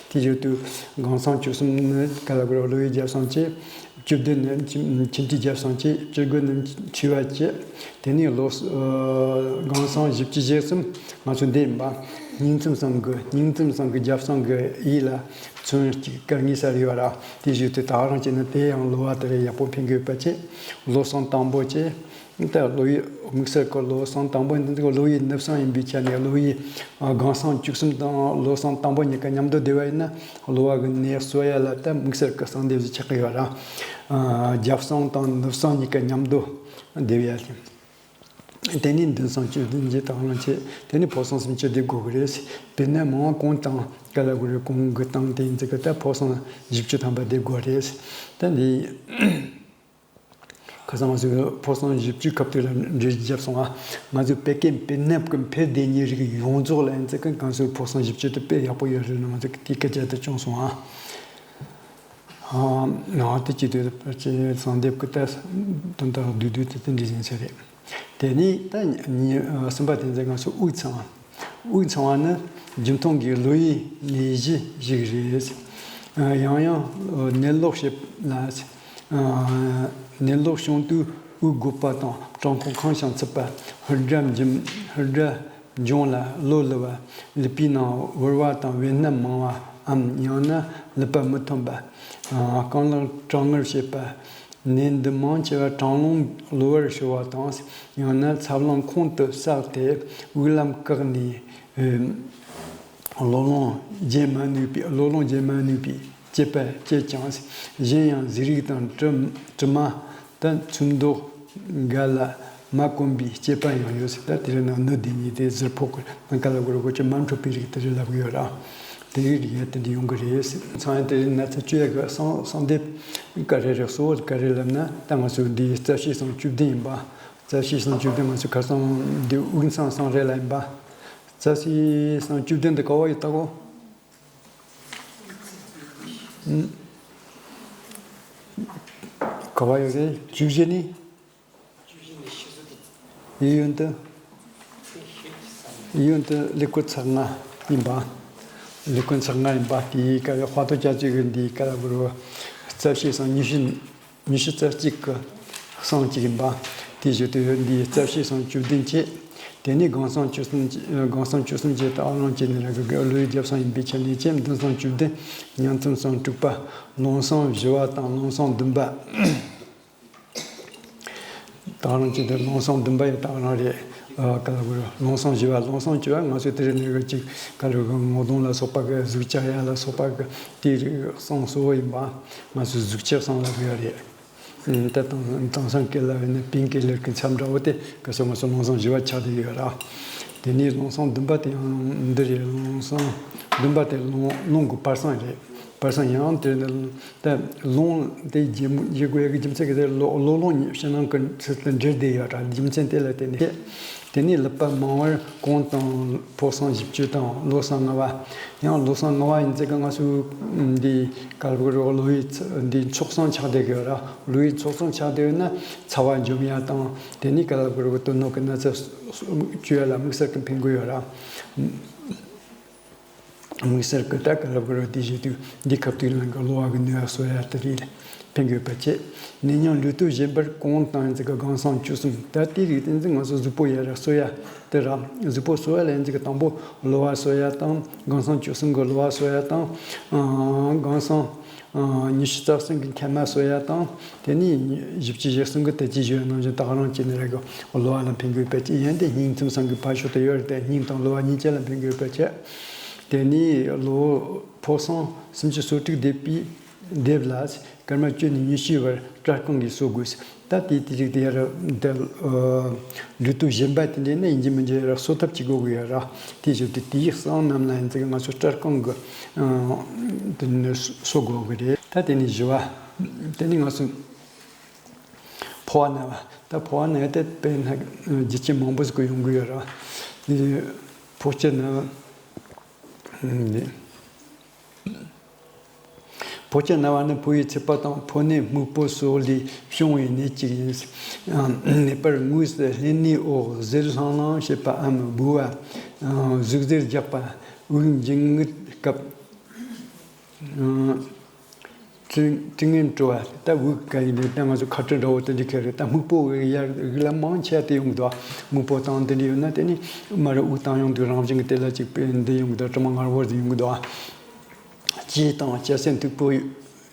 དེ་བཞིན་དུ་སྒང་གསང་བཅུ་གསུམ་ནི་ག་ལ་གོ་རེ་གློ་བའི་རྒྱབ་གསང་བཅས། བཅུ་བདུན་ནི་མཆིན་མཆིན་མཐུའི་རྒྱབ་གསང་བཅས། བཅུ་དགུ་ནི་མཁྲིས་པ་བཅས། དེ་ནས་ལོ་ཨ་སྒང་གསང་བཞི་བཅུ་ཞེ་གསུམ་ང་ཚོ་འདི་ཡིན་པ། སྙིང་ཙམ་སང་གི་སྙིང་ཙམ་སང་གི་རྒྱབ་སང་གི་ཡིད་ལ་ཚོན་གཅིག་དཀར་ངེས་ས་རེད་བ་ར། དེ་བཞིན་དུ་ད་རང་བྱས་ན་དེ་ཡང་གློ་བ་དེ་རེད་ཡག་པོ་འཕེན་དགོས་པ་བྱས། བློ་བཟང་དང་པོ་བྱས། ད་གློ་བའི་དམིགས་བསལ་གྱི་གློ་བཟང་དང་པོ་འདི་ཚོ་གློ་བའི་ནུབ་བཟང་ཡིན་པའི་ཆ་ནས་གློ་བའི་ཨ་སྒང་སང་བཅུ་གསུམ་དང་བློ་བཟང་དང་པོ་གཉིས་ཀ་མཉམ་དུ་བསྡེབས་པ་ཡིན་ན་གློ་བ་གི་ནད་གསོ་ཡ་ལ་ད་དམིགས་བསལ་གྱི་གསང་སྡེབ་ཟིག་ཆགས་ཀྱི་ཡོད་ར། ཨ་རྒྱབ་སང་དང་ནུབ་བཟང་གཉིས་ཀ་མཉམ་དུ་བསྡེབས་ཡ་ལ། དེ་ནས་མདུན་བཟང་བཅུ་བདུན་གྱི་དང་བླངས་བྱས། དེ་ནས་ཕོ་བཟང་སུམ་ཅུ་བསྡེབ་དགོས་ཀྱི་རེད། དཔེར་ན་མང་བ་གོང་དང་ག་ལ་དགོས་རེད། གོང་གི་སྟེང་དེ་ཡིན་ཙི་གི་ད་ཕོ་བཟང་བཞི་བཅུ་ཐམ་པ་བསྡེབ་དགོས་རེད། ད་འདི་ཁ་སང་ང་ཚོས་ཕོ་བཟང་བཞི་བཅུ་ཁ་ཐུག་ལ་འགྲེལ་བརྒྱབ་སོང་ཨ། ང་ཚོས་བད་ཀན་བེ་ནབ་ཀྱི་འཕེལ་བདེ་གཉིས་རིགས་ཡོངས་རྫོགས་ལ་ཡིན་ཙི་གི་གང་ཚོད་ཕོ་བཟང་བཞི་བཅུ་དེ་དཔེ་ཡག་པོ་ཡོད་རེད་ན་ང་ཚོས་དེའི་སྐད་ཆ་དེ་བྱུང་སོང་ཨ། ཨ་ནང་དེ་གཅིག་དུས་ཅེས་གསང་སྡེབ་ཀྱི་ལྟ་དོན་དག་བསྡུས་བསྡུས་དེ་དེ་འདྲ་ཡིན་ས་རེད། དེ་ནས་ད་ཉི་གསུམ་པ་དེ་ཚོ་ང་ཚོ་དབུགས་འཚང་བ། དབུགས་འཚང་བ་ནི་རྒྱུན་མཐོང་གི་གློ་བའི་ནད་གཞི་ཞིག་རེད། ཡང་ཡང་ནད་ལོག་བྱེད་ལ། ནད་ལོག་བྱུང་དུས་དབུགས་འགོག་པ་དང་བྲང་ཁོག་ཁེངས་ཤིང་ཚིག་པ། ཧུར་སྒྲ་འབྱིན་ཧུར་སྒྲ་འབྱུང་ལ་གློ་ལུ་བ། ལུད་པའི་ནང་བུར་བ་དང་བེ་སྣབས་མང་བའམ་ཡང་ན་ལུད་པ་མི་ཐོན་པ། རྐང་ལག་གྲང་ངར་བྱེད་པ། ནད་འདི་མང་ཆེ་བ་གྲང་རླུང་གློ་བར་ཤོར་བ་དང་ཡང་ན་ཚ་རླུང་ཁོང་དུ་བསགས་ཏེ་དབུགས་ལམ་བཀག་ནས་གློ་རླུང་རྒྱས་མ་ནུས་པའི་གློ་རླུང་རྒྱས་མ་ནུས་པའི་སྐྱེད་པ་སྐྱེད་ཀྱང་གཞན་ཡང་གཟུགས་རིས་དང་དྲི་དྲི་མ། ད་ཚོན་མདོག་འགའ་ལ་མ་གོམས་པའི་སྐྱེས་པ་ཡང་ཡོད་ཟེར། ད་དེ་རིང་ནང་སྣོད་ལྡན་གཉིས་དེ་ཟུར་ཕོག་གི་ནང་ག་ལ་གོ་ར་གོ་ཆ་མ་འཕྲོད་པའི་རིགས་དེ་རིགས་ལབ་གི་ཡོད་ར། དེ་རིགས་རིགས་ཡ་དེ་འདྲ་ཡོང་གི་རེད་ཟེར། ཚང་ཡ་དེ་རིང་ན་ཚ་བཅོས་ཡ་གི་གསང་གསང་སྡེབ་ག་རེ་རེད། གཙོ་བོ་ག་རེ་ལབ་ན་ད་ང་ཚོ་འདི་རྩ་བཤད་གསང་བཅུ་བདུན་ཡིན་པ། རྩ་བཤད་གསང་བཅུ་བདུན་ང་ཚོ་ཁ་སང་འདི་དབུས་གཙང་གསང་རེད་ལ་ཡིན་པ། རྩ་བཤད་གསང་བཅུ་བདུན་དེ་ག་བ་ཡོད་ད་གོ་ག་བ་ཡོད་རེད། བཅུ་བཞི་ནི། གཡས་གཡོན་དུ། གཡས་གཡོན་དུ་ཀླད་ཀོར་ཚེག་ལྔ་ཡིན་པ། ཀླད་ཀོར་ཚེག་ལྔ་ཡིན་པ་དེའི་སྐབས་དཔལ་རྡོ་རྒྱ་མཚོ་གི་འདིའི་སྐབས་ལ་གུ་རུ་རྩ་བཤད་གསང་ཉི་ཤུ་ཉི་ཤུ་རྩ་གཅིག་གི་གསང་གཅིག་ཡིན་པ། དེའི་གཞུག་ཏུ་འདིའི་རྩ་བཤད་གསང་བཅུ་བདུན་བྱས། དེ་ནས་སྒང་གསང་བཅུ་གསུམ་གྱི་སྒང་གསང་བཅུ་གསུམ་གྱི་ད་ཨ་ལོང་བྱས་ནས་ར་གི་གི་ཀློའི་རྒྱབ་གསང་ཡིན་པའི་ཆ་ནས་ཀྱང་མདུན་གསང་བཅུ་བདུན་ཉིང་མཚམས་གསང་དྲུག་པ། ལུང་གསང་བཞི་བ་དང་ལུང་གསང་བདུན་པ། ད་རང་གཅིག་དེ་ལུང་གསང་བདུན་པ་ཡི་ད་རང་རེད། ཨ་ག་ལ་གོ་ལུང་གསང་བཞི་བ་ལུང་གསང་བཅུ་བ་ང་ཚོས་དེ་རིང་ནས་གཅིག་ག་ལ་གོ་ངོ་གདོང་ལ་སོགས་པ་གི་གཟུགས་བྱ་ཡ་ལ་སོགས་པ་གི་དེའི་རིགས་གསང་གཙོ་བོ་ཡིན་པ་ང་ཚོས་གཟུགས་བྱ་གསང་ལ་གོ་ཡ་རེད། ད་དེང་དེང་སང་སྐད་ལ་ཡིན་ན་པིང་ཀེ་ལེར་གྱི་མཚམས་འདྲ་བོ་དེ་ག་སོ་ང་ཚོ་ལུང་གསང་བཞི་བ་ཆགས་བསྡད་ཡོད་ར། དེ་ནས་ལུང་གསང་བདུན་པ་དེ་ཡང་འདི་རེད། ལུང་གསང་བདུན་པ་དེ་ལུང་ལུང་གི་བར་གསེང་རེད། བར་གསེང་ཡང་དེ་ནི་ད་ལུང་དེ་རྒྱུ་རྒྱུ་དགོས་ཡ་གི་རྒྱུ་མཚན་གྱི་དེ་ལོ་ལོ་ལོང་ཕྱི་ནང་གི་ཚུལ་དུ་འབྲེལ་བསྡད་ཡོད་ར། རྒྱུ་མཚན་དེ་ལ་བརྟེན་ནས། དེ་ནས་ལུད་པ་མང་བར་གོང་དང་ཕོ་གསང་བཞི་བཅུ་དང་ལོ་གསང་ལྔ་བ། ཡང་ལོ་གསང་ལྔ་བ་ཡིན་ཙི་ག་ང་ཚོའི་འདི་ག་ལ་གོ་ར་གློ་བའི་ཚ་འདི་མཆོག་གསང་ཆགས་བསྡད་ཀྱི་ཡོད་ར། གློ་བའི་མཆོག་གསང་ཆགས་བསྡད་ཡོད་ན་ཚ་བ་འཇོམས་ཡ་དང་དེ་ནས་ག་ལ་གོ་ར་གོ་དོན་ནོ་གི་ན་ཚ་བཅོས་ཡ་ལ་དམིགས་བསལ་གྱི་ཕན་གི་ཡོད་ར། དམིགས་བསལ་གྱི་ད་ག་ལ་གོ་ར་དེ་བཞིན་དུ་འདི་ཁ་ཐུག་ནང་གི་གློ་བ་གི་ནུས་པ་གསོ་ཡ་དེ་རེད། ཕན་དགོས་པ་བྱས། ནད་རྙིང་ལུས་སྟོབས་ཞན་པར་གོང་དང་ཡིན་ཙི་ག་སྒང་གསང་བཅུ་གསུམ་ད་དེ་རིགས་དེ་ཚོ་ང་ཚོ་གཟུགས་པོ་ཡར་གསོ་ཡ་དེ་ར། གཟུགས་པོ་གསོ་ཡ་ལ་ཡིན་ཙི་ག་དང་པོ་གློ་བ་གསོ་ཡ་དང་སྒང་གསང་བཅུ་གསུམ་གི་གློ་བ་གསོ་ཡ་དང་། སྒང་གསང་ཉི་ཤུ་རྩ་གསུམ་གི་མཁལ་མ་གསོ་ཡ་དང་དེ་ནས་བཞི་བཅུ་ཞེ་གསུམ་གི་དལ་གྱིས་ཞུ་ཡ་ནང་བཞིན་ད་ག་རང་བྱས་ནས་ར་གི་གློ་བ་ལ་ཕན་དགོས་པ་བྱས། ཡིན་ཏེ་སྙིང་མཚམས་སང་གི་ཕར་ཕྱོགས་དུ་ཡོད་རེད་དེ་སྙིང་དང་གློ་བ་གཉིས་ཆ་ལ་ཕན་དགོས་པ་བྱས། དེ་ནས་གློ་ཕོ་གསང་སུམ་ཅུ་སོ་དྲུག་བསྡེབས་པའི་སྡེབ་ལ་སྐར་མ་བཅུ་ནས་ཉི་ཤུའི་བར་སྐྲ་རྐང་གིས་གསོ་དགོས། ད་དེའི་དེ་རིགས་དེ་ཡར་འདི་ལུས་སྟོབས་ཞན་པ་དེ་འདྲས་ནི་ཡིན་གྱི་མིན་གྱི་ཡར་གསོ་ཐབས་བྱེད་དགོས་ཀྱི་ཡོད་ར། དེའི་ཞོར་དུ་དེའི་གསང་རྣམས་ལ་ཡིན་ཙི་ག་ང་ཚོ་སྐྲ་རྐང་གི་དེ་ནི་གསོ་དགོས་ཀྱི་རེད། ད་དེ་ནི་བཞི་བ། དེ་ནི་ང་ཚོ་ཕོ་བ་ན་བ། ད་ཕོ་བ་ན་དེ་དཔེར་ན་རྒྱུ་རྐྱེན་མང་པོ་ཞིག་གི་ཡོང་གི་ཡོད་ར། དེ་ཕོ་སྐྱེས་ན་བ། ཕོ་སྐྱེས་ན་བ་ནི་ཕོ་བའི་ཚད་པ་དང་ཕོ་ནད་སྨུག་པོ་སོགས་ལས་བྱུང་བའི་ནད་ཅིག་ཡིན། ངེས་པར་ངོས་སུ་ལྷན་ནུས་འོག་གཟེར་ལྷང་ལྷང་བྱེད་པའམ་སྦུ་བ། གཟུགས་གཟེར་རྒྱག་པ། དབུགས་འབྱིན་རྔུབ་སྐབས། དྲི་དྲི་ངན་བྲོ་བ་ད་དབུགས་ག་ཡིན་ནས་ད་ང་ཚོ་ཁ་དྲི་འདྲ་བོ་དེ་འདྲ་ཁེལ་རེད། ད་སྨུག་པོ་ཡར་དབུགས་ལ་མང་ཆེ་བ་དེ་ཡོང་གི་འདུག་སྨུག་པོ་དང་དེ་འདྲ་ཡོད་ན་དེ་ནི་མར་དབུགས་བཏང་ཡོང་དུས་རང་བཞིན་གྱི་དེ་ལ་ཅིག་པས་འདི་ཡོང་གི་འདུག་དྲི་མ་ངར་བོ་ཟིག་ཡོང་གི་འདུག་ལྕེ་དང་སྐྱ་སེར་མཐུག་པོ་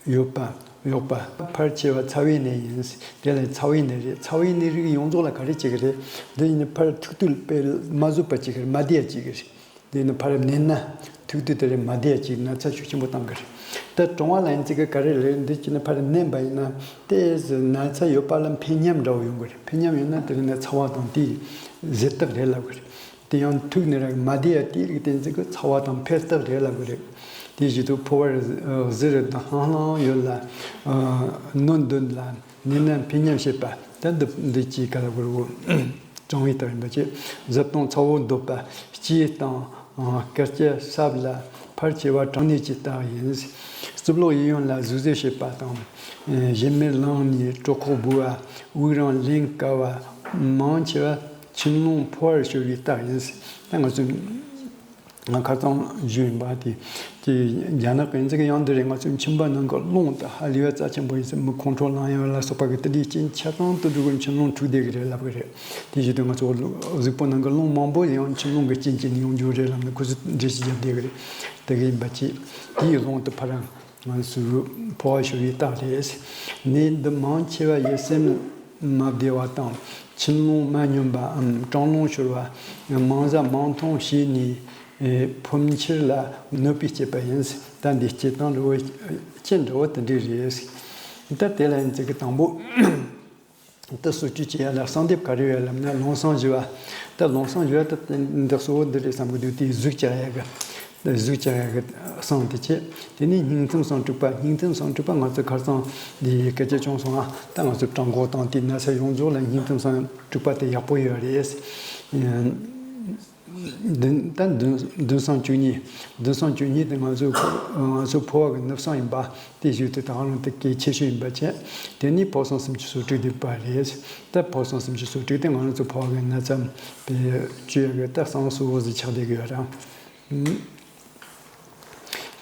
ཡོད་པ། གཡོགས་པ། ཕལ་ཆེ་བ་ཚ་བའི་ནད་ཡིན། དེ་ལས་ཚ་བའི་ནད་རེད། ཚ་བའི་ནད་རིགས་ཡོངས་རྫོགས་ལ་ག་རེ་བྱེད་ཀྱི་རེད། འདི་ཡིན་ན་ཕར་ཐུག་དུས་དཔེ་མ་བཟོད་པ་བྱེད་ཀྱི་རེད། མ་བདེ་ཡ་བྱེད་ཀྱི་རེད། འདི་ཡིན་ན་ཕར་མནན་ན་ཐུག་དུས་དེ་རེད། མ་བདེ་ཡ་བྱེད་ན་ཚ་ཤུགས་ཆེན་པོ་བཏང་གི་རེད། ད་གྲང་བ་ལ་ཡིན་ཚིག་གི་ག་རེ་རེད། འདི་བྱས་ན་ཕར་མནན་པ་ཡིན་ན་དེ་ན་ཚ་ཡོད་པ་ལ་འཕེལ་ཉམས་འདྲ་བོ་ཡོང་གི་རེད། འཕེལ་ཉམས་ཡོད་ན་དེ་རིགས་ན་ཚ་བ་དང་དེའི་གཟེར་རྟགས་རེད་ལབ་གི་རེད། དེ་ཡང་ཐུག་ནས་ར་མ་བདེ་ཡ་དེ་རིགས་དེ་ཚིག་གི་ཚ་བ་དང་འཕེལ་རྟགས་རེད་ལབ་གི་རེད། དེ་བཞིན་དུ་ཕོ་བར་གཟེར་དང་ལྷང་ལྷང་ཡོད་ལ། སྣོད་འདོན་ལ་ནི་ན་འཕེལ་ཉམས་བྱེད་པ་ད་འདི་འདི་གཅིག་ག་ལ་བོར་བོ། གྲང་བའི་རྟགས་ཡིན་པ་བཅས་གཟེར་དང་ཚ་བོ་འདོད་པ། སྐྱེས་དང་སྐར་སྐྱ་སྲབ་ལ་ཕལ་ཆེ་བ་གྲང་ནད་ཀྱི་རྟགས་ཡིན། རྩིབ་ལོགས་གཡས་གཡོན་ལ་ཟུག་གཟེར་བྱེད་པ་དང་། གཞལ་མེར་ལངས་ནས་གྲོད་ཁོག་སྦོ་བ། དབུགས་རིང་ལེན་དཀའ་བ། མང་ཆེ་བ་མཆིན་རླུང་ཕོ་བར་ཤོར་བའི་རྟགས་ཡིན། ད་ང་ཚོ་ང་ཁ་སང་ཞུས་ཡིན་པ་དེ་དེ་རྒྱ་ནག་གི་འཛིན་གི་ཡང་འདི་རེད། ང་ཚོའི་མཆིན་པ་ནང་གི་རླུང་དེ་ཧ་ལས་པ་རྩ་ཆེན་པོ་ཡིན་ཟེར། མི་ཁོང་ཁྲོ་ལངས་ཡ་ལ་སོགས་པ་གི་དེ་འདྲའི་རྐྱེན་ཆ་ཚང་དུ་འགྲོ་གི་མཆིན་རླུང་འཁྲུགས་བསྡད་གི་རེད་ལབ་གི་རེད། དེ་བཞིན་དུ་ང་ཚོ་གཟུགས་པོ་ནང་གི་རླུང་མང་པོ་ཡང་མཆིན་རླུང་གི་རྐྱེན་གྱིས་ཡོང་རྒྱུ་རེད་ལབ་ནས་ཁོ་ཚོས་འགྲེལ་བཤད་བརྒྱབ་བསྡད་གི་རེད། དེ་གི་ཡིན་པ་ཅི་དེའི་རླུང་དེ་ཕར་ང་ཚོའི་ཕོ་བ་ཤོར་བའི་རྟགས་རེད། ནད་འདི་མང་ཆེ་བ་ཡི་སེམས་མ་བདེ་བ་དང་། མཆིན་རླུང་མ་སྙོམས་པའམ་གྲང་རླུང་ཤོར་བ། མང་བཟའ་མང་འཐུང་བྱས་ནས། ཨེ། ཕོ་མཆིར་ལ་གནོད་པའི་སྐྱེད་པ་ཡིན། ད་འདི་སྐྱེད་སྟངས་འདྲ་བོ་སྐྱེད་འདྲ་བོ་དེ་འདྲ་རེད། ད་དེ་ལ་ཡིན་ཚིག་གི་དང་པོ། ད་གསོ་བཅོས་བྱེད་ཡ་ལ་གསང་སྡེབ་ག་རེ་ཡོད་ལབ་ན་རླུང་སྲང་བཞི་བ། ད་རླུང་སྲང་བཞི་བ་ད་འདི་གཙོ་བོ་འདི་རེད་བསམ་གི་འདུག་དེའི་གཟུགས་བཅག་ཡ་གི། གཟུགས་བཅག་ཡ་གི་སྲང་དེ་བྱས། དེ་ནས་སྙིང་ཐུམ་སྲང་དྲུག་པ། སྙིང་ཐུམ་སྲང་དྲུག་པ་ང་ཚོ་ཁ་སང་འདི་སྐད་ཆ་བྱུང་སོང་ཨ། ད་ང་ཚོ་བྲང་ཁོག་དང་དེའི་ན་ཚ་ཡོངས་རྫོགས་ལ་སྙིང་ཐུམ་སྲང་དྲུག་པ་དེ་ཡག་པོ་ཡོད་རེད། བདུན་ད་བདུན་བདུན་སྲང་བཅུ་གཉིས། བདུན་སྲང་བཅུ་གཉིས་དེ་ང་ཚོའི་ཕོ་ང་ཚོའི་ཕོ་བ་གི་ནུབ་སྲང་ཡིན་པ། དེ་བཞིན་དུ་ད་ག་རང་དེ་གལ་ཆེ་ཤོས་ཡིན་པ་བྱས། དེ་ནས་ཕོ་སྲང་སུམ་ཅུ་སོ་དྲུག་དེ་པ་རེད། ད་ཕོ་སྲང་སུམ་ཅུ་སོ་དྲུག་དེ་ང་ཚོའི་ཕོ་བ་གི་ན་ཚ་བཅོས་ཡ་གི་ད་གསང་གསོ་བོ་ཟིག་ཆགས་བསྡད་གི་ཡོད་ར།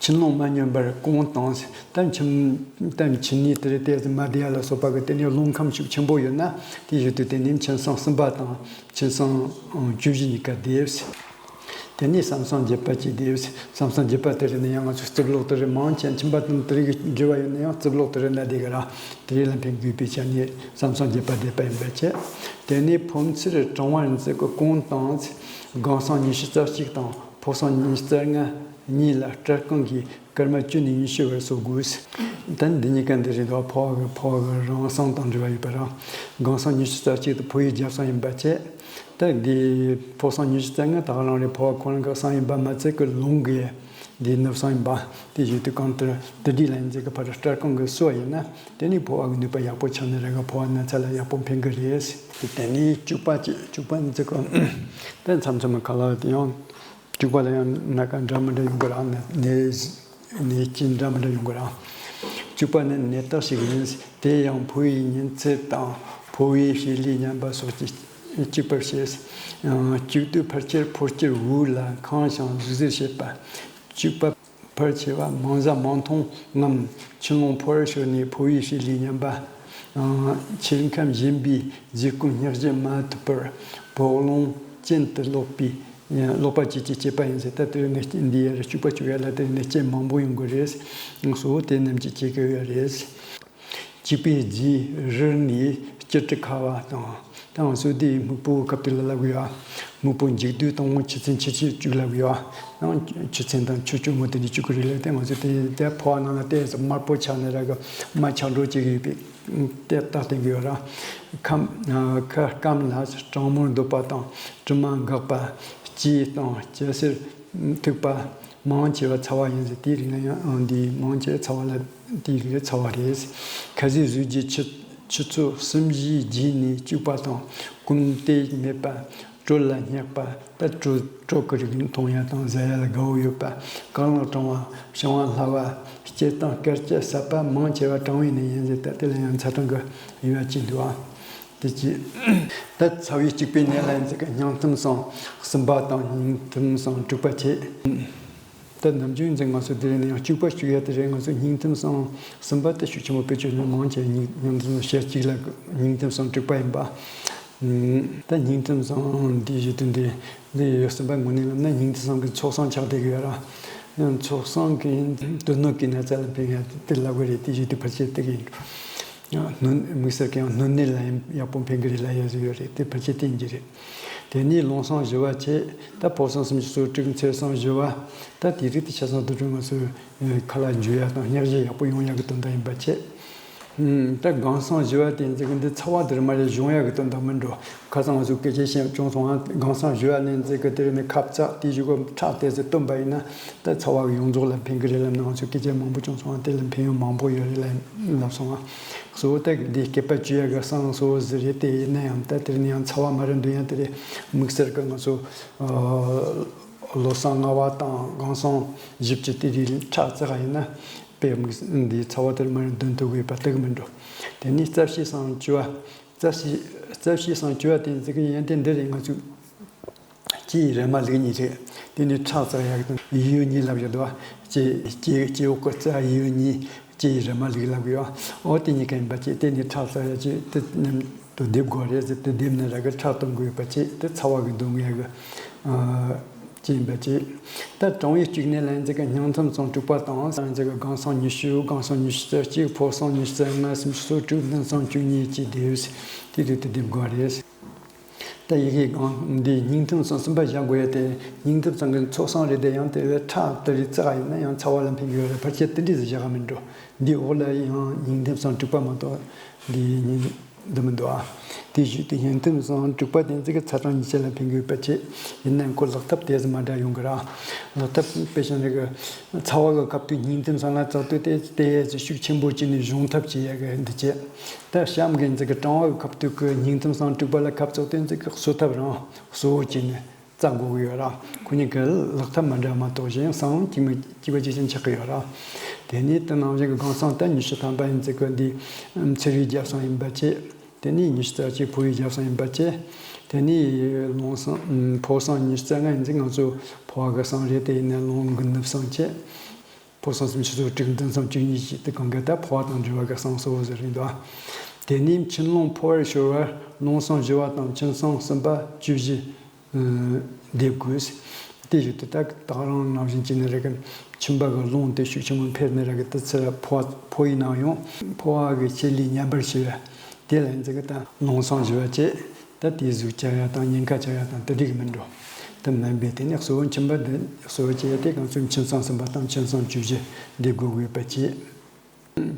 མཆིན་རླུང་མ་སྙོམས་པར་སྐོང་དང་། ད་མཆིན་ད་མཆིན་ནད་དེ་རེད་དེ་མ་བདེ་ཡ་ལ་སོགས་པ་གི་དེ་ནས་རླུང་ཁམས་ཤུགས་ཆེན་པོ་ཡོད་ན། དེ་བཞིན་དུ་དེ་ནས་མཆིན་སྲང་གསུམ་པ་དང་མཆིན་སྲང་བཅུ་བཞི་གཉིས་ཀ་བདེ། དེ་ནས་མཚམས་སྲང་བརྒྱད་པ་གཅིག་བདེ། མཚམས་སྲང་བརྒྱད་པ་དེ་རེད་ན་ཡང་ང་ཚོ་རྩིབ་ལོགས་དེ་རེད་མང་ཆེ་མཆིན་པ་དང་དེ་རིགས་འབྲེལ་བ་ཡོད་ན་ཡང་རྩིབ་ལོགས་དེ་རེད་ན་བདེ་གི་ར། དེ་རིགས་ལ་ཕན་དགོས་པའི་ཆ་ནས་མཚམས་སྲང་བརྒྱད་པ་བདེ་པ་ཡིན་པ་བྱས། དེ་ནས་ཕོ་མཆིར་གྲང་བ་ཡིན་ཚད་ཀྱི་སྐོང་དང་། སྒང་སྲང་ཉི་ཤུ་རྩ་གཅིག་དང་ཕོ་སྲང་ཉི་ཤུ་རྩ་ལྔ་གཉིས་ལ་སྐྲ་རྐང་གི་སྐར་མ་བཅུ་ནས་ཉི་ཤུ་བར་གསོ་དགོས། ད་འདི་གཉིས་ཀ་འདི་རེད་འདུག་ཕོ་བ་གི་ཕོ་བ་གི་རང་སྲང་དང་འབྲེལ་བ་ཡོད་པ་ར། སྒང་སྲང་ཉི་ཤུ་རྩ་གཅིག་དེ་ཕོ་བའི་རྒྱབ་སྲང་ཡིན་པ་བྱས། ད་འདི་ཕོ་སྲང་ཉི་ཤུ་རྩ་ལྔ་ད་ག་རང་རེད། ཕོ་བ་ཁོ་རང་གི་སྲང་ཡིན་པ་མ་ཚད་ཀྱི་ལུང་གི་འདི་ནུབ་སྲང་ཡིན་པ། དེ་བཞིན་དུ་གང་ལྟར་དེ་འདྲའི་ལ་ཡིན་ཚད་ཀྱི་ཕར་སྐྲ་རྐང་གི་གསོ་བ་ཡིན་ན། དེ་ནི་ཕོ་བ་གི་ནུས་པ་ཡག་པོ་ཆགས་ནས་ར་གི་ཕོ་བ་ན་ཚ་ལ་ཡག་པོ་ཕན་གི་རེད། དེ་ནས་བཅུ་པ་བཅུ་པ་ནི་ཚིག་གི་ད་མཚམས་མཚམས་ག་ལ་དེ་ཡང་བཅུ་པ་ལ་ཡང་སྣ་ཁ་འདྲ་མི་འདྲ་ཡོང་གི་ར། ནད་ནད་རྐྱེན་འདྲ་མི་འདྲ་ཡོང་གི་ར། བཅུ་པ་ནི་ནད་རྟགས་ཤིག་ཡིན། དེ་ཡང་ཕོ་བའི་ཉིན་མཚན་དང་ཕོ་བའི་བྱེད་ལས་ཉམས་པ་སོགས་ཀྱིས་གཅིག་པར་བྱེད། གཅིག་ཏུ་ཕལ་ཆེར་ཕོ་སྐྱེས་དབུགས་ལ་ཁེངས་ཤིང་ཟུག་གཟེར་བྱེད་པ། བཅུ་པ། ཕལ་ཆེ་བ་མང་བཟའ་མང་འཐུང་ངམ་མཆིན་རླུང་ཕོ་བར་ཤོར་ནས་ཕོ་བའི་བྱེད་ལས་ཉམས་པ། མཆེར་ཁམས་གཞན་པའི་ཟས་སྐོམ་སྙེག་བཞི་མ་ཐུབ་པར་ཕོ་རླུང་གྱེན་དུ་ལོག་པའི་ལོག་པ་བཅས་ཀྱི་སྐྱེད་པ་ཡིན་ཟེར། ད་དེ་ནི་འདི་ཡར་བཅུ་པ་བཅུག་ཡ་ལ་དེ་ནི་རྐྱེན་མང་པོ་ཡོང་གི་རེད། གཙོ་བོ་དེ་རྣམས་ཀྱིས་སྐྱེད་ཀྱི་ཡོད་རེད། གཅིག་པའི་རྗེས་རིར་ནས་སྐྱི་དྲི་ཁ་བ་དང་། ད་ང་ཚོ་དེའི་སྨུག་པོ་སྐབས་དེ་ལ་ལབ་དགོས་ཡ། སྨུག་པོ་འཇིག་དུས་དང་པོ་ཆུ་ཚན་ཆུ་ཚན་བཅུག་ལབ་དགོས་ཡ། ཡང་ཆུ་ཚན་དང་ཆུ་སྐྱོར་མོ་དེ་འདྲ་བཅུག་གི་རེད་ལ། དེ་ང་ཚོ་དེ་དེ་ཕོ་བ་ནང་ལ་དེ་དམར་པོ་ཆགས་ནས་ར་གི་རྨ་ཆགས་འགྲོ་བྱེད་ཀྱི་ཡོད་པའི་དེ་རྟགས་བསྟན་གྱི་ཡོད་ར། ཁམས་ཁ་སྐམ་ལ་གྲང་མོར་འདོད་པ་དང་། དྲི་མ་འགག་པ། ལྕེ་དང་སྐྱ་སེར་མཐུག་པ། མང་ཆེ་བ་ཚ་བ་ཡིན་ཟེར། དེའི་རིགས་ལ་ཡང་འདི་མང་ཆེ་བ་ཚ་བ་ལ་དེའི་རིགས་ལ་ཚ་བ་རེད། ཁ་ཟས་ཟོས་རྗེས་ཆུ་ཆུ་ཚོད་གསུམ་བཞིའི་རྗེས་ནས་བཅུག་པ་དང་། སྐོམ་དད་མེད་པ། དྲོད་ལ་སྙེག་པ། ད་དྲོད་དྲོད་ཀྱི་རིགས་འཐུང་ཡ་དང་ཟ་ཡ་ལ་དགའ་བོ་ཡོད་པ། རྐང་ལག་གྲང་བ། བྱིང་བ་སླ་བ། སྐྱེ་སྟངས་སྐར་སྐྱ་སྲབ་པ། མང་ཆེ་བ་གྲང་བའི་ནད་ཡིན་ཟེར། ད་དེ་ལ་ཡང་ཚ་གྲང་གི་དབྱེ་བ་གཅིག་འདུག་ཨ། དེ་གཅིག་ད་ཚ་བའི་གཅིག་པའི་ནད་ལ་ཡིན་ཟེར་གི་སྙིང་ཐུམ་སྲང་གསུམ་པ་དང་སྙིང་ཐུམ་སྲང་དྲུག་པ་བྱས། ད་ནམ་རྒྱུན་འཛིན་ང་ཚོ་དེ་རིང་ནས་ཡང་གཅིག་པ་གཅིག་ཡ་དེ་རེད། ང་ཚོ་སྙིང་གཏམ་སང་གསུམ་པ་དེ་ཤུགས་ཆེན་པོ་བེད་སྤྱོད་ནས་མང་ཆེ་སྙིང་སྙིང་གཏམ་ཞེ་གཅིག་ལ་སྙིང་གཏམ་སང་དྲུག་པ་ཡིན་པ། ད་སྙིང་གཏམ་སང་འདི་ཞུ་དོན་དེ་འདི་ཡོད་གསུམ་པ་ངོས་ནས་ལབ་ན་སྙིང་གཏམ་སང་གི་ཚོགས་བསགས་ཆགས་བསྡད་ཀྱི་ཡོད་ར། ཡང་ཚོགས་བསགས་ཀྱི་དོན་སྣོད་ཀྱི་ན་ཚ་ལ་ཕན་ཡ་དེ་ལབ་གི་རེད། དེ་ཞུ་དུས་ཕལ་ཆེར་དེ་གི་ཡིན། སྣོད་དམིགས་བསལ་གྱི་ཡང་སྣོད་ནད་ལ་ཡང་ཡག་པོ་ཕན་གི་རེད་ལབ་ཡ་ཟིག་ཡོད་རེད། དེ་ཕལ་ཆེར་བསྟན་གྱི་རེད། དེ་ནས་རླུང་སང་བཞི་བ་བྱས། ད་ཕོ་སང་སུམ་ཅུ་སོ་དྲུག་མཚེར་སང་བཞི་བ། ད་དེ་རིགས་དེ་ཆ་ཚང་དུ་དྲུང་ང་ཚོའི་ཁ་ལག་འཇུ་ཡ་དང་སྙེག་བཞི་ཡག་པོ་ཡོང་ཡ་གི་དོན་དག་ཡིན་པ་བྱས། ད་སྒང་སང་བཞི་བ་དེ་ཚོ་གི་འདི་ཚ་བ་དེར་མ་རེད་གཞུང་ཡ་གི་དོན་དག་མིན་འགྲོ། ཁ་སང་ང་ཚོ་སྐད་ཆ་བཤད་བྱུང་སོང་ང་། སྒང་སང་བཞི་བ་ནས་འཛེག་གི་དེ་རིགས་ནས་ཁབ་ཚག་དེ་བཞི་གོ་ཁྲག་དེ་ཚོ་བཏོན་པ་ཡིན་ན་ད་ཚ་བ་གི་ཡོངས་རྫོགས་ལ་ཕན་གི་རེད་ལབ་ན། ང་ཚོ་སྐད་ཆ་མང་པོ་བྱུང་སོང་ང་། དེ་ལ་ཕན་ཡོན་མང་པོ་ཡོད་རེད་ལབ་ལབ་སོང་ང་། གཙོ་བོ་ད་འདི་སྐེད་པ་བཅུ་ཡ་གི་སང་གཙོ་བོ་ཟིག་རེད། དེ་ཡིན་ན་ཡང་ད་དེ་རིགས་ནས་ཡང་ཚ་བ་མ་རེད་འདོན་ཡ་དེ་རེད། དམིགས་བསལ་གི་ང་ཚོ་ལོ་གསང་ལྔ་བ་དང་སྒང་སང་བཞི་བཅུ་དེ་རིགས་ཁྲག་ཚག་ཡིན་ན། དཔེ་དམིགས་འདིའི་ཚ་བ་དེར་མ་རེད་འདོན་ཐུབ་དགོས་པ་དེ་གི་མི་འགྲོ། དེ་ནས་རྩ་བཤད་སང་བཅུ་བ། རྩ་བཤད་རྩ་བཤད་སང་བཅུ་བ་དེ་འཛིན་གི་ཡན་དེ་འདི་རེད། ང་ཚོས་ལྕེ་ཡི་རེ་མ་ལུག་གཉིས་རེད། དེ་ནས་ཁྲག་ཚག་ཡག་དང་ཡུལ་གཉིས་ལབ་ཡོད་དོ། ལྕེ་ལྕེ་ལྕེ་འོག་གི་རྩ་ཡུལ་གཉིས་ལྕེ་ཡི་རེ་མ་ལུག་ལབ་གི་ཡོད། འོ་དེ་གཉིས་ཀ་ཡིན་པ་བྱས། དེ་ནས་ཁྲག་ཚག་ཡག་ཅིག་དེ་མཉམ་དུ་སྡེབ་དགོས་རེད་ཟེར། དེ་སྡེབ་ནས་ར་གི་ཁྲག་གཏོང་དགོས་པ་བྱས། དེ་ཚ་བ་གི་འདོན་ཡག་གི་ཅི་ཡིན་པ་བྱས། ད་གྲང་བའི་བཅུད་ནད་ལ་འཛིན་གི་སྙིང་མཚམས་སང་དྲུག་པ་དང་། སང་འཛིན་གི་སྒང་སང་ཉི་ཤུ། སྒང་སང་ཉི་ཤུ་རྩ་གཅིག་ཕོ་སང་ཉི་ཤུ་རྩ་ལྔ། སུམ་ཅུ་སོ་དྲུག་བདུན་སང་བཅུ་གཉིས་བཅས་སྡེབ། དེ་རིགས་དེ་སྡེབ་དགོས་རེད། ད་ཡི་གེ་སྒང་འདི་སྙིང་མཚམས་སང་གསུམ་པ་བཞག་དགོས་ཡ་དེ། སྙིང་མཚམས་སང་གི་ཚོགས་སང་རེད་དེ། ཡང་དེ་བས་ཁྲག་དེ་རིགས་ཚག་ཡིན་ན་ཡང་ཚ་བ་ལ་ཕན་གི་ཡོད་རེད། ཕལ་ཆེར་དེ་འདྲས་ཟིག་བཞག་ག་མི་འགྲོ། འདི་འོག་ལ་ཡང་སྙིང་མཚམས་སང་དྲུག་པ་མ་གཏོགས་འདི་སྙིང་འདི་མི་འདུག་ཨ། དེ་བཞིན་དུ་སྙིང་མཚམས་སང་དྲུག་པ་དེ་ཚོ་གི་ཚ་གྲང་གཉིས་ཆ་ལ་ཕན་གི་ཡོད་པ་བྱས། ཡིན་ན་ཁོ་ལག་ཐབས་དེ་ཚོ་མ་འདྲ་ཡོང་གི་ར། ལག་ཐབས་དཔེ་བཞག་ན་གི་ཚ་བ་གི་སྐབས་དུ་སྙིང་མཚམས་སང་ལ་བཙག་དུས་དེ་དེ་ཡས་ཚོ་ཤུགས་ཆེན་པོ་བྱས་ནས་གཞུང་ཐབས་བྱེད་ཡ་གི་འདི་བྱས། ད་གཤམ་གི་འཛིན་གི་གྲང་བ་གི་སྐབས་དུ་གི་སྙིང་མཚམས་སང་དྲུག་པ་ལ་ཁབ་བཙོག་དེ་འཛིན་གི་གསོ་ཐབས་རང་གསོ་བོ་བྱས་ནས་བཙག་དགོས་གི་ཡོད་ར། ཁོ་གཉིས་ཀྱི་ལག་ཐབས་མ་འདྲ་མ་གཏོགས་གཞན་སང་གཅིག་མ་གཅིག་པ་གཅིག་ཅན་ཆགས་གི་ཡོད་ར། དེ་ནས་དེ་ནང་བཞིན་གི་སྒང་སང་ད་ཉི་ཤུ་ཐམ་པ་ཡིན་ཚེ་གི་འདི་མཚེར་བའི་རྒྱབ་སང་ཡིན་པ་བྱས། དེ་ནས་ཉི་ཤུ་རྩ་གཅིག་ཕོ་བའི་རྒྱབ་སང་ཡིན་པ་བྱས། དེ་ནས་རླུང་སང་ཕོ་སང་ཉི་ཤུ་རྩ་ལྔ་ཡིན་ཚེ་ང་ཚོ་ཕོ་བ་གི་སང་རེད། དེ་ཡིན་ན་རླུང་གི་ནུབ་སང་བྱས། ཕོ་སང་སུམ་ཅུ་སོ་དྲུག་བདུན་སང་བཅུ་གཉིས་བཅས་དེ་གང་ག་ད་ཕོ་བ་དང་འབྲེལ་བ་གི་སང་གཙོ་བོ་ཟིག་རེད་འདུག་དེ་ནས་མཆིན་རླུང་ཕོ་བར་ཤོར་བར་རླུང་སང་བཞི་བ་དང་མཆིན་སང་གསུམ་པ་བཅུ་བཞི་སྡེབ་དགོས། དེ་བཞིན་དུ་ད་ད་ག་རང་ནང་བཞིན་བྱས་ནས་རེད་གི། མཆིན་པ་གི་རླུང་དེ་ཤུགས་ཆེན་པོ་འཕེལ་ནས་རེད་གི། དེ་ཚེ་ཕོ་བ་ཕོ་ཡི་ནང་ཡོང་། ཕོ་བ་གི་ཆེད་ལས་ཉམས་པར་བྱེད་པ། དེ་ལ་འཛིན་གི་ད་རླུང་སང་བཞི་བ་བྱས། ད་དེའི་གཟུགས་བཅག་ཡ་དང་ཉེན་ཁ་བཅག་ཡ་དང་དེ་འགྲིག་གི་མི་འགྲོ། དེ་མིན་པས་དེ་ནས་གཙོ་བོ་མཆིན་པ་འདི་གཙོ་བོ་བྱས་ཏེ་གང་ཚོད་མཆིན་སང་གསུམ་པ་དང་མཆིན་སང་བཅུ་བཞི་འདི་དགོས་དགོས་པ་བྱས།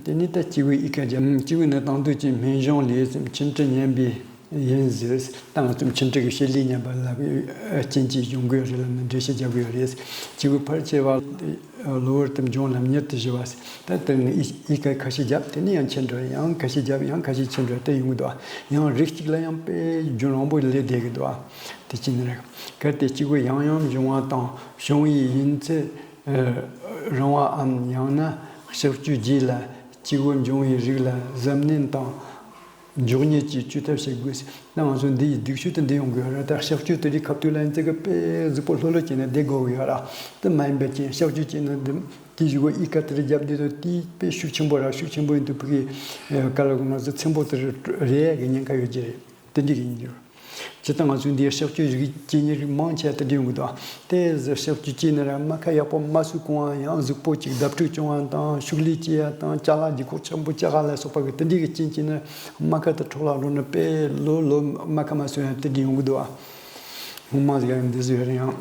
དེ་ནས་ད་སྤྱི་བོའི་ཨི་ཀ་རྒྱབ། སྤྱི་བོའི་ནི་དང་དུ་ཅིག་སྨན་གཞུང་ལས་མཆིན་དྲི་ཉམས་པའི་ཡིན་ཟེར། ད་ང་ཚོ་མཆིན་དྲི་གི་ཤེད་ལས་ཉམས་པ་ལ་རྐྱེན་གྱིས་འབྱུང་གི་ཡོད་རེད་ལབ་ནས་འགྲེལ་བཤད་རྒྱབ་གི་ཡོད་རེད། སྤྱི་བོའི་ཕར་ཕྱེ་བ། གློ་བུར་དུ་འབྱུང་ལམ་ཉེར་དུ་ཞི་བ། ད་དེ་ནི་ཨི་ཨི་ཀ་ཁ་ཤས་བརྒྱབ། དེ་ནས་ཡང་མཆིན་དྲི་ཡང་ཁ་ཤས་བརྒྱབ། ཡང་ཁ་ཤས་མཆིན་དྲི་དེ་ཡོང་གི་འདུག་ཡང་རིགས་གཅིག་ལ་ཡང་དཔེ་རྒྱུན་རིང་པོ་སླེབས་བསྡད་ཀྱི་འདུག་དེ་ཅི་ནི་རེད། གལ་ཏེ་སྤྱི་བོ་ཡང་ཡང་འབྱུང་བ་དང་བྱུང་བའི་ཡུན་ཚད་རིང་བའམ་ཡང་ན་གཤག་བཅོས་རྗེས་ལ་སྤྱི་བོ་འབྱུང་བའི་རིགས་ལ་གཟབ་ནན་དང་། མགྱོགས་མྱུར་གྱིས་བཅོས་ཐབས་བྱེད་དགོས། ད་ང་ཚོ་འདི་ཡི་སྡིག་སྤྱོད་དུ་འདི་ཡོང་དགོས་ར། ད་གཤག་བཅོས་དེ་རིགས་ཁ་ཐུག་ལ་ཡིན་ཚེ་གི་དཔེ་གཟུགས་པོ་ལྷོད་ལྷོད་བྱས་ནས་བསྡད་དགོས་ཀྱི་ཡོད་ར། དེ་མ་ཡིན་པའི་རྐྱེན་གཤག་བཅོས་བྱས་ན་འདི་དེ་བཞུགས་ཨི་ཀ་དེ་རིགས་རྒྱབ་བསྡད་དུས་དེ་དཔེ་ཤུགས་ཆེན་པོ་ར། ཤུགས་ཆེན་པོ་ཡིན་དུས་ཕ་གི་དཀའ་ལས་ཁག་ང་ཚོ་ཚན་པོ་དེ་རེད་གི་ཉེན་ཁ་ཡོད་ཀྱི་རེད། དེ་འདྲ་གི་ཡིན་རྒྱུ། སྤྱིར་བཏང་ང་ཚོའི་འདིའི་གཤག་བཅོས་རིགས་སྐྱེ་ཉེན་རིགས་མང་ཆེ་བ་དེ་འདྲ་ཡོང་གི་འདུག་དེ་ཟེར་གཤག་བཅོས་བྱས་ན་ར་རྨ་ཁ་ཡག་པོ་མ་བསུས་གོང་ཡང་གཟུགས་པོ་ཅིག་བརྡབ་འཁྲུག་བྱུང་བ་དང་ཤུགས་ལས་སྐྱེ་ཡ་དང་ཅ་ལག་ལྗིད་ཁོག་ཆེན་པོ་བཅག་ག་ལ་སོགས་པ་གི་དེ་འདྲ་གི་རྐྱེན་བྱས་ན་རྨ་ཁ་དེ་འཕྲོ་བརླག་འགྲོ་ན་དཔེ་ལོ་ལོ་རྨ་ཁ་མ་བསུ་ཡ་དེ་འདྲ་ཡོང་གི་འདུག་སྔོན་མ་ཟིག་ཡང་འདི་ཟིག་ཡོད་རེད། ཡང་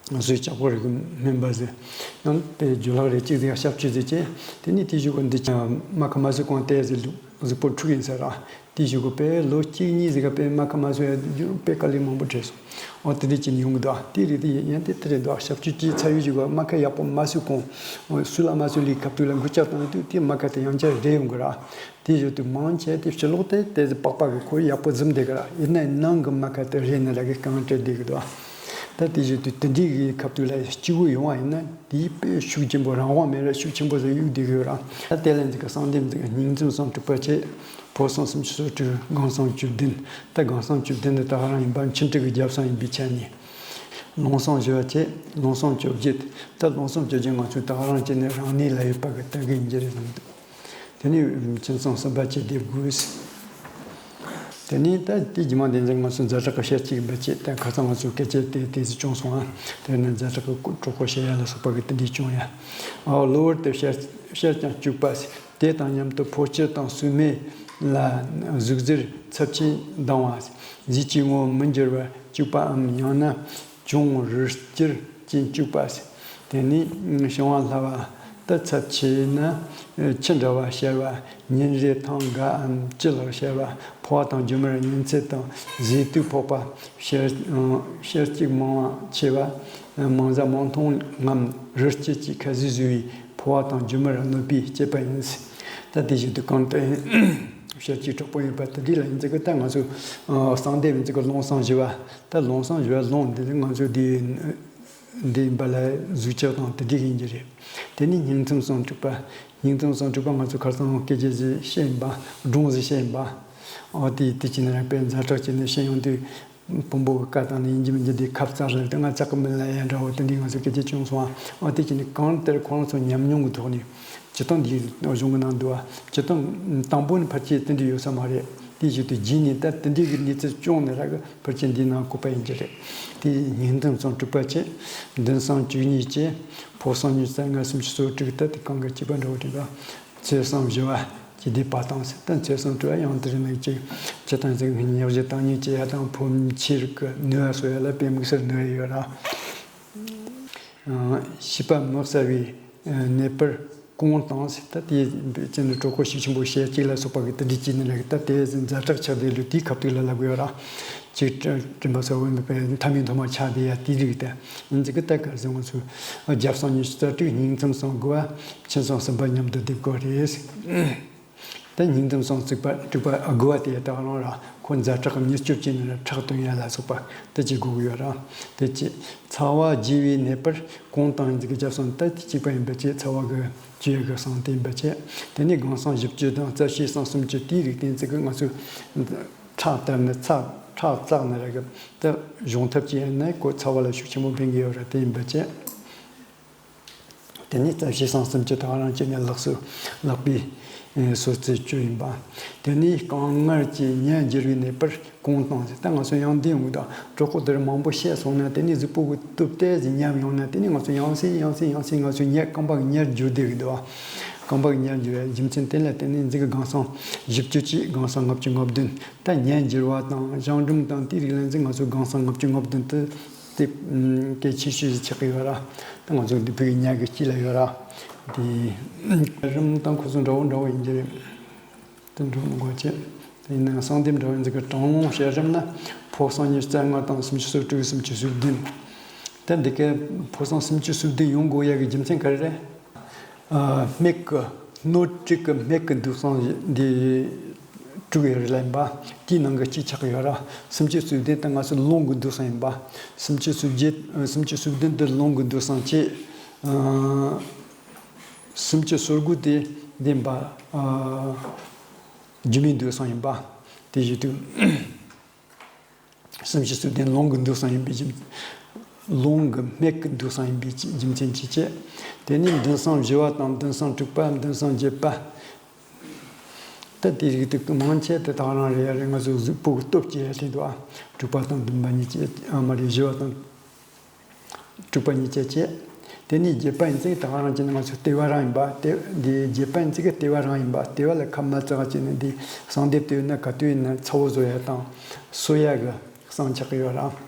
ང་ཚོའི་ལྕགས་པོ་རིགས་སྨན་པ་ཟིག་ཡང་དཔེ་རྒྱུ་ལྷག་རེ་གཅིག་ཟིག་གཤག་བཅོས་ཟིག་བྱས། དེ་ནས་དེ་བཞུགས་གི་འདི་ཅང་རྨ་ཁ་མ་བསུས་གོང་དེ་ཟིག་གཟུགས་པོ་འཁྲུག་ཡིན་ཟེར་ར། དེ་བཞུགས་གི་དཔེ་ལོ་གཅིག་གཉིས་ཟིག་ག་དཔེ་རྨ་ཁ་མ་བསུ་ཡ་རྒྱུ་དཔེ་དཀའ་ལས་མང་པོ་འཕྲད་སོང་། འོ་དེ་འདྲ་བྱས་ནས་ཡོང་གི་འདུག་དེ་རེད། དེ་ཡིན་ཡང་དེ་དེ་རེད་འདུག་གཤག་བཅོས་བྱས་ཚར་བའི་གཞུག་ག་རྨ་ཁ་ཡག་པོ་མ་བསུས་གོང་། སུ་ལ་མ་བསུ་ལས་ཁ་ཐུག་ལ་འགུལ་སྐྱོད་བཏང་དུས་དེ་རྨ་ཁ་དེ་ཡང་བསྐྱར་རེད་ཡོང་གི་ར། དེ་བཞིན་དུ་མང་ཆེ་དེ་ཕྱི་ལོགས་དེ་དེ་ཟིག་པགས་པ་གི་ཁོར་ཡག་པོ་འཛུམ་བསྡད་གི་ར། ཡིན་ནའི་ནང་གི་རྨ་ཁ་དེ་རེད་ནི་ར་གི་རྐང་སྤྲད་བསྡད་གི་འདུག་ད་དེ་བཞིན་དུ་དེ་འདྲའི་གི་ཁ་ཐུག་ལ་སྐྱིད་པོ་ཡོང་བ་ཡིན་ན་དེའི་དཔེ་ཤུགས་ཆེན་པོ་རང་དབང་མེད་ར་ཤུགས་ཆེན་པོ་ཟིག་གཡུག་བསྡད་གི་ཡོད་ར། ད་དེ་ལ་འཛིན་གི་གསང་འདེབས་འཛིན་སྙིང་མཚམས་སང་དྲུག་པ་བྱས། ཕོ་སང་སུམ་ཅུ་སོ་དྲུག་སྒང་སང་བཅུ་བདུན། ད་སྒང་སང་བཅུ་བདུན་ནི་ད་ག་རང་ཡིན་པ་མཆིན་དྲི་གི་རྒྱབ་སང་ཡིན་པའི་ཆ་ནས། ལུང་གསུམ་བཞི་བ་བཅས་ལུང་གསུམ་བཅོ་བརྒྱད། ད་ལུང་གསུམ་བཅོ་བརྒྱད་ང་ཚོས་ད་ག་རང་བྱས་ནས་རང་གནས་ལ་ཡོད་པ་གི་ལྟ་གི་ཡིན་གྱི་རེད་བསམ་འདུག་དེ་ནས་ཁྱིམ་ཚང་གསུམ་པ་བཅས་སྡེབ་དགོས། དེ་ནས་ད་དེ་རྗེས་མ་དེ་ཚོ་ང་ཚོ་ཛ་དྲག་གི་ཤར་གཅིག་འབུལ་བྱེད། ད་ཁ་སང་ང་ཚོ་སྐད་ཆ་དེ་དེ་ཚོ་བྱུང་སོང་ཨ། དེ་ནས་ཛ་དྲག་གི་གྲོགས་པོ་བཤད་ཡ་ལ་སོགས་པ་གི་དེ་འདྲས་བྱུང་ཡ། ཨོ་གློ་བུར་དུ་ཤར་ཤར་ཀྱང་སྐྱུག་པ། དེ་དང་མཉམ་དུ་ཕོ་སྐྱེས་དང་སྲུ་མེད་ལ་ཟུག་གཟེར་ཚབས་ཆེན་ལྡང་བ། གཟུགས་ཀྱི་ངོ་བོ་མི་འགྱུར་བར་སྐྱུག་པའམ། ཡང་ན་གྱོང་རིལ་སྐྱུར་ཅན་སྐྱུག་པ། དེ་ནས་བྱུང་བ་སླ་བ་དེ་ཚབས་ཆེ་ན་ཁྱི་འདྲ་བ་ཤར་བ། ཉིན་རེ་ཐེངས་འགའ་འམ་ཅི་ལག་ཤར་བ། ཕོ་བ་དང་རྒྱུ་མར་གཉན་ཚད་དང་ཟས་དུག་ཕོག་པ། ཤར་ཤར་གཅིག་མང་བ་ཆེ་བ། མང་ཟ་མང་འཐུང་ངམ་རིལ་སྐྱུར་གྱི་ཁ་ཟས་ཟོས་པའི་ཕོ་བ་དང་རྒྱུ་མར་གནོད་པའི་སྐྱེད་པ་ཡིན། ད་དེ་བཞིན་དུ་གང་དུ་ཤར་གཅིག་གྲོགས་པོ་ཡིན་པ་དེ་འདྲ་ལ་ཡིན་ཙི་གི་ད་ང་ཚོ་གསང་སྡེབ་ཡིན་ཙི་གི་ལུང་གསུམ་བཞི་བ། ད་ལུང་གསུམ་བཞི་བ་ལུང་འདི་ང་ཚོ་འདི་འདི་ཡིན་པ་ལ་གཟུགས་ཆགས་དང་དེ་འདྲ་ཡིན་གྱི་རེད། དེ་ནས་སྙིང་ཚིམ་གསུམ་དྲུག་པ། སྙིང་ཚིམ་གསུམ་དྲུག་པ་ང་ཚོ་ཁ་སང་སྐད་ཆ་ཞིག་བཤད་ཡིན་པ། སྒྲུང་ཞིག་བཤད་ཡིན་པ། ཨོ་དེ་དེ་ཅི་ནས་རང་དཔེ་ཛ་དྲག་བྱས་ནས་བཤད་ཡོང་དུས། བོན་པོ་གི་བཀའ་བཏང་ནས་ཡིན་གཅིག་མིན་གཅིག་དེ་ཁབ་རྩ་ལ་དེ་ང་རྩ་གི་མིན་ལ་ཡ་འདྲ་བོ་དེ་འདྲའི་ང་ཚོ་སྐད་ཆ་བྱུང་སོང་ཨ། ཨོ་དེ་ཅི་ནས་གང་ལྟར་ཁོ་རང་ཚོ་ཉམས་མྱོང་གི་ཐོག་ནས་སྤྱིར་བཏང་འདིའི་གཞུང་གི་ནང་འདུག་ཨ། སྤྱིར་བཏང་དང་པོ་ནས་ཕལ་ཆེར་དེ་འདྲ་ཡོད་ས་མ་རེད། དེ་བཞིན་དུ་རྗེས་ནས་ད་དེ་འདྲའི་གི་གནས་ཚུལ་བྱུང་ནས་ར་གི་ཕལ་ཆེར་འདིའི་ནང་བཀོད་པ་ཡིན་གྱི་རེད། དེ་སྙིང་ཚིམ་གསུམ་དྲུག་པ་བཅས། མདུན་གསུམ་བཅུ་གཉིས་བཅས། ཕོ་གསུམ་ཉི་ཤུ་རྩ་ལྔ། སུམ་ཅུ་སོ་དྲུག་ད་དེ་གང་གི་བྱེད་པ་འདྲ་བོ་དྲན་པ། ཚེས་གསུམ་བཞི་བ་ཀྱི་སྡེ་པ་དང་ཟེར། ད་ཚེས་གསུམ་དྲུག་པ་ཡང་དེ་རིང་ནས་ཀྱི་སྤྱིར་བཏང་ཟིག་ཉག་གཞི་བཏང་ཉེས་བྱེད་ཡ་དང་ཕོ་མཆེད་རིགས་ཀྱི་ནུས་པ་གསོ་ཡ་ལ་དཔེ་དམིགས་བསལ་ནུས་པ་ཡོད་ར། ཨ། ཤེས་པ་མི་གསལ་བའི་ནད་པར་སྐོང་བཏང་ཟེར། ད་དེའི་ཚེ་ནི་གྲོགས་པོ་ཤེས་ཆེན་པོ་ཞལ་གཅིག་ལ་སོགས་པ་གི་དེ་འདྲའི་སྐྱེས་ནི་རེད། ད་དེ་ཛ་དྲག་ཆགས་བསྡད་ལུགས་དེའི་ཁ་ཐུག་ལ་ལབ་དགོས་ཡོད་ར། གཅིག་དྲན་པ་གསལ་བོ་མེད་པའི་མཐའ་མའི་མཐའ་མ་ཆགས་བསྡད་ཡ་དེའི་རིགས་དེ། ཡིན་ཙི་གི་ད་ག་ཟེར་ང་ཚོས་རྒྱབ་གསང་ཉི་ཤུ་རྩ་དྲུག་སྙིང་ཚིམ་གསུམ་དགུ་བ། ཁྱིམ་ཚང་གསུམ་པ་མཉམ་དུ་སྡེབ་དགོས་རེད། ད་སྙིང་ཚིམ་གསུམ་བརྩེགས་པ་དྲུག་པ་དགུ་བ་དེ་ད་ག་རང་ར་ཁོ་ཛ་དྲག་གི་མྱུར་སྐྱོབ་བྱས་ནས་ར་ཁྲག་བཏོན་ཡ་ལ་སོགས་པ་དེ་བྱེད་དགོས་ཀྱི་ཡོད་ར། དེ་བྱས་ཚ་བ་རྒྱས་པའི་ནད་པར་སྐོང་བཏང་ཡིན་ཙི་གི་རྒྱབ་གསང་ད་དེ་གཅིག་པ་ཡིན་པ་བྱས་ཚ་བ་གི་བཅོས་ཡ་གི་གསང་དེ་ཡིན་པ་བྱས། དེ་ནས་སྒང་གསང་བཞི་བཅུ་དང་རྩ་བཤད་གསང་སུམ་ཅུ་དེའི་རིགས་དེ་ཡིན་ཙི་གི་ང་ཚོས་ཁྲག་བཏབ་ནས་ཚ་ཁྲག་བཙགས་ནས་ར་གི་ད་གཞུང་ཐབས་ཀྱིས་ཡིན་ན་ཁོ་ཚ་བ་ལ་ཤུགས་ཆེན་པོ་འཕེན་གི་ཡོད་ར། དེ་ཡིན་པ་བྱས། དེ་ནས་རྩ་བཤད་གསང་སུམ་ཅུ་ད་ག་རང་བྱས་ནས་ལག་སོ་ལག་པའི་སོ་རྩེ་བཅུ་ཡིན་པ། དེ་ནས་རྐང་ངར་གྱི་ཉ་འགྱུར་བའི་ནད་པར་སྐོང་བཏང་ཟེར། ད་ང་ཚོ་ཡང་འདི་ཡོང་གི་འདུག་གྲོགས་པོ་དེར་མང་པོ་བཤད་སོང་ན་དེ་ནས་གཟུགས་པོ་གི་སྟོབས་ཏོག་ཙམ་ཉམས་ཡོང་ན་དེ་ནས་ང་ཚོ་ཡང་སེ་ཡང་སེ་ཡང་སེ་ང་ཚོ་ཉ་རྐང་པ་གི་ཉར་འགྱུར་བསྡད་གི་འདུག་རྐང་པ་གི་ཉར་འགྱུར་བའི་རྒྱུ་མཚན་དེ་ལ་བརྟེན་ནས་འཛིན་གི་སྒང་གསང་བཞི་བཅུ་གཅིག་སྒང་གསང་ལྔ་བཅུ་ང་བདུན། ད་ཉ་འགྱུར་བ་དང་གཞང་འབྲུམ་དང་དེའི་རིགས་ལ་འཛིན་ང་ཚོ་སྒང་གསང་ལྔ་བཅུ་ང་བདུན་དུ། དེ་གལ་ཆེ་ཤོས་ཤིག་ཆགས་ཀྱི་ཡོད་ར། ད་ང་ཚོ་འདི་བོད་ཀྱི་ཉ་གི་སྤྱི་ལ་ཡོད་ར། དེ་རིམ་དང་ཁོ་ཚོ་འདྲ་བོ་འདྲ་བོ་ཡིན་གྱི་རེད། དེ་འགྲོ་མི་དགོས་ཅེས། དེ་ཡིན་ན་གསང་སྡེབ་འདྲ་བོ་ཡིན་ཙི་གི་གྲངས་ལུང་བཤད་རིམ་ན་ཕོ་གསང་ཉི་ཤུ་རྩ་ལྔ་དང་སུམ་ཅུ་སོ་དྲུག་སུམ་ཅུ་སོ་བདུན། ད་འདི་གའི་ཕོ་གསང་སུམ་ཅུ་སོ་བདུན་ཡོང་དགོས་ཡ་གི་རྒྱུ་མཚན་ག་རེ་རེད། སྨད་ཀྱི་སྣོད་དྲུག་གི་སྨད་ཀྱི་འདུག་སང་འདི་དྲུག་ཡོད་རེད་ལ་ཡིན་པ། དེའི་ནང་གི་གཅིག་ཆགས་ཀྱི་ཡོད་ར། སུམ་ཅུ་སོ་བདུན་དེ་ང་ཚོ་རླུང་གི་འདུག་སང་ཡིན་པ། སུམ་ཅུ་སོ་བརྒྱད་སུམ་ཅུ་སོ་བདུན་དེ་རླུང་གི་འདུག་སང་བྱས། སུམ་ཅུ་སོ་དགུ་དེ་བདེན་པ། རྒྱུ་མའི་འདུག་སང་ཡིན་པ། དེ་བཞིན་དུ། སུམ་ཅུ་སོ་བདུན་རླུང་གི་འདུག་སང་ཡིན་པའི་རྒྱུ། རླུང་གི་སྨད་ཀྱི་འདུག་སང་ཡིན་པའི་རྒྱུ་མཚན་གྱིས་བྱས། དེ་ནས་མདུན་གསང་བཞི་བ་དང་མདུན་གསང་དྲུག་པ་མདུན་གསང་བརྒྱད་པ། ད་དེ་རིགས་དེ་མང་ཆེ་དེ་དག་རང་རེད་ཡ་རེད། ང་ཚོ་གཟུགས་པོ་གི་སྟོབས་ཀྱིས་ཡ་དེ་འདུག་ཨ། དྲུག་པ་དང་བདུན་པ་གཉིས་ཀྱི་ཨ་མ་རེད། བཞི་བ་དང་དྲུག་པ་གཉིས་ཀྱི་བྱས། དེ་ནས་བརྒྱད་པ་ཡིན་ཙང་དག་རང་བྱས་ནས་ང་ཚོ་ལྟེ་བ་རང་ཡིན་པ། དེ་འདི་བརྒྱད་པ་ཡིན་ཙང་གི་ལྟེ་བ་རང་ཡིན་པ། ལྟེ་བ་ལ་ཁ་མ་བཙག་བྱས་ནས་འདི་གསང་སྡེབ་དེ་ཡོད་ན་ག་དུས་ཡིན་ན་ཚ་བོ་བཟོ་ཡ་དང་གསོ་ཡ་གི་གསང་ཆགས་ཀྱི་ཡོད་ར།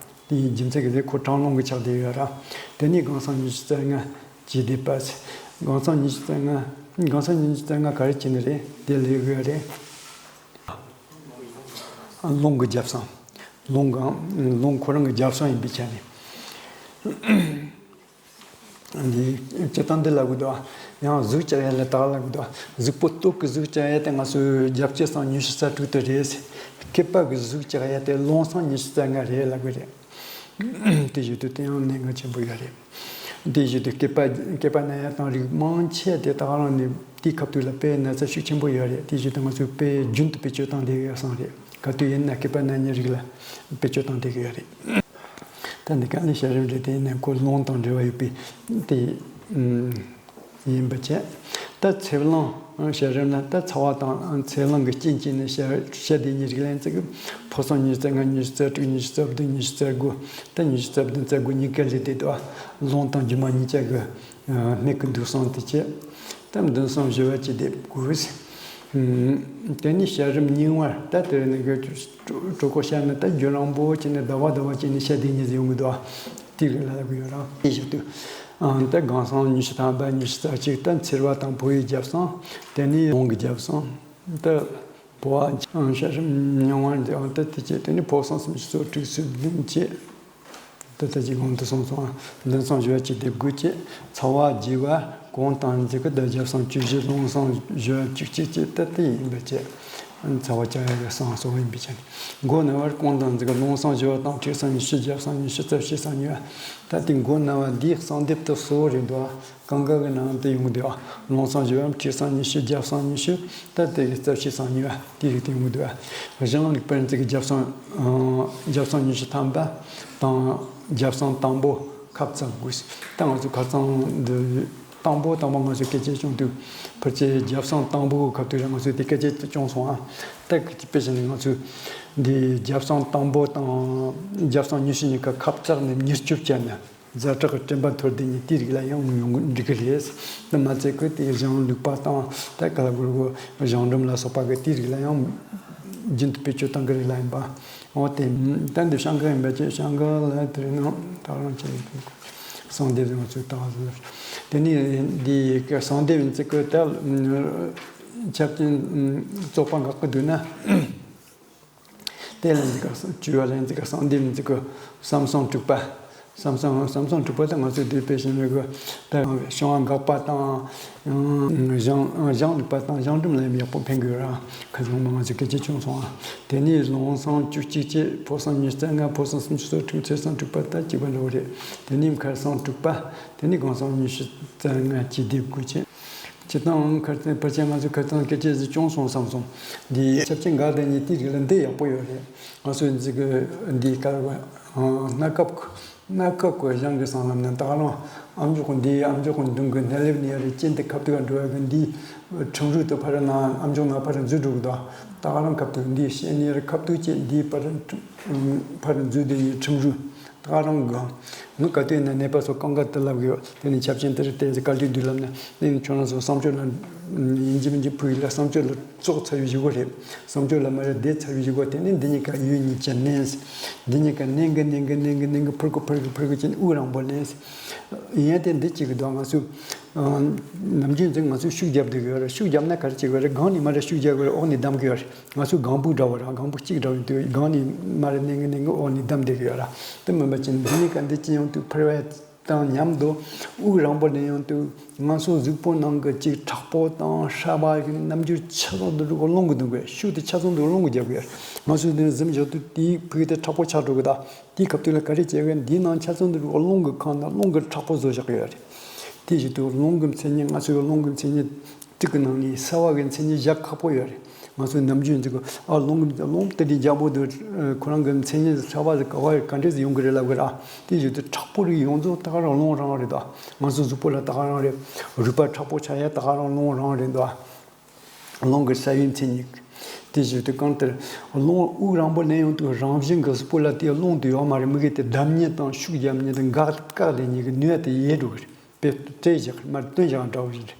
དེ་ཡི་རྒྱུ་མཚན་གྱིས་ཁོ་གྲངས་ལོང་གི་ཆགས་བསྡད་ཡོད་ར། དེ་ནས་སྒང་གསང་ཉི་ཤུ་རྩ་ལྔ་བྱས་བསྡད་པ། སྒང་གསང་ཉི་ཤུ་རྩ་ལྔ། སྒང་གསང་ཉི་ཤུ་རྩ་ལྔ་ག་རེ་བྱས་ནི་རེད། དེ་ལས་དགོས་ཡ་རེད། རླུང་གི་རྒྱབ་གསང་། རླུང་གང་། རླུང་ཁོ་རང་གི་རྒྱབ་གསང་ཡིན་པའི་ཆ་ནས། འདི་སྤྱིར་བཏང་འདི་ལབ་དགོས་འདུག་ཡང་གཟུགས་བཅག་ཡ་ལ་དག་ལབ་དགོས་འདུག་གཟུགས་པོ་སྟོབས་ཀྱི་གཟུགས་བཅག་ཡ་དེ་ང་ཚོའི་རྒྱབ་ཀྱི་གསང་ཉི་ཤུ་རྩ་དྲུག་དེ་རེད། སྐེད་པ་གི་གཟུགས་བཅག་ཡ་དེ་རླུང་གསང་ཉི་ཤུ་རྩ་ལྔ་རེད་ལབ་དགོས་རེད། དེ་བཞིན་དུ་དེ་ཡང་གནད་འགག་ཆེན་པོ་ཡོད་རེད། དེ་བཞིན་དུ་སྐེད་པ་སྐེད་པ་ན་ཡ་དང་རིགས་མང་ཆེ་དེ་དག་རང་ནས་དེའི་ཁ་ཐུག་ལ་དཔེ་ན་ཚ་ཤུགས་ཆེན་པོ་ཡོད་རེད། དེ་བཞིན་དུ་ང་ཚོས་དཔེ་རྒྱུན་དུ་བེད་སྤྱོད་བཏང་བསྡད་ཡོད་བསམ་རེད། ག་དུས་ཡིན་ན་སྐེད་པ་ན་མཁན་རིགས་ལ་བེད་སྤྱོད་བཏང་བསྡད་ཀྱི་ཡོད་རེད། ད་འདི་ག་ནི་བྱ་རིམ་རེད། དེ་ནས་ཁོ་རླུང་དང་འབྲེལ་བ་ཡོད་པའི་དེ་ཡིན་པ་བྱས། ད་ཚེ་རླུང་བྱ་རིམ་ལ་ད་ཚ་བ་དང་ཚེ་རླུང་གི་རྐྱེན་གྱིས་ནི་བྱ་བྱ་དེ་ཉིད་རིགས་ལན་ཚིག་གི་ཕོ་སང་ཉི་ཤུ་རྩ་ལྔ། ཉི་ཤུ་རྩ་དྲུག། ཉི་ཤུ་རྩ་བདུན། ཉི་ཤུ་རྩ་དགུ། ད་ཉི་ཤུ་རྩ་བདུན་རྩ་དགུ་གཉིས་ཀ་ལས་དེ་དུ་རླུང་དང་སྒྱུ་མ་གཉིས་ཆ་གི་སྣེ་ཁུ་འདུག་སོང་དེ་བྱས། ད་འདུན་སོང་བཞི་བ་ཅི་སྡེབ་དགོས། དེ་ནས་བྱ་རིམ་རྙིང་བར་ད་དེ་ནི་གྲོ་གྲོ་གྲོ་གོ་ཤ་ནི་ད་རྒྱུན་རིང་པོ་བྱས་ནས་ཟླ་བ་ཟླ་བ་བྱས་ནས་བྱ་དེ་ཉིད་ཡོང་གི་འདུག་དེ་རིགས་ལ་ལབ་ཡོད་ར། དེ་བཞིན་དུ་ད་སྒང་སང་ཉི་ཤུ་ཐམ་པ། ཉི་ཤུ་རྩ་གཅིག་ད་མཚེར་བ་དང་ཕོ་བའི་རྒྱབ་སང་། དེ་ནས་རླུང་གི་རྒྱབ་སང་། ད་ཕོ་བ་བྱ་རིམ་རྙིང་བར་འདི་ད་དེ་བྱས། དེ་ནས་ཕོ་སང་སུམ་ཅུ་སོ་དྲུག་སོ་བདུན་བྱས། ད་ལྟ་ཅིག་གོང་དུ་སོང་སོང་། འདུན་སོང་བཞི་བ་ཅི་སྡེབ་དགོས་བྱས། ཚ་བ་རྒྱས་པ་གོང་དང་འཛིན་གྱི་ད་རྒྱབ་སང་བཅུ་བཞི། རླུང་སང་བཞི་བ་བཅུ་གཅིག་བྱས། ད་དེ་ཡིན་པ་བྱས། ཚ་བ་བཅའ་ཡག་གི་སང་སོགས་ཡིན་པའི་ཆ་ནས། མགོ་ན་བར་གོང་དང་འཛིན་གྱི་རླུང་སང་བཞི་བ་དང་མཁྲིས་སང་ཉི་ཤུ། རྒྱབ་སང་ཉི་ཤུ། རྩ་བཞི་སང་གཉིས་པ། ད་དེ་མགོ་ན་བ་འདིའི་གསང་སྡེབ་དུ་སོ་རེད་འདུག་གང་ག་གི་ནང་དུ་ཡོང་གི་འདུག་རླུང་སང་བཞི་བ། མཁྲིས་སང་ཉི་ཤུ། རྒྱབ་སང་ཉི་ཤུ། ད་དེ་གི་རྩ་བཞི་སང་གཉིས་པ་དེ་གི་སྟེང་ཡོང་གི་འདུག་གཞུང་ལུགས་པར་འཛིན་གྱི་རྒྱབ་སང་། རྒྱབ་སང་ཉི་ཤུ་ཐམ་པ་དང་རྒྱབ་སང་དང་པོ་ཁབ་ཙམ་དགོས། ད་ང་ཚོ་ཁ་སང་འདི་དང་པོ་དང་པོ་ང་ཚོ་སྐད་ཆ་བྱུང་དུས། ཕལ་ཆེར་རྒྱབ་སང་དང་པོ་གི་ཁབ་ཏུ་ར་ང་ཚོས་དེ་སྐད་ཆ་བྱུང་སོང་ཨ། ད་དཔེ་བྱས་ནས་ང་ཚོས་འདི་རྒྱབ་སང་དང་པོ་དང་རྒྱབ་སང་ཉི་ཤུ་གཉིས་ཀ་ཁབ་རྩ་ནས་མྱུར་སྐྱོབ་བྱས་ན། ཛ་དྲག་གི་དྲན་པ་འཐོར་དེ་ཉིད་དེའི་རིགས་ལ་ཡང་ཡོང་འགྲིག་གི་རེད། དེ་མ་ཚད་ཁོས་དེའི་གཞུང་ལུགས་པ་དང་ད་ག་ལ་གོ་གོ་གཞུང་འབྲུམ་ལ་སོགས་པ་གི་དེའི་རིགས་ལ་ཡང་རྒྱུན་དུ་བེད་སྤྱོད་གཏང་གི་རེད་ལ་ཡིན་པ། འོ་དེ་ད་འདི་བྱང་གི་ཡིན་པ་བྱས། བྱང་གི་ལ་དེ་རིང་ད་རང་བྱས་གསང་སྡེབ་ང་ཚོས་ལྟ་བ་ཟེར། དེ་ནས་འདི་གསང་སྡེབ་ཡིན་ཚེ་ཁོས་ད་ཆ་རྐྱེན་རྫོགས་པ་འགག་གི་འདུག་ན། དེ་ལན་ཚིག་ག་བཅུ་བ་ལན་ཚིག་ག་གསང་སྡེབ་ལན་ཚིག་ག་བསམ་སོང་དྲུག་པ། བསམ་སོང་བསམ་སོང་དྲུག་པ་དང་ང་ཚོས་འདིར་དཔེ་བཞིན་རེ་གོ་ད་བྱུང་བ་འགག་པ་དང་། གཞུང་གཞུང་ལུགས་པ་དང་གཞུང་འབྲུམ་ལ་ཡང་ཡག་པོ་ཕན་དགོས་ར། ཁ་སང་མ་ང་ཚོས་སྐད་ཆ་བྱུང་སོང་ཨ། དེ་ནས་རླུང་སང་བཅུ་གཅིག་བྱས། ཕོ་སང་ཉི་ཤུ་རྩ་ལྔ། ཕོ་སང་སུམ་ཅུ་སོ་དྲུག། མཚེར་སང་དྲུག་པ། ད་གཅིག་པ་འདྲ་བོ་རེད། དེ་ནས་མཁར་སང་དྲུག་པ། དེ་ནས་སྒང་སང་ཉི་ཤུ་རྩ་ལྔ་བྱས་སྡེབ་དགོས་བྱས། སྤྱིར་བཏང་ཁ་སང་ཕལ་ཆེར་ང་ཚོས་ཁ་སང་སྐད་ཆ་ཞིག་བྱུང་སོང་བསམ་སོང་། འདི་ཆབ་ཆེན་འགག་དང་གཉིས་དེའི་རིགས་ལ་འདི་ཡག་པོ་ཡོད་རེད། ང་ཚོས་འཛི་གི་འདི་གར་བ་སྣ་ཁབ་སྣ་ཁབ་ཀྱི་གཞུང་གི་སྲང་ལམ་ནས་ད་ག་རང་ཨ་མཆོག་གི་འདི་ཨ་མཆོག་གི་མདུན་གྱི་སྣ་ལེབ་ནས་རེད། གཅིན་དེ་ཁབ་ཏུ་འགྲོ་བ་གི་འདི་ཁྲིམས་རུ་དུ་ཕར་ན་ཨ་མཆོག་ན་ཕར་འཛུལ་འགྲོ་གི་འདུག་ད་ག་རང་ཁབ་ཏུ་འདི་བཤད་ནས་རེད། ཁབ་ཏུ་བཅད་འདི་ཕར་ཕར་འཛུལ་དེ་ནས་ཁྲིམས་རུ། ད་རང་གང་། མི་ག་དུས་ན་ནད་པ་ཚོ་གང་ག་དུ་ལབ་ཡོད། དེ་ནི་ཆབ་ཆེན་དེར་བལྟས་ཚེ་བཀའ་འདྲི་འདུག་ལབ་ན། དེ་ནི་ཁྱོད་རང་ཚོ་བསམ་སྤྱོད་ལ་ཡིན་གཅིག་མིན་གཅིག་ཕུག་ཡིན་ལ་བསམ་སྤྱོད་ལ་བཙོག་ཚར་བའི་གཞུག་གུ་རེད། བསམ་སྤྱོད་ལ་མ་རེད་བསྡད་ཚར་བའི་གཞུག་གུ། དེ་ནི་འདི་གཉིས་ཀ་ཡུལ་གཉིས་ཀྱི་མནན། འདི་གཉིས་ཀ་མནན་གི་མནན་གི་མནན་གི་མནན་གི་འཕུར་གི་འཕུར་གི་འཕུར་གི་བྱས་ནས་དབུགས་རིང་པོ་ལེན། ཡིན་ཡང་དེ་འདི་གཅིག་གི་དོན་ང་ཚོས་ནམ་རྒྱུན་འཛིན་ང་ཚོས་ཤུགས་རྒྱབ་བསྡད་གི་ཡོད་རེད། ཤུགས་རྒྱབ་ན་ག་རེ་བྱེད་གི་ཡོད་རེད། སྒང་ནས་མ་རེད་ཤུགས་རྒྱབ་གི་ཡོད་རེད། འོག་ནས་བསྡམ་གི་ཡོད་རེད། ང་ཚོ་ལྒང་བུ་འདྲ་བོ་ར་ལྒང་བུ་གཅིག་འདྲ་བོ་འདུག་སྒང་ནས་མར་གནོན་གི་གནོན་གི་འོག་ནས་བསྡམས་བསྡད་གི་ཡོད་ར། དེ་མིན་པ་ཅིག་འདི་ནས་ག་འདི་ཅི་ཡོང་དུས་འཕུར་བ་དང་མཉམ་དུ་དབུགས་རིང་པོ་ལེན་ཡོང་དུས་ང་ཚོ་གཟུགས་པོ་ནང་གི་ཅིག་མཁྲེགས་པོ་དང་ཧྲ་བ་གི་རྣམ་འགྱུར་ཆ་ཚང་དུ་འགྲོ་གི་རླུང་གི་འདུག་གི་ཤུགས་དེ་ཆ་ཚང་དུ་རླུང་གི་རྒྱབ་གི་ཡོད་ར། ང་ཚོ་འདི་ནས་གཟིམ་བཞག་དུས་དེའི་ཕུག་དེ་མཁྲེགས་པོ་ཆགས་འགྲོ་གི་ད། དེའི་སྐབས་དུས་ལ་ག་རེ་བྱེད་དགོས། འདིའི་ནང་ཆ་ཚང་དུ་རླུང་གི་ཁང་དང་རླུང་གི་མཁྲེགས་པོ་བཟོ་བཞག་གི་ཡོད་རེད། དེ་བཞིན་དུ་རླུང་གི་མཚན་ཉིད་ང་ཚོའི་རླུང་གི་མཚན་ཉིད་དྲུག་གི་ནང་ནས་སྲ་བ་གི་མཚན་ཉིད་བཞག་ཁག་པོ་ཡོད་རེད། ང་ཚོའི་ནམ་རྒྱུན་འདི་གི་ཨ་རླུང་གི་རླུང་དེ་འདྲའི་རྒྱགས་པོ་འདུག་ཁོ་རང་གི་མཚན་ཉིད་སྲ་བ་ཟིག་ག་བ་ག་འདྲས་ཡོང་གི་རེད་ལབ་གི་ར། དེ་བཞིན་དུ་མཁྲེགས་པོ་རིགས་ཡོངས་རྫོགས་ད་ག་རང་རླུང་རང་རེད་ད། ང་ཚོའི་གཟུགས་པོ་ལ་ད་ག་རང་རེད། རུས་པ་མཁྲེགས་པོ་ཆགས་ཡ་ད་ག་རང་རླུང་རང་རེད་ད། རླུང་གི་ས་ཡི་མཚན་ཉིད། དེ་བཞིན་དུ་གང་ལྟར་རླུང་དབུགས་རིང་པོ་ལེན་ཡོང་དུས་རང་བཞིན་གྱི་གཟུགས་པོ་ལ་དེའི་རླུང་དེ་ཡོད་མ་རེད། མི་གིས་དེ་བསྡམ་ཉེན་དང་ཤུགས་རྒྱབ་ཉེན་དང་འགག་བཀག་ལེན་ཉེན་གྱི་ནུས་པ་དེ་ཡལ་འགྲོ་གི་རེད། དཔེ་སྤྲད་བཞག་མར་བཏོན་བཞག་འདྲ་བོ་ཞིག་རེད།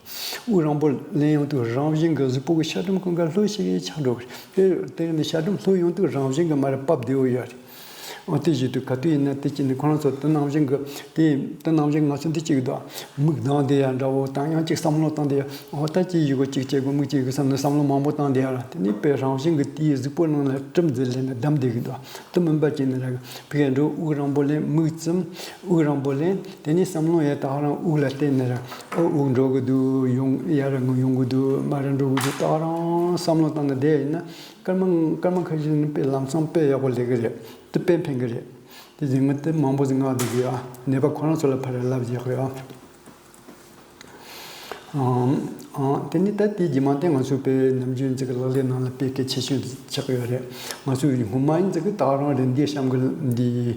དབུགས་རིང་པོ་ལེན་ཡོང་དུས་རང་བཞིན་གྱི་གཟུགས་པོ་གི་ཤ་གྲམ་ཀུན་དགའ་ལྷོད་ཤིག་ཆགས་འགྲོ་གི་རེད། དེ་དེ་ནི་ཤ་གྲམ་ལྷོད་ཡོང་དུས་རང་བཞིན་གྱི་མར་བབས་བདེ་བོ་ཡོད་རེད། འོ་དེ་བཞིན་དུ་ག་དུས་ཡིན་ན་དེ་གཅིག་ནི་ཁོ་རང་ཚོ་དེ་ནང་བཞིན་གྱི་དེ་དེ་ནང་བཞིན་ང་ཚོ་འདི་གཅིག་གི་དོ་མིག་གདངས་བསྡད་ཡ་འདྲ་བོ་དང་ཡང་གཅིག་བསམ་བློ་བཏང་བསྡད་ཡ། འོ་ད་ཅི་ཡི་གོ་གཅིག་བྱེད་དགོས་མིག་གཅིག་གི་བསམ་ནས་བསམ་བློ་མང་པོ་བཏང་བསྡད་ཡ་ལ། དེ་ནི་དཔེ་རང་བཞིན་གྱི་དེའི་གཟུགས་པོ་ནང་ལ་གྲུམ་འཛིན་ལེན་ནས་བསྡམས་བསྡད་གི་འདུག་དེ་མིན་པ་ཅིག་ནི་ར་ཕི་ག་འགྲོ་དབུགས་རིང་པོ་ལེན་མིག་བཙུམ་དབུགས་རིང་པོ་ལེན་དེ་ནི་བསམ་བློ་ཡ་ད་ག་རང་དབུགས་ལ་བརྟེན་ནས་ར་ཨོ་དབུགས་འགྲོ་གི་འདུག་ཡོང་ཡ་ར་ངུ་ཡོང་གི་འདུག་མ་ར་འགྲོ་གི་འདུག་ད་ག་རང་བསམ་བློ་བཏང་ནས་བསྡད་ཡིན་ན་སྐར་མ་སྐར་མ་ཁ་ཤས་ནི་དཔེ་ལམ་སང་དཔེ་ཡག་པོ་ལས་གི་རེད། དེ་དཔེ་ཕན་གི་རེད། དེ་ཟིན་ང་དེ་མང་པོ་ཟིན་ང་བསྡད་གི་ཡོད། ནད་པ་ཁོ་རང་ཚོ་ལ་ཕར་ལབ་བཞག་གི་ཡོད། ཨང་། ཨང་། དེ་ནི་ད་དེའི་རྗེས་མ་དེ་ང་ཚོའི་དཔེ་ནམ་རྒྱུན་ཚིག་གི་ལག་ལེན་ནང་ལ་དཔེ་གལ་ཆེ་ཤོས་ཆགས་ཡོད་རེད། ང་ཚོས་སྔོན་མ་ཡིན་ཚིག་གི་ད་རང་རེད་འདིའི་གཤམ་གི་འདིའི་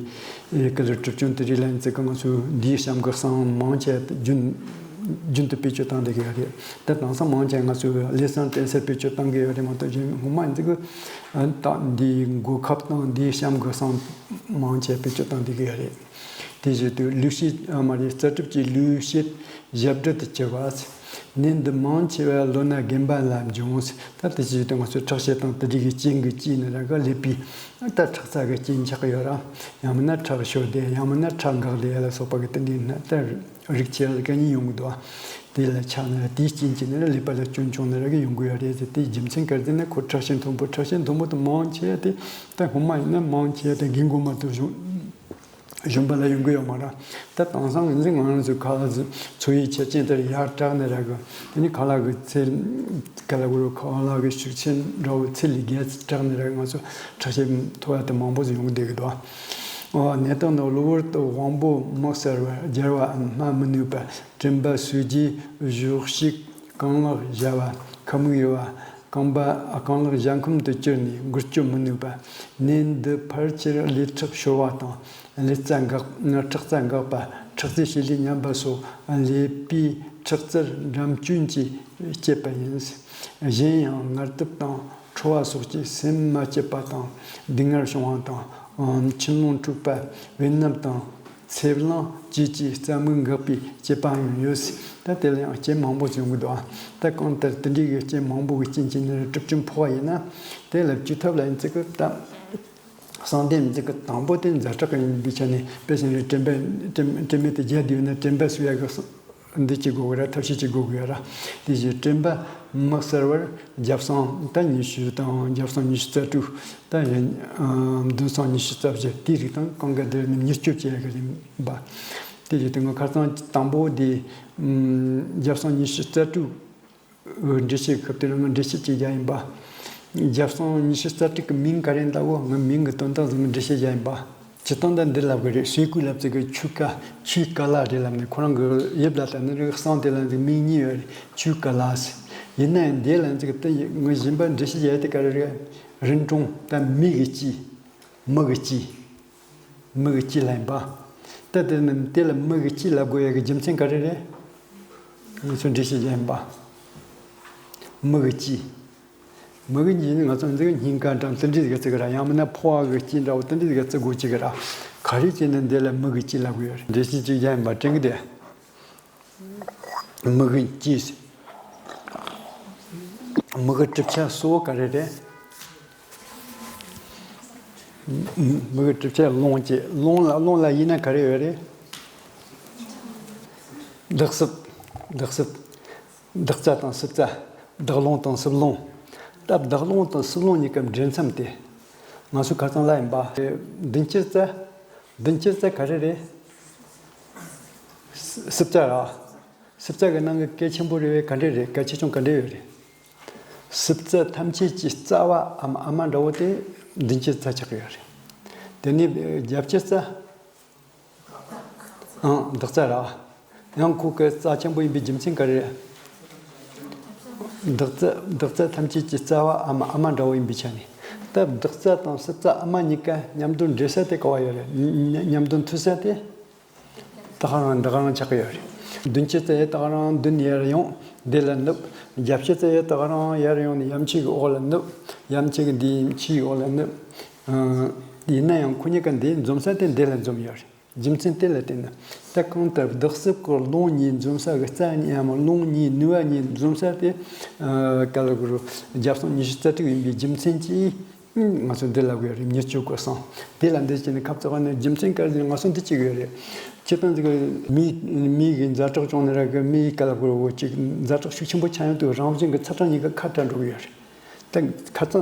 གི་ལ་གྲུབ་ཆུང་དེ་རིགས་ལ་ཡིན་ཚིག་གི་ང་ཚོས་འདིའི་གཤམ་གི་གསང་མང་ཆེ་རྒྱུན་རྒྱུན་དུ་བེད་སྤྱོད་བཏང་བསྡད་ཀྱི་ཡོད་རེད། ད་དེང་སང་མང་ཆེ་ང་ཚོས་ལེ་ཚན་གཏན་སར་བེད་སྤྱོད་བཏང་གི་ཡོད་རེད་མ་གཏོགས་གཞན་སྔོན་མ་ཡིན་ཚིག་གི་ད་འདིའི་འགོ་ཁབ་དང་འདིའི་གཤམ་གི་གསང་མང་ཆེ་བེད་སྤྱོད་བཏང་བསྡད་ཀྱི་ཡོད་རེད། དེ་བཞིན་དུ་ལེགས་བཤད་ཨ་མ་རེད། རྩ་གྲུབ་ཀྱི་ལེགས་བཤད་ཞབས་འབྲུ་དུ་གྱུར་པ། ནད་འདི་མང་ཆེ་བ་ལོ་ན་རྒན་པ་ལ་འབྱུང་། ད་དེ་བཞིན་དུ་ང་ཚོའི་ཁྲག་ཤེད་དང་དེ་འདྲ་གི་རྐྱེན་གྱི་རྐྱེན་ནི་ར་ག་ལས་པའི་ད་ཁྲག་རྩ་གི་རྐྱེན་ཆགས་ཀྱི་ཡོད་ར། ཡང་མིན་ན་ཁྲག་ཤོར་བསྡད། ཡང་མིན་ན་ཁྲག་འགག་བསྡད་ལ་སོགས་པ་གི་དེ་འདྲའི་ནད་ད་རིགས་ཆེ་བ་ག་གཉིས་ཡོང་གི་འདུག་དེ་ལ་ཆགས་ན་དེའི་རྐྱེན་གྱིས་ནི་ར་ཀླད་པ་ལ་སྐྱོན་བྱུང་ནི་ར་གི་ཡོང་གི་ཡོད་རེད་ཟེར། དེའི་རྒྱུ་མཚན་ག་རེ་ཟེར་ན་ཁོ་ཁྲག་ཤེད་མཐོན་པོ། ཁྲག་ཤེད་མཐོན་པོ་དེ་མང་ཆེ་བ་དེ་ད་སྔོན་མ་ཡིན་ན་མང་ཆེ་བ་དེ་རྒན་གོང་མ་དུ་བྱུང་། གཞོན་པ་ལ་ཡོང་གི་ཡོད་མ་རེད། ད་དེང་སང་ཡིན་ཚེ་ང་རང་ཚོའི་ཁ་ལག་འཚོ་བའི་ཆ་རྐྱེན་དེར་ཡར་དྲག་ནས་རག་གི། དེ་ནི་ཁ་ལག་གི་ཚད་ག་ལ་གོ་རུ་ཁ་ལག་གི་ཤུགས་ཆེན་འདྲ་བོ་ཚད་ལས་བརྒལ་དྲག་ནས་རག་གི། ང་ཚོ་ཁྲག་ཤེད་མཐོ་བ་དེ་མང་པོ་ཟིག་ཡོང་གི་བསྡད་ཀྱི་འདུག་ཨོ། ནད་རྟགས་ནི་གློ་བུར་དུ་དབང་པོ་མི་གསལ་བར་གྱུར་བའམ་སྨྲ་མི་ནུས་པ། དྲན་པ་སོས་རྗེས་གཞོགས་ཤིག་རྐང་ལག་ཞ་བ། ཁ་མིག་གཡོ་བ། རྐང་པ་རྐང་ལག་ཞ་འཁུམ་དུ་གྱུར་ནས་འགུལ་སྐྱོད་མི་ནུས་པ། ནད་འདི་ཕལ་ཆེར་ཀླད་ཁྲག་ཤོར་བ་དང་། ཀླད་རྩ་འགག་ཁྲག་རྩ་འགག་པ། ཁྲག་རྩའི་བྱེད་ལས་ཉམས་པ་སོགས་ཀླད་པའི་ཁྲག་རྩར་འགྲམ་སྐྱོན་གྱིས་བསྐྱེད་པ་ཡིན། གཞན་ཡང་ངལ་དུབ་དང་ཁྲོ་བ་སོགས་ཀྱིས་སེམས་མ་སྐྱིད་པ་དང་སྡུག་བསྔལ་བྱུང་བ་དང་། མཆིན་རླུང་འཁྲུགས་པ། བེ་སྣབས་དང་། མཚེར་ལངས་བཅས་ཀྱིས་རྩ་མིག་འགག་པའི་དཔྱད་པའང་ཡོད། ད་དེ་ལ་ཡང་རྐྱེན་མང་པོ་ཡོང་གི་འདུག་ད་གང་ལྟར་དེ་འདྲའི་གི་རྐྱེན་མང་པོ་གི་རྐྱེན་གྱིས་ནི་གྲུབ་ཆུང་ཕོག་པ་ཡིན་ན། དེ་ལ་བཅོས་ཐབས་ལ་ཡིན་ཚིག་གི་ད་གསང་གཏམ་ཡིན་ཚིག་གི་དང་པོ་དེ་ཛ་དྲག་གི་ཡིན་པའི་ཆ་ནས། དཔེ་བཞིན་རེད། དྲན་པ་དྲན་དྲན་མེད་དུ་བརྒྱལ་བསྡད་ཡོད་ན་དྲན་པ་གསོ་ཡ་གི་འདི་བྱེད་དགོས་གི་ར། ཐབས་ཤེས་བྱེད་དགོས་གི་ར། དེ་བཞིན་དྲན་པ་མི་གསལ་བར་རྒྱབ་གསང་ད་ཉི་ཤུ་དང་རྒྱབ་གསང་ཉི་ཤུ་རྩ་དྲུག་ད་ཡིན། ཨ། མདུན་གསང་ཉི་ཤུ་རྩ་བཞི་དེའི་རིགས་དང་གང་ག་དེ་ནི་མྱུར་སྐྱོབ་བྱེད་ཡ་གི་ཡིན་པ། དེ་བཞིན་དུ་ང་ཁ་སང་དང་པོ་དེ་རྒྱབ་གསང་ཉི་ཤུ་རྩ་དྲུག་འགྲེལ་བཤད་སྐབས་དེར་ང་འགྲེལ་བཤད་བྱེད་རྒྱ་ཡིན་པ། རྒྱབ་གསང་ཉི་ཤུ་རྩ་དྲུག་གི་མིང་ག་རེ་འདའ་བོ། ང་མིང་གི་དོན་དག་ཟིན་འགྲེལ་བཤད་བྱེད་རྒྱ་ཡིན་པ། སྤྱིར་བཏང་ད་འདི་ལབ་གི་རེད། ཤེལ་སྐུ་ལབ་ཚིག་གི་ཆུ་ཀ་ཆུའི་ཀ་ལ་རེད་ལབ་ནས། ཁོ་རང་གི་དབྱིབས་ལ་ལྟ་ན་རིགས་གསང་དེ་ལ་འདི་མིང་གཉིས་ཡོད་རེད། ཆུའི་ཀ་ལ་ཟེར། ཡིན་ན་ཡང་འདི་ལ་འཛིག་ད་ངས་གཞན་པ་འགྲེལ་བཤད་བྱས་དེ་ག་རེ་རེད། རིན་གྲོང་ད་མི་གི་སྤྱི། མི་གི་སྤྱི། མི་གི་སྤྱི་ལ་ཡིན་པ། ད་དེ་ནི་དེ་ལ་མི་གི་སྤྱི་ལབ་དགོས་ཡ་གི་རྒྱུ་མཚན་ག་རེ་རེད། ང་ཚོ་འགྲེལ་བཤད་བྱས་ཡིན་པ། མི་གི་སྤྱི། མི་གི་སྤྱི་ནི་ང་ཚོ་འདི་གི་སྙིང་ག་འདྲ་དེ་འདྲ་ཟིག་བརྩི་གི་ར། ཡང་མིན་ན་ཕོ་བ་གི་སྤྱི་འདྲ་བོ་དེ་འདྲ་ཟིག་བརྩི་དགོས་ཀྱི་གི་ར། ག་རེ་བྱས་ནས་འདི་ལ་མི་གི་སྤྱི་ལབ་གི་ཡོད་རེད། འགྲེལ་བཤད་ཅིག་བྱས་ཡིན་པ་དྲན་གི་དེ། མི་གི་སྤྱི། མི་གི་གྲུབ་ཆ་གཙོ་བོ་ག་རེ་རེད། མི་གི་གྲུབ་ཆ་རླུང་སྐྱེ། རླུང་ལ་རླུང་ལ་ཡིན་ན་ག་རེ་ཡོད་རེད། བདག་སྲིབ། བདག་སྲིབ། བདག་རྩ་དང་སྲིབ་རྩ། བདག་རླུང་དང་སྲིབ་རླུང་། ད་བདག་རླུང་དང་སྲིབ་རླུང་གཉིས་ཀའི་འབྲེལ་མཚམས་དེ། ང་ཚོ་ཁ་སང་ལ་ཡིན་པ། བདུན་ཅུ་རྩ། བདུན་ཅུ་རྩ་ག་རེ་རེད། སྲིབ་རྩ་ར། སྲིབ་རྩ་གི་ནང་གི་གལ་ཆེན་པོ་རེད་པས། ག་འདྲས་རེད། གལ་ཆེ་ཆུང་ག་འདྲས་ཡོད་རེད། སྲིབ་རྩ་ཐམས་ཅད་ཀྱི་རྩ་བ་འམ་ཨ་མ་འདྲ་བོ་དེ་བདུན་ཅུ་རྩ་ཆགས་ཀྱི་ཡོད་རེད། དེ་ནས་བརྒྱད་ཅུ་རྩ། ཨང་། བདག་རྩ་ར། ཡང་ཁོ་གི་རྩ་ཆེན་པོ་ཡིན་པའི་རྒྱུ་མཚན་ག་རེ་རེད། བདག་རྩ། བདག་རྩ་ཐམས་ཅད་ཀྱི་རྩ་བ་འམ་ཨ་མ་འདྲ་བོ་ཡིན་པའི་ཆ་ནས། ད་བདག་རྩ་དང་སྲིབ་རྩ་ཨ་མ་གཉིས་ཀ་མཉམ་དུ་འདྲེས་ས་དེ་ག་བ་ཡོད་རེད། མཉམ་དུ་མཐུད་ས་དེ། ད་ག་རང་ད་ག་རང་ཆགས་ཀྱི་ཡོད་རེད། བདུན་ཅུ་རྩ་ཡི་ད་ག་རང་བདུན་ཡར་ཡོང་འདི་ལ་ནུབ། བརྒྱད་ཅུ་རྩ་ཡི་ད་ག་རང་ཡར་ཡོང་ནས་ཡ་མཆུ་གི་འོག་ལ་ནུབ། ཡ་མཆུ་གི་འདིའི་མཆུའི་འོག་ལ་ནུབ། ཡིན་ན་ཡང་ཁོ་གཉིས་ཀ་འདི་འཛོམས་ས་དེ་འདི་ལ་འཛོམས་ཡོད་རེད། རྒྱུ་མཚན་དེ་ལ་བརྟེན་ནས། ད་གང་ལྟར་བདག་སྲིབ་ཀྱི་རླུང་གཉིས་འཛོམས་ས་གི་རྩ་གཉིས་ཡང་རླུང་གཉིས་ནུས་པ་གཉིས་འཛོམས་ས་དེ། ག་ལ་གུ་རུ་རྒྱབ་གསང་ཉི་ཤུ་རྩ་དྲུག་ཡིན་པའི་རྒྱུ་མཚན་གྱིས། ང་ཚོ་འདི་ལབ་དགོས་རེད། མྱུར་སྐྱོབ་ཀྱི་གསང་། དེ་ལ་འདི་བྱས་ནས་ཁབ་ཙེ་བ་ནི་རྒྱུ་མཚན་ག་རེ་ཟེར་ན་ང་ཚོ་འདི་བྱེད་དགོས་རེད། སྤྱིར་བཏང་འདི་གི་མི་མི་གི་ཛ་དྲག་བྱུང་ནས་ར་གི་མི་ག་ལ་གུ་རུ་ཅིག་ཛ་དྲག་ཤུགས་ཆེན་པོ་ཆགས་ཡོང་དུས་རང་བཞིན་གྱི་ཚ་གྲང་གཉིས་ཀ་ཁ་བྲལ་འགྲོ་གི་ཡོད་རེད། ད་ཁ་ཚ་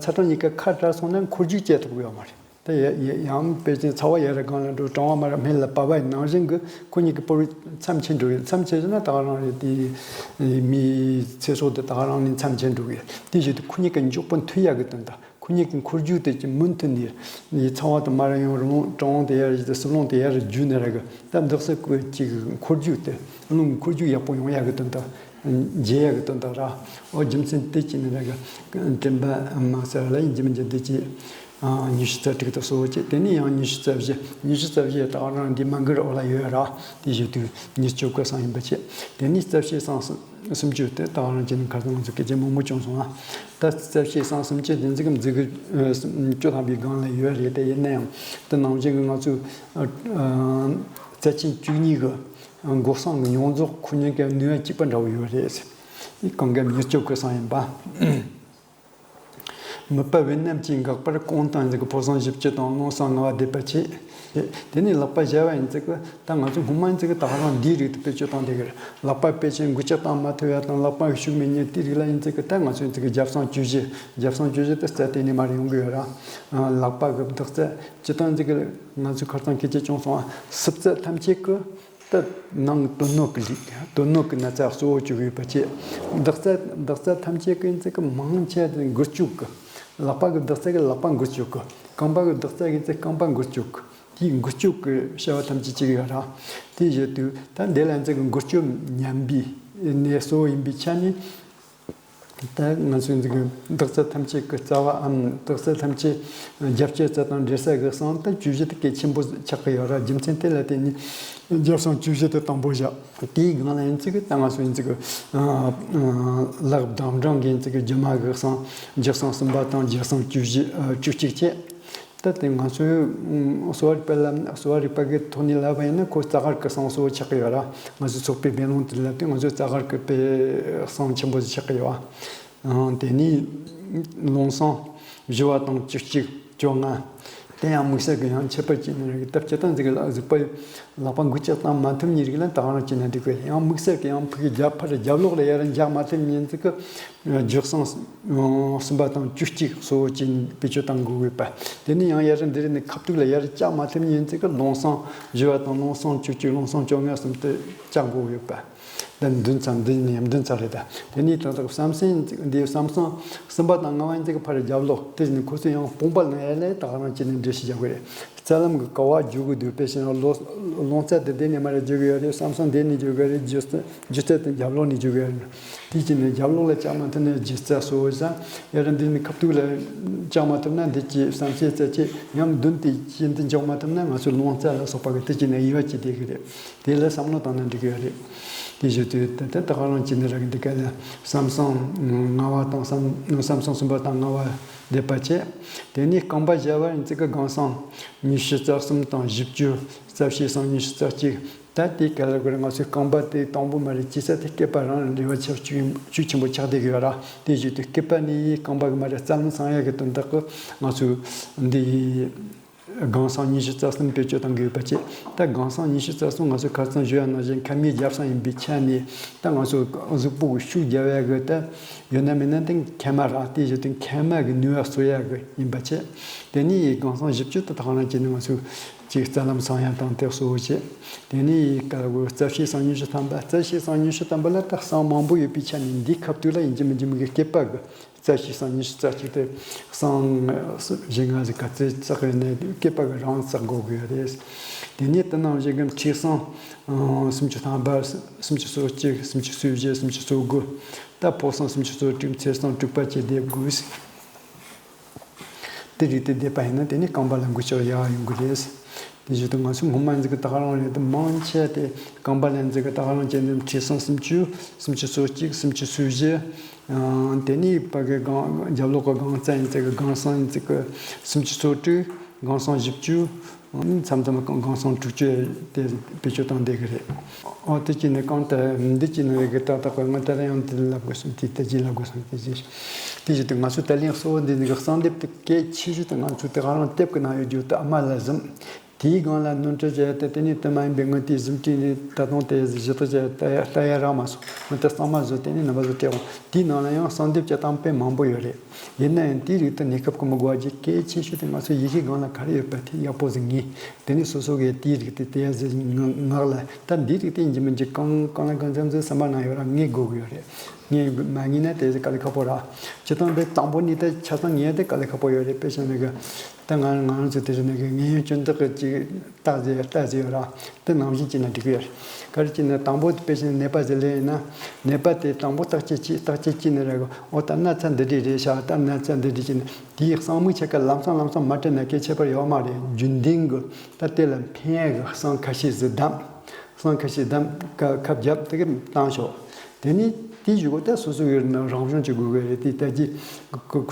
ཚ་གྲང་གཉིས་ཀ་ཁ་བྲལ་སོང་ན་འཁོར་རྒྱུག་སྐྱེ་ཐུབ་ཀྱི་ཡོད་མ་རེད། ད་ཡ་ཡ་ཡང་དཔེ་ཅན་ཚ་བ་ཡར་ར་སྒང་ལ་འགྲོ། གྲང་བ་མར་ར་སྨད་ལ་བབས་པ་ཡི་ནང་བཞིན་གྱི་ཁོ་གཉིས་ཀྱི་བར་མཚམས་ཆད་འགྲོ་གི། མཚམས་ཆད་ཟེར་ན་ད་ག་རང་རེད། དེ་མིའི་ཚེ་སྲོག་དེ་ད་ག་རང་ནས་མཚམས་ཆད་འགྲོ་གི། དེ་བཞིན་དུ་ཁོ་གཉིས་ཀྱི་མགྱོགས་པོ་མཐུད་ཡག་གི་དོན་དག་ཁོ་གཉིས་ཀྱི་འཁོར་རྒྱུག་དེ་ཀྱི་མུ་མཐུད་ནས་ཡི་ཚ་བ་དང་མར་ཡང་རང་དྲང་དེ་ཡར་ཡི་སྲིབ་ལོང་དེ་ཡར་རྒྱུག་ནས་ར་གི་ད་འདག་སེ་ཀོ་ཅིག་འཁོར་རྒྱུག་དེ་རླུང་གི་འཁོར་རྒྱུག་ཡག་པོ་ཡོང་ཡག་གི་དོན་དག་འཇལ་ཡག་གི་དོན་དག་ར། ཨོ་རྒྱུ་མཚན་དེ་ཅི་ནས་ར་གི་དྲན་པ་མ་ཟེར་ལ་ཡིན་གྱི་མི་འཇལ་དེ་ཅི། ཉི་ཤུ་རྩ་དྲུག་དང་སོ་བཅད། དེ་ནས་ཡང་ཉི་ཤུ་རྩ་བཞི། ཉི་ཤུ་རྩ་བཞི་ད་ག་རང་འདི་མ་གི་ར་ཨོ་ལ་ཡོད་ར། དེ་བཞིན་དུ་ཉི་ཤུ་གོ་གསུམ་ཡིན་པ་བྱས། དེ་ནས་རྩ་བཤད་གསུམ་གསུམ་བཅུ་དེ་ད་ག་རང་བྱས་ནས་ཁ་སང་ང་ཚོ་སྐད་ཆ་མང་པོ་བྱུང་སོང་ང་། ད་རྩ་བཤད་གསུམ་གསུམ་བཅུ་དེ་ཚོ་གི་མཛུབ་གུ་བཅུ་ཐམ་པའི་སྒང་ལ་ཡོད་རེད། དེ་ཡིན་ན་ཡང་དེ་ནང་བཞིན་གྱི་ང་ཚོ་རྩ་ཆེན་བཅུ་གཉིས་ཀྱི་འགོག་སྲུང་གི་མྱོང་རྫོགས་ཁོ་གཉིས་ཀའི་ནུས་པ་གཅིག་པ་འདྲ་བོ་ཡོད་རེད། གང་ག་ཉི་ཤུ་གོ་གསུམ་ཡིན་པ། མིད་པ་བས་ནམ་གྱིས་འགགས་པར་གང་དང་ཟིག་གི་འཕོ་སང་བཞི་བཅུ་དང་རླུང་སང་ལྔ་བ་བཟླས་པ་བྱས། དེ་ནས་ལག་པ་བཞར་བ་ཡིན་ཙི་གི་ད་ང་ཚོ་སྔོན་མ་ཡིན་ཙི་གི་ད་ག་རང་འདིའི་རིགས་དེ་བེད་སྤྱོད་བཏང་བསྡད་གི་རེད། ལག་པ་དཔེ་ཆེན་འགུལ་སྐྱོད་བཏང་མ་ཐུབ་ཡ་དང་ལག་པ་གི་ཤུགས་མེད་ཉེན་དེའི་རིགས་ལ་ཡིན་ཙི་གི་ད་ང་ཚོ་ཡིན་ཙི་གི་རྒྱབ་སང་བཅུ་བཞི། རྒྱབ་སང་བཅུ་བཞི་དེ་རྩ་དེ་ནས་མར་ཡོང་གི་ཡོད་ར། ལག་པ་གི་འདག་རྩ་སྤྱི་བཏང་ཙི་གི་ང་ཚོ་ཁར་ཚང་ཁེ་ཆེ་བྱུང་སོང་ཨ། སྲིབ་རྩ་ཐམས་ཅད་གི་ད་ནང་དོན་སྣོད་ཀྱི་ལུས། དོན་སྣོད་ཀྱི་ན་ཚ་གཙོ་བོ་བཅུག་ཡོད་པ་བཅས། འདག་རྩ། འདག་རྩ་ཐམས་ཅད་ཀྱི་ཡིན་ཙི་གི་མང་ཆེ་དེ་འགུལ་སྐྱོད་ཀྱི། ལག་པ་གི་འདག་རྩ་གི་ལག་པ་འགུལ་སྐྱོད་ཀྱི། རྐང་པ་གི་འདག་རྩ་གི་ཡིན་ཙི་རྐང་པ་འགུལ་སྐྱོད་ཀྱི། དེའི་འགུལ་སྐྱོད་ཀྱི་བྱ་བ་ཐམས་ཅད་བྱེད་ཀྱི་ཡོད་ར། དེ་བཞིན་དུ་ད་འདི་ལ་ཡིན་ཙི་གི་འགུལ་སྐྱོད་ཉམས་པའི་གནས་གཙོ་བོ་ཡིན་པའི་ཆ་ནས། ད་ང་ཚོའི་འདི་གི་འདག་རྩ་ཐམས་ཅད་ཀྱི་རྩ་བའམ་འདག་རྩ་ཐམས་ཅད་རྒྱབ་སྐྱོར་རྩ་དང་འབྲེལ་ས་གི་སང་ད་བཅུ་བཞི་དེ་གལ་ཆེན་པོ་ཆགས་ཀྱི་ཡོད་ར། རྒྱུ་མཚན་དེ་ལ་བརྟེན་ནས་རྒྱབ་སང་བཅུ་བཞི་དེ་དང་པོ་བཞག་དེའི་སྒང་ལ་ཡིན་ཙི་གི་ད་ང་ཚོ་ཡིན་ཙི་གི་ལག་བསྡམས་སྦྲང་གི་ཡིན་ཙི་གི་རྒྱུ་མ་གི་སང་རྒྱབ་སང་གསུམ་པ་དང་རྒྱབ་སང་བཅུ་བཞི་བཅུ་གཅིག་བཅས། ད་དེ་ང་ཚོའི་གསོ་བ་རིག་པ་ལ་གསོ་བ་རིག་པ་གི་ཐོག་ནས་ལབ་པ་ཡིན་ན་ཁོ་རྩ་དཀར་གི་སང་གཙོ་བོ་ཆགས་ཀྱི་ཡོད་ར། ང་ཚོའི་ཚོགས་པའི་མེ་ལོང་དེ་ལབ་དུས་ང་ཚོའི་རྩ་དཀར་གི་དཔེ་སང་ཆེན་པོ་ཞིག་ཆགས་ཀྱི་ཡོད། དེ་ནས་རླུང་སང་བཞི་བ་དང་བཅུ་གཅིག་བཅོ་ལྔ། དེ་ཡང་དམིགས་བསལ་གྱི་ཡང་ཁྱད་པར་ཅན་ནི་རིགས་སྟབས་སྤྱི་བཏང་ཟིག་ལ་གཟིགས་པ་ལག་པ་འགུལ་སྐྱོད་བཏང་མ་ཐུབ་ནི་རིགས་ལ་ད་ག་རང་བྱས་ན་འགྲིག་གི་ཡང་དམིགས་བསལ་གྱི་ཡང་ཕ་གི་རྒྱབ་ཕར་རྒྱབ་ལོགས་ལ་ཡར་འཇག་མ་ཐུབ་ནི་ཡིན་ཙི་གི་རྒྱུ་སང་གསུམ་པ་དང་བཅུ་གཅིག་གཙོ་བོ་ཅན་བེད་སྤྱོད་བཏང་དགོས་ཡོད་པ། དེ་ནས་ཡང་ཡར་འདིར་ནི་ཁ་ཐུག་ལ་ཡར་བཅག་མ་ཐུབ་ཉིན་ཙི་གི་རླུང་སང་བཞི་བ་དང་རླུང་སང་བཅུ་གཅིག་རླུང་སང་བཅོ་ལྔ་གསུམ་དུ་བཅག་དགོས་ཡོད་པ། འདི་བདུན་ཚར་འདི་ནས་བདུན་ཚར་རེད་ད། དེ་ནས་ད་ལྟ་བསམ་སེམས་འདི་བསམ་སང་གསུམ་པ་དང་ལྔ་བ་ཉིན་ཙི་གི་ཕར་རྒྱབ་ལོགས་དེ་ནས་ཁོ་ཚོ་ཡང་དཔུང་པ་ལ་ཡར་ལས་ད་ག་རང་བྱས་ནས་འགྲེལ་བཤད་རྒྱག་དགོས་རེད། རྩ་ལམ་གྱི་ཀ་བ་རྒྱུ་གི་འདུག་དཔེ་བྱས་ན་ལོ་རླུང་རྩ་དེ་དེ་ནས་མར་རྒྱུ་གི་ཡོད་རེད། བསམ་སང་དེ་ནས་རྒྱུ་གི་ཡོད་རེད། རྒྱུ་རྩ་རྒྱུ་རྩ་དེ་རྒྱབ་ལོགས་ནས་རྒྱུ་གི་ཡོད་རེད། དེ་བྱས་ནས་རྒྱབ་ལོགས་ལ་བཅག་མ་ཐུབ་ན་རྒྱུ་རྩ་གཙོ་བོ་བཞག་ཡར་འདི་ནས་ཁ་ཐུག་ལ་བཅག་མ་ཐུབ་ན་འདི་ཀྱི་བསམ་ཤེས་རྩ་ཆེ་ཡང་མདུན་དེ་ཀྱི་འདི་འཇོག་མ་ཐུབ་ན་ང་ཚོའི་རླུང་རྩ་ལ་སོགས་པ་གི་དེ་བྱས་ནས་དབྱེ་བ་ཕྱེ་བསྡད་གི་རེད། དེ་ལ་བསམ་བློ་བཏང་ན་འགྲིག་གི་ཡོད་རེད། དེ་བཞིན་དུ་ད་ལྟ་ད་ག་རང་བྱས་ནས་རག་གི་འདི་ག་ལ་བསམ་སང་ལྔ་བ་དང་བསམ་བསམ་སང་གསུམ་པ་དང་ལྔ་བ་བསྡད་པ་བྱས། དེ་ནས་རྐང་པ་བཞི་བ་ཡིན་ཙི་གི་སྒང་སང་ཉི་ཤུ་རྩ་གསུམ་དང་བཞི་བཅུ། རྩ་བཤད་སང་ཉི་ཤུ་རྩ་གཅིག་ད་དེ་ག་ལ་གོ་རེ་ང་ཚོའི་རྐང་པ་དེ་དང་པོ་མ་རེད། ཅི་ས་དེ་སྐེད་པ་རང་རེ་བ་ཆགས་ཤུགས་ཤུགས་ཆེན་པོ་ཆགས་བསྡད་ཀྱི་ཡོད་ར། དེ་བཞིན་དུ་སྐེད་པ་ནས་རྐང་པ་གི་མ་རེད། རྩ་ལམ་སང་ཡ་གི་དོན་དག་གི་ང་ཚོས་འདི་སྒང་སང་ཉི་ཤུ་རྩ་གསུམ་བེད་སྤྱོད་གཏང་གི་ཡོད་པ་བཅས། ད་སྒང་སང་ཉི་ཤུ་རྩ་གསུམ་ང་ཚོས་ཁ་སང་ཞུ་ཡ་ནང་བཞིན་མཁལ་མའི་རྒྱབ་སང་ཡིན་པའི་ཆ་ནས་ད་ང་ཚོ་གཟུགས་པོ་གི་ཤུགས་རྒྱབ་ཡ་གི་ད་ཡོད་ན་མེད་ན་དེ་མཁལ་མ་ར། དེ་བཞིན་དུ་མཁལ་མ་གི་ནུས་པ་གསོ་ཡ་གི་ཡིན་པ་བཅས། དེ་ནས་སྒང་སང་བཞི་བཅུ་ད་ད་ག་རང་བྱས་ནས་ང་ཚོས། གཅིག་རྩ་ལམ་སང་ཡང་དང་དེ་གཙོ་བོ་བྱེད། དེ་ནས་ཡི་ག་ར་གོ་རྩ་བཤད་སང་ཉི་ཤུ་ཐམ་པ། རྩ་བཤད་སང་ཉི་ཤུ་ཐམ་པ་ལ་ད་སང་མང་པོ་ཡོད་པའི་ཆ་ནས་འདིའི་ཁ་ཐུག་ལ་ཡིན་གཅིག་མིན་གཅིག་མི་གི་སྐེད་པ་གི་རྩ་བཤད་སང་ཉི་ཤུ་རྩ་གཅིག་དེ་སང་བཞི་ལྔ་ཟིག་ག་ཚོད་བསགས་ཡོད་ན་སྐེད་པ་གི་རང་བསགས་དགོས་གི་ཡོད་རེད། དེ་ནས་དེ་ནང་བཞིན་གི་མཁྲིས་སང་སུམ་ཅུ་ཐམ་པ། སུམ་ཅུ་སོ་གཅིག་སུམ་ཅུ་སོ་བཞི། སུམ་ཅུ་སོ་དགུ། ད་ཕོ་སང་སུམ་ཅུ་སོ་དྲུག་མཚེར་སང་དྲུག་པ་བཅས་བསྡེབ་དགོས། དེ་རིགས་དེ་བསྡད་པ་ཡིན་ན་དེ་ནི་རྐང་པ་ལ་འགུལ་ཤུགས་ཡག་ཡོང་གི་རེད། དེ་བཞིན་དུ་ང་ཚོ་སྔོན་མ་འཛིན་གི་ད་ག་རང་རེད་དེ་མང་ཆེ་དེ་རྐང་པ་ལ་འཛིན་གི་ད་ག་རང་བྱས་ནས་མཁྲིས་སང་སུམ་ཅུ། སུམ་ཅུ་སོ་གཅིག་སུམ་ཅུ་སོ་བཞི། དེ་ནི་ཕ་གི་སྒང་རྒྱབ་ལོགས་གི་སྒང་རྩ་ཡིན་ཚེ་གི་སྒང་སང་ཡིན་ཚེ་གི་སུམ་ཅུ་སོ་དྲུག་སྒང་སང་བཞི་བཅུ། མཚམས་མཚམས་སྒང་སང་དྲུག་ཅུ་དེ་བེད་སྤྱོད་བཏང་བསྡད་གི་རེད། ཨོ་དེ་ཅི་ནས་གང་ལྟར་འདི་ཅི་ནས་གི་ཏག་ཏག་གི་ང་ད་རེ་ཡང་དེ་ལབ་དགོས་སོང་། དེ་ལྟ་ཅི་ལབ་དགོས་སོང་། དེ་ཅི་དེ་བཞིན་དུ་ང་ཚོ་ད་ལན་གཙོ་བོ་འདི་ནི་གི་གསང་སྡེབ་དེ་གལ་ཆེ་ཤོས་དེ་ང་ཚོ་དེ་ག་རང་དེབ་གི་ནང་ཡོད་རྒྱུ་དེ་ཨ་མ་ལ་གཟིམ། དེའི་སྒང་ལ་ནོར་འཁྲུལ་བྱས་ཏེ་དེ་ནས་དེ་མ་ཡིན་པའི་ངོ་དེའི་གཟིམ་ཁྲིད་ནས་ད་དུང་དེ་གཞི་དག་བྱས་ལྟ་ཡ་ལྟ་ཡ་རག་མ་སོང་། ང་དེ་གཙང་མ་བཟོས་དེ་ནས་རྣམ་པ་ཚོ་སྤྲད་འོང་། དེའི་ནང་ལ་ཡང་གསང་སྡེབ་ཀྱི་གཏམ་དཔེ་མང་པོ་ཡོད་རེད། ཡིན་ན་ཡང་དེའི་རིགས་དེ་གནས་སྐབས་ཀྱི་མི་དགོས་པ་གལ་ཆེ་ཤོས་དེ་ང་ཚོ་ཡི་གེའི་སྒང་ལ་ག་རེ་ཡོད་པ་དེ་ཡག་པོ་ཟིག་ངེས། དེ་ནས་སོ་སོ་གིས་དེའི་རིགས་དེ་དེ་ཡ་ཟིག་ངག་ལ་ད་འདིའི་རིགས་དེ་ཡིན་གྱི་མིན་གྱི་གང་གང་ལ་གང་འཚམ་འཚམ་བསམ་པ་ན་ཡོད་ར་ངེས་དགོས་ཀྱི་ཡོད་རེད། ངས་མ་ངེས་ན་དེ་དཀའ་ལས་ཁག་པོ་ར། སྤྱིར་བཏང་འདི་དང་པོ་ནས་ད་ཆ་ཚང་ངེས་དེ་དཀའ་ལས་ཁག་པོ་ཡོད་རེད། དཔེ་བཞག་ན་གི་ད་ང་ང་རང་ཚོ་དེ་རིང་ནས་གི་ངེས་ཡོད་སྐྱོན་བདག་གི་ཅིག་ལྟ་ཟེར་ལྟ་ཟེར་ཡོད་ར། དེ་ནང་བཞིན་བྱས་ན་འགྲིག་གི་ཡོད་རེད། ག་རེ་བྱས་ན་དང་པོ་དཔེ་བཞག་ན་ནད་པ་ཟེར་ལེ་ཡིན་ན། ནད་པ་དེ་དང་པོ་བརྟག་དཔྱད་བྱས་བརྟག་དཔྱད་བྱས་ནས་ར་གི་ཨོ་ད་ན་ཚ་འདི་འདྲས་རེད་ཤག་ད་ན་ཚ་འདི་འདྲས་བྱས་ན་དེའི་གསང་མིག་ཆ་ག་ལམ་སང་ལམ་སང་མ་སྤྲད་ན་སྐད་ཆད་པ་ཡོད་མ་རེད། རྒྱུན་ལྡན་གི་ད་དེ་ལ་ཕན་ཡ་གི་གསང་ཁ་ཤས་ཟིག་བསྡམས། གསང་ཁ་ཤས་བསྡམས་ཁ་ཁབ་བརྒྱབ་དེ་གི་བཏང་ཤོག་དེ་ནས་དེའི་གཞུག་གུ་ད་སོ་སོ་ཡོད་ན་རང་སྦྱོང་བྱེད་དགོས་གི་རེད། དེ་ལྟ་ཅི་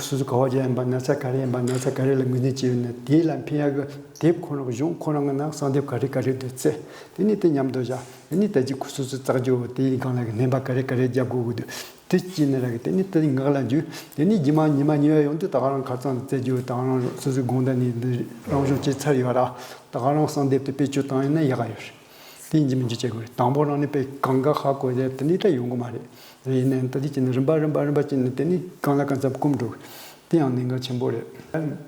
སོ་སོ་ག་བ་བརྒྱབ་ཡིན་པ། ན་ཚ་ག་རེ་ཡིན་པ། ན་ཚ་ག་རེ་ལ་ངོས་འཛིན་བྱས་ཡོད་ན་དེ་ལ་ཕན་ཡ་གི་དེབ་ཁོ་རང་གཞུང་ཁོ་རང་གི་ནང་གསང་དེབ་ག་རེ་ག་རེ་འདུག་བཙལ། དེ་ནས་དེ་མཉམ་དུ་བཞག་དེ་ནས་ལྟ་ཅི་སོ་སོ་བཙག་རྒྱུ་དེའི་སྒང་ལ་གི་སྨན་པ་ག་རེ་ག་རེ་རྒྱབ་དགོས་གི་འདུག་དེ་སྐྱིད་ནི་ར་གི་དེ་ནི་དེ་ངག་ལ་འཇུ། དེ་ནི་རྗེས་མ་ཉི་མ་གཉིས་པ་ཡོང་དུས་ད་ག་རང་ཁ་ཚང་དུ་བཙལ་རྒྱུ། ད་ག་རང་སོ་སོའི་དགོང་དག་ནས་འདི་རང་སྦྱོང་བྱས་ཚར་ཡོད་ར། ད་ག་རང་གསང་དེབ་དེ་བེད་སྤྱོད་བཏང་ཡིན་ན་ཡག་ག་ཡོད་རེད། དེ་ཡིན་གྱི་མིན་གྱི་བྱེད་དགོས་རེད། དང་པོ་རང་ནས་དཔེ་གང་ག་ཧ་གོ་ཡ་དེ་འདྲ་ད་ཡོང་གི་མ་རེད། རེད་ཡིན་ནའང་ད་དེ་བྱས་ནས་རིམ་པ་རིམ་པ་རིམ་པ་བྱས་ནས་དེ་ནི་གང་ལ་གང་འཚམ་སྐོམ་འགྲོ་གི། དེ་ཡང་གནད་འགག་ཆེན་པོ་རེད།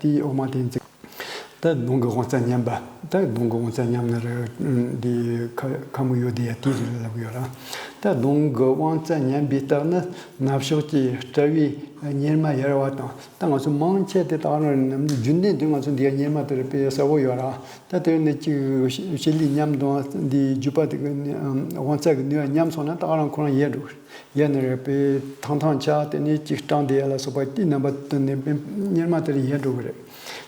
དེའི་འོག་མ་དེ་ཡིན་ཚེ། ད་གདོང་གི་དབང་རྩ་ཉམས་པ། ད་གདོང་གི་དབང་རྩ་ཉམས་ན་ར་འདི་ཁ་ཁ་མིག་ཡོད་དེ་ཡ་དེ་རེད་ལབ་ཡོད་ར། ད་གདོང་གི་དབང་རྩ་ཉམས་པའི་རྟགས་ནི་ནབ་ཕྱོགས་ཀྱི་སྐྲ་བའི་གཉེར་མ་ཡལ་བ་དང་། ད་ང་ཚོ་མང་ཆེ་དེ་ད་ག་རང་རྒྱུན་ལྡན་དུ་ང་ཚོ་འདི་ག་གཉེར་མ་དེ་རེད་དཔེ་གསལ་པོ་ཡོད་ར། ད་དེ་ནི་ཅིག་ཕྱི་ལུས་ཉམས་དང་འདི་རྒྱུ་པ་དེ་གི་དབང་རྩ་གི་ནུས་པ་ཉམས་སོང་ན་ད་ག་རང་ཁོ་རང་ཡལ་འགྲོ་གི་རེད། ཡལ་ནི་རེད་དཔེ་ཐང་ཐང་ཆགས། དེ་ནས་ཅིག་སྐྲངས་དེ་ཡ་ལ་སོགས་པ་དེའི་རྣམ་པ་དེ་ནི་གཉེར་མ་དེ་རེད་ཡལ་འགྲོ་གི་རེད།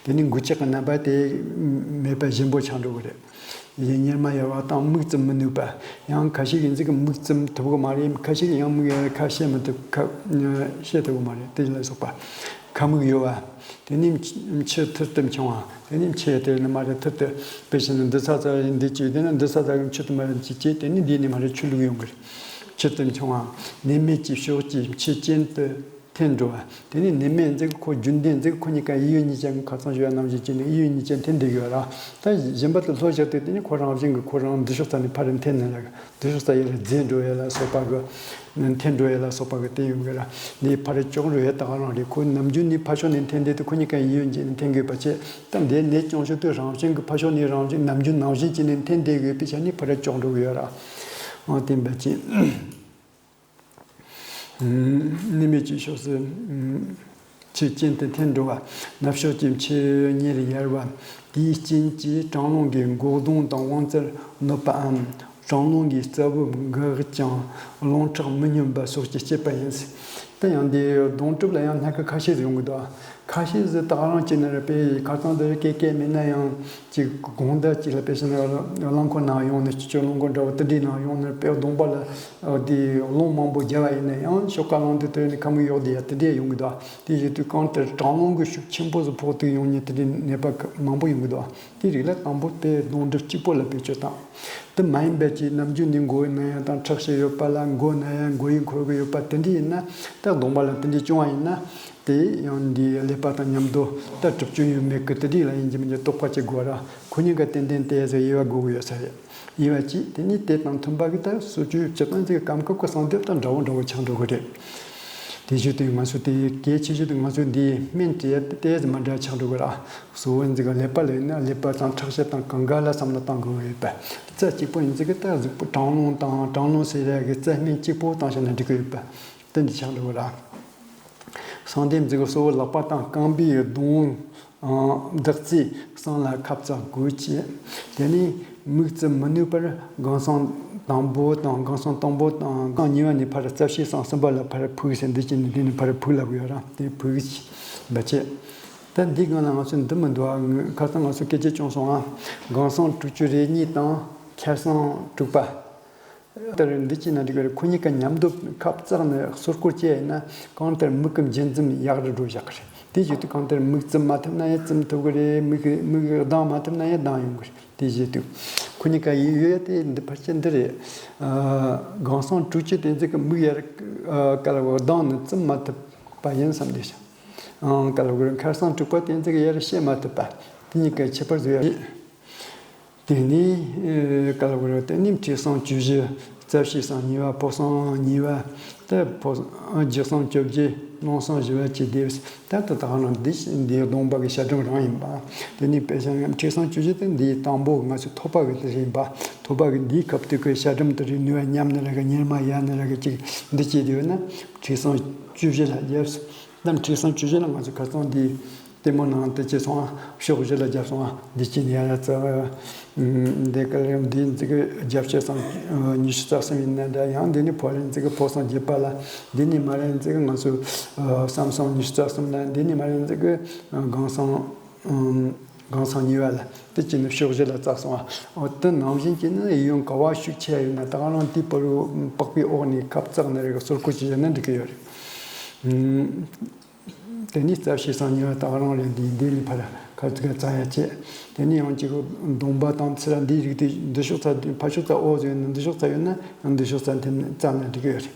དེ་ནི་འགུལ་ལྕག་གི་རྣམ་པ་དེ་མེད་པ་ཞིམ་པོ་ཆགས་འགྲོ་གི་རེད། གཉེར་མ་ཡལ་བ་དང་མིག་བཙུམ་མི་ནུས་པ། ཡང་ཁ་ཤས་ཀྱིས་ཚིག་གི་མིག་བཙུམ་ཐུབ་གི་མ་རེད། ཁ་ཤས་ཀྱིས་ཡང་མིག་ཡལ་ཁ་བཤད་མི་ཐུབ་ཁ་བཤད་ཐུབ་གི་མ་རེད། དེ་ལ་སོགས་པ། ཁ་མིག་གཡོ་བ། དེ་ནས་མཆུ་ཐུར་དུ་འཕྱང་བ། དེ་ནས་མཆུ་དེ་ནི་མ་རེད་ཐུར་དུ་དཔེ་བྱས་ན་འདི་ཚ་ཚ་ཡིན་འདི་བྱས། དེ་ནི་འདི་ཚ་ཚ་གི་མཆུ་དེ་མ་རེད་ཅི་བྱས། དེ་ནི་འདི་ནི་མ་རེད་ཆུ་བླུགས་ཡོང་གི་རེད། ཕྱིར་དུ་འཕྱང་བ། ནད་མེད་ཀྱི་ཕྱོགས་ཀྱི་མཆུ་ཅན་དུ་འཐེན་འགྲོ་བ། དེ་ནི་ནད་མེད་འཛེག་ཁོ་རྒྱུན་ལྡན་འཛེག་ཁོ་གཉིས་ཀ་གཡས་གཡོན་གཉིས་ཀ་ཁ་ཚང་ཞུ་བ་ནང་བཞིན་བྱས་ནས་གཡས་གཡོན་གཉིས་ཀ་འཐེན་བསྡད་ཡོད་ར། ད་གཞན་པ་དེ་ལྷོད་བཞག་དུས་དེ་ནི་ཁོ་རང་བཞིན་གི་ཁོ་རང་འདི་ཕྱོགས་ས་ནས་ཕར་འཐེན་ནས་ལ་འདི་ཕྱོགས་ས་ཡར་འཛེག་འགྲོ་ཡ་ལ་སོགས་པ་གི་འཐེན་འགྲོ་ཡ་ལ་སོགས་པ་གི་དེ་ཡོང་གི་ར། ནས་ཕར་ལྕོག་འགྲོ་ཡ་ད་ག་རང་རེད། ཁོ་ནམ་རྒྱུན་ནས་ཕར་ཕྱོགས་ནས་འཐེན་བསྡད་དུས་ཁོ་གཉིས་ཀ་གཡས་གཡོན་བྱས་ནས་འཐེན་དགོས་པ་བྱས། ད་འདི་ནད་སྐྱོན་ཤོར་དུས་རང་བཞིན་གི་ཕར་ཕྱོགས་ནས་རང་བཞིན་ནམ་རྒྱུན་ནང་བཞིན་བྱས་ནས་འཐེན་བསྡད་དགོས་པའི་ཆ་ནས་ཕར་ལྕོག་འགྲོ་གི་ཡོད་ར། ཨང་དེ་འབད་ཅིང་། ནད་མེད་ཀྱི་ཕྱོགས་སུ་མཆུ་ཅན་དུ་འཐེན་འགྲོ་བ། ནབ་ཕྱོགས་ཀྱི་མཆུ་གཉེར་ཡལ་བ། དེའི་རྐྱེན་གྱིས་གྲང་རླུང་གིས་མགོ་གདོང་དང་དབང་རྩར་གནོད་པའམ། གྲང་རླུང་གིས་རྩ་བུ་འགགས་ཀྱང་རླུང་ཁྲག་མི་སྙོམས་པ་སོགས་ཀྱིས་བསྐྱེད་པ་ཡིན། ད་ཡང་འདི་གདོང་གྲུབ་ལ་ཡང་སྣ་ཁ་ཁ་ཤས་ཡོང་གི་འདུག་ཁ་ཤས་ཟིག་ད་ག་རང་བྱས་ན་ར་དཔེ་ཁ་སང་དེར་སྐད་སྐད་མེད་ན་ཡང་ཅིག་དགོང་དག་ཅིག་ལ་དཔེ་བྱས་ན་རླངས་འཁོར་ནང་ཡོང་ནས་སྤྱི་སྤྱོད་རླངས་འཁོར་འདྲ་བོ་དེ་འདྲའི་ནང་ཡོང་ནས་དཔེ་གདོང་པ་ལ་དེ་རླུང་མང་པོ་བརྒྱབ་པ་ཡིན་ན་ཡང་ཤོག་ཁ་རླུང་དེ་དོན་ནས་ཁ་མིག་གཡོག་བསྡད་ཡ་དེ་འདྲས་ཡོང་གི་འདུག་དེ་བྱེད་དུས་གང་ལྟར་གྲང་རླུང་གི་ཤུགས་ཆེན་པོ་ཟིག་ཕོག་དུས་ཡོང་ཉེན་དེ་འདྲའི་ནད་པ་མང་པོ་ཡོང་གི་འདུག་དེ་རིགས་ལ་དང་པོ་དཔེ་གདོང་གྲུབ་གཅིག་པོ་ལ་བེད་སྤྱོད་བཏང་། དེ་མ་ཡིན་པའི་ཅིག་ནམ་རྒྱུན་ནས་མགོ་ན་ཡ་དང་ཁྲག་ཤེད་ཡོད་པ་ལ་མགོ་ན་ཡ་མགོ་ཡུ་འཁོར་གི་ཡོད་པ་དེ་འདྲ་ཡིན་ན། ད་གདོང་པ་ལ་དེ་འདྲ་བྱུང་བ་ཡིན་ན། དེ་ཡང་འདིའི་ཀླད་པ་དང་མཉམ་དུ་ད་གྲུབ་ཅུང་ཡོད་མེད་ཀྱི་དེ་འདྲ་ལ་ཡིན་གྱི་མིན་གྱི་དོགས་པ་བྱེད་དགོས་ར། ཁོ་གཉིས་ཀ་ཏན་ཏན་དེ་ཟེར་དབྱེ་བ་དགོས་ཀྱི་ཡོད་ས་རེད། དབྱེ་བ་གཅིག་དེ་ནི་དེ་དང་མཐུན་པ་གི་ད་སོ་བཅོས་སྤྱི་བཏང་ཅིག་སྐབས་སྐབས་ཀྱི་གསང་དེབ་དང་འདྲ་བོ་འདྲ་བོ་ཆགས་འགྲོ་གི་རེད། དེ་བཞིན་དུ་ང་ཚོ་དེ་གལ་ཆེ་ཤོས་དེ་ང་ཚོ་འདིའི་སྨན་དེ་ཏོག་ཙམ་མ་འདྲ་ཆགས་འགྲོ་གི་ར། གཙོ་བོ་འཛིན་ག་ཀླད་པ་ལ་ཡིན་ན་ཀླད་པ་དང་ཁྲག་ཤེད་དང་གང་ག་ལ་བསམ་བློ་གཏང་དགོས་ཡོད་པ། རྩ་གཅིག་པོ་ཡིན་ཙི་གི་ད་གཟུགས་པོ་གྲང་རླུང་དང་གྲང་རླུང་ཟེར་ཡ་གི་རྩ་སྨན་གཅིག་པོ་བཏང་བཞག་ན་འགྲིག་གི་ཡོད་པ། དེ་འདི་ཆགས་འགྲོ་གི་ར། གསང་དེབ་འཛིན་གི་གཙོ་བོ་ལག་པ་དང་རྐང་པའི་གདོང་འདག་རྩེ་གསང་ལ་ཁབ་བཙག་དགོས་ཀྱི། དེ་ནས་མིག་བཙུམ་མི་ནུས་པར་སྒང་གསང་དང་པོ་དང་སྒང་གསང་དང་པོ་དང་སྒང་གཉིས་པ་ནས་ཕར་རྩ་ཤེས་སང་གསུམ་པ་ལ་ཕར་ཕུག་ཟེར་འདི་བྱས་ནས་འདི་ནས་ཕར་ཕུག་ལབ་ཡོད་ར། དེ་ཕུག་བྱས་འབད་བྱས། ད་འདི་སྒང་ལ་ང་ཚོ་འདི་མི་འདུག་ཨ། ཁ་སང་ང་ཚོ་སྐད་ཆ་བྱུང་སོང་ཨ། སྒང་གསང་དྲུག་ཅུ་རེ་གཉིས་དང་ཁ་སང་དྲུག་པ། ལྟར་འདི་བྱས་ན་འགྲིག་གི་རེད། ཁོ་གཉིས་ཀ་མཉམ་དུ་ཁབ་བཙགས་ནས་གསོ་སྐོར་བྱས་ཡིན་ན་གང་ལྟར་མིག་གི་འབྱེད་འཛུམ་ཡག་རུ་འགྲོ་བཞག་གི་རེད། དེ་བྱེད་དུས་གང་ལྟར་མིག་བཙུམ་མ་ཐུབ་ན་ཡང་བཙུམ་ཐུབ་གི་རེད། མིག་མིག་གདངས་མ་ཐུབ་ན་ཡང་གདངས་ཡོང་གི་རེད། དེ་བྱེད་དུས་ཁོ་གཉིས་ཀ་ཡོད་ཡོད་དེ་འདི་ཕལ་ཆེར་འདི་རེད། སྒང་གསང་དྲུག་ཅུ་དེ་ཚོ་གི་མིག་ཡར་ག་ལ་བ་གདངས་ནས་བཙུམ་མ་ཐུབ་པ་ཡིན་བསམ་བསྡད་བྱུང་། ག་ལ་བ་ཁ་སང་དྲུག་པ་དེ་ཚོ་གི་ཡར་བཤད་མ་ཐུབ་པ་དེ་གཉིས་ཀ་ཁྱད་པར་བཟོ་ཡ་རེད། དེ་ནས་ཨེ་ག་ལ་བ་རེད། དེ་ནས་ཁྲི་སང་བཅུ་བཞི། རྩ་བཤད་སང་གཉིས་པ། ཕོ་སང་གཉིས་པ། ད་ཕོ་བ་སངས་བཅོ་བརྒྱད། ལམ་སེང་ཞི་བ་བཅས་བསྡེབས། ད་ལྟ་ད་ག་རང་འདི་འདིའི་སྡོམ་པ་གི་ཞལ་འགྲེལ་རང་ཡིན་པ། དེ་ནས་དཔེ་བཞག་ན་ཁྲི་སྲོང་བཅུ་བཞི་དེ་འདིའི་དང་པོ་ང་ཚོའི་ཐོབ་པ་གི་དེ་ཡིན་པ། ཐོབ་པ་གི་འདིའི་སྐབས་དུས་ཀྱི་ཞལ་འགྲེལ་དེ་རིག་ནུས་པ་ཉམས་ནི་ར་གི་གཉེར་མ་ཡལ་ནི་ར་གི་ཅིག་འདི་བྱས་དུས་ན་ཁྲི་སྲོང་བཅུ་བཞི་ལ་བརྒྱབ། ད་ཁྲི་སྲོང་བཅུ་བཞི་ལ་ང་ཚོ་ཁ་སང་འདི། ལྟད་མོ་ནང་དུ་ཅི་སོང་ཨ། ཕྱོགས་བཞི་ལ་བརྒྱབ་སོང་ཨ། འདི་ཅི་ནས་ཡར་ར་ཙག་འདི་ག་ལེར་འདི་འཛི་གི་རྒྱབ་ཆེ་སང་ཉི་ཤུ་རྩ་གསུམ་ཡིན་ན་འདྲ། ཡང་འདི་ནི་ཕོ་རེ་འཛི་གི་ཕོ་སངས་རྒྱས་པ་ལ། འདི་ནི་མ་རེ་འཛི་གི་ང་ཚོ་ལམ་སེང་ཉི་ཤུ་རྩ་གསུམ་ལ། འདི་ནི་མ་རེ་འཛི་གི་གང་སང་གང་སང་ཉི་བ་ལ། དེ་ཅི་ནི་ཕྱོགས་བཞི་ལ་ཙག་སོང་ཨ། འོ་དེ་ནང་བཞིན་གྱི་ནི་ཡིད་ཡོན་ག་བ་ཤུགས་ཆེ་ཡོད་ན་ད་ག་རང་དེའི་བར་དུ་པགས་པའི་འོག་ནས་ཁབ་བཙགས་ནི་རེ་གི་སོར་ཁུ་ཅི་བྱས་ན་འགྲིག་གི་ཡོད་རེད། དེ་ནས་རྩ་བཤད་སང་ཉི་བ་ད་ག་རང་རེད། འདི་འདི་ནས་ཕར་ཁ་ཚིག་རྩ་ཡ་བྱེད། དེ་ནས་ཡང་གཅིག་སྡོམ་པ་དང་ཚུལ་འདིའི་རིགས་དེ་འདི་ཕྱོགས་རྩ་ཕར་ཕྱོགས་རྩ་འོག་ཟེར་ན་འདི་ཕྱོགས་རྩ་ཡོད་ན་ཡང་འདི་ཕྱོགས་རྩ་འཐེན་རྩ་ན་འགྲིག་གི་ཡོད་རེད།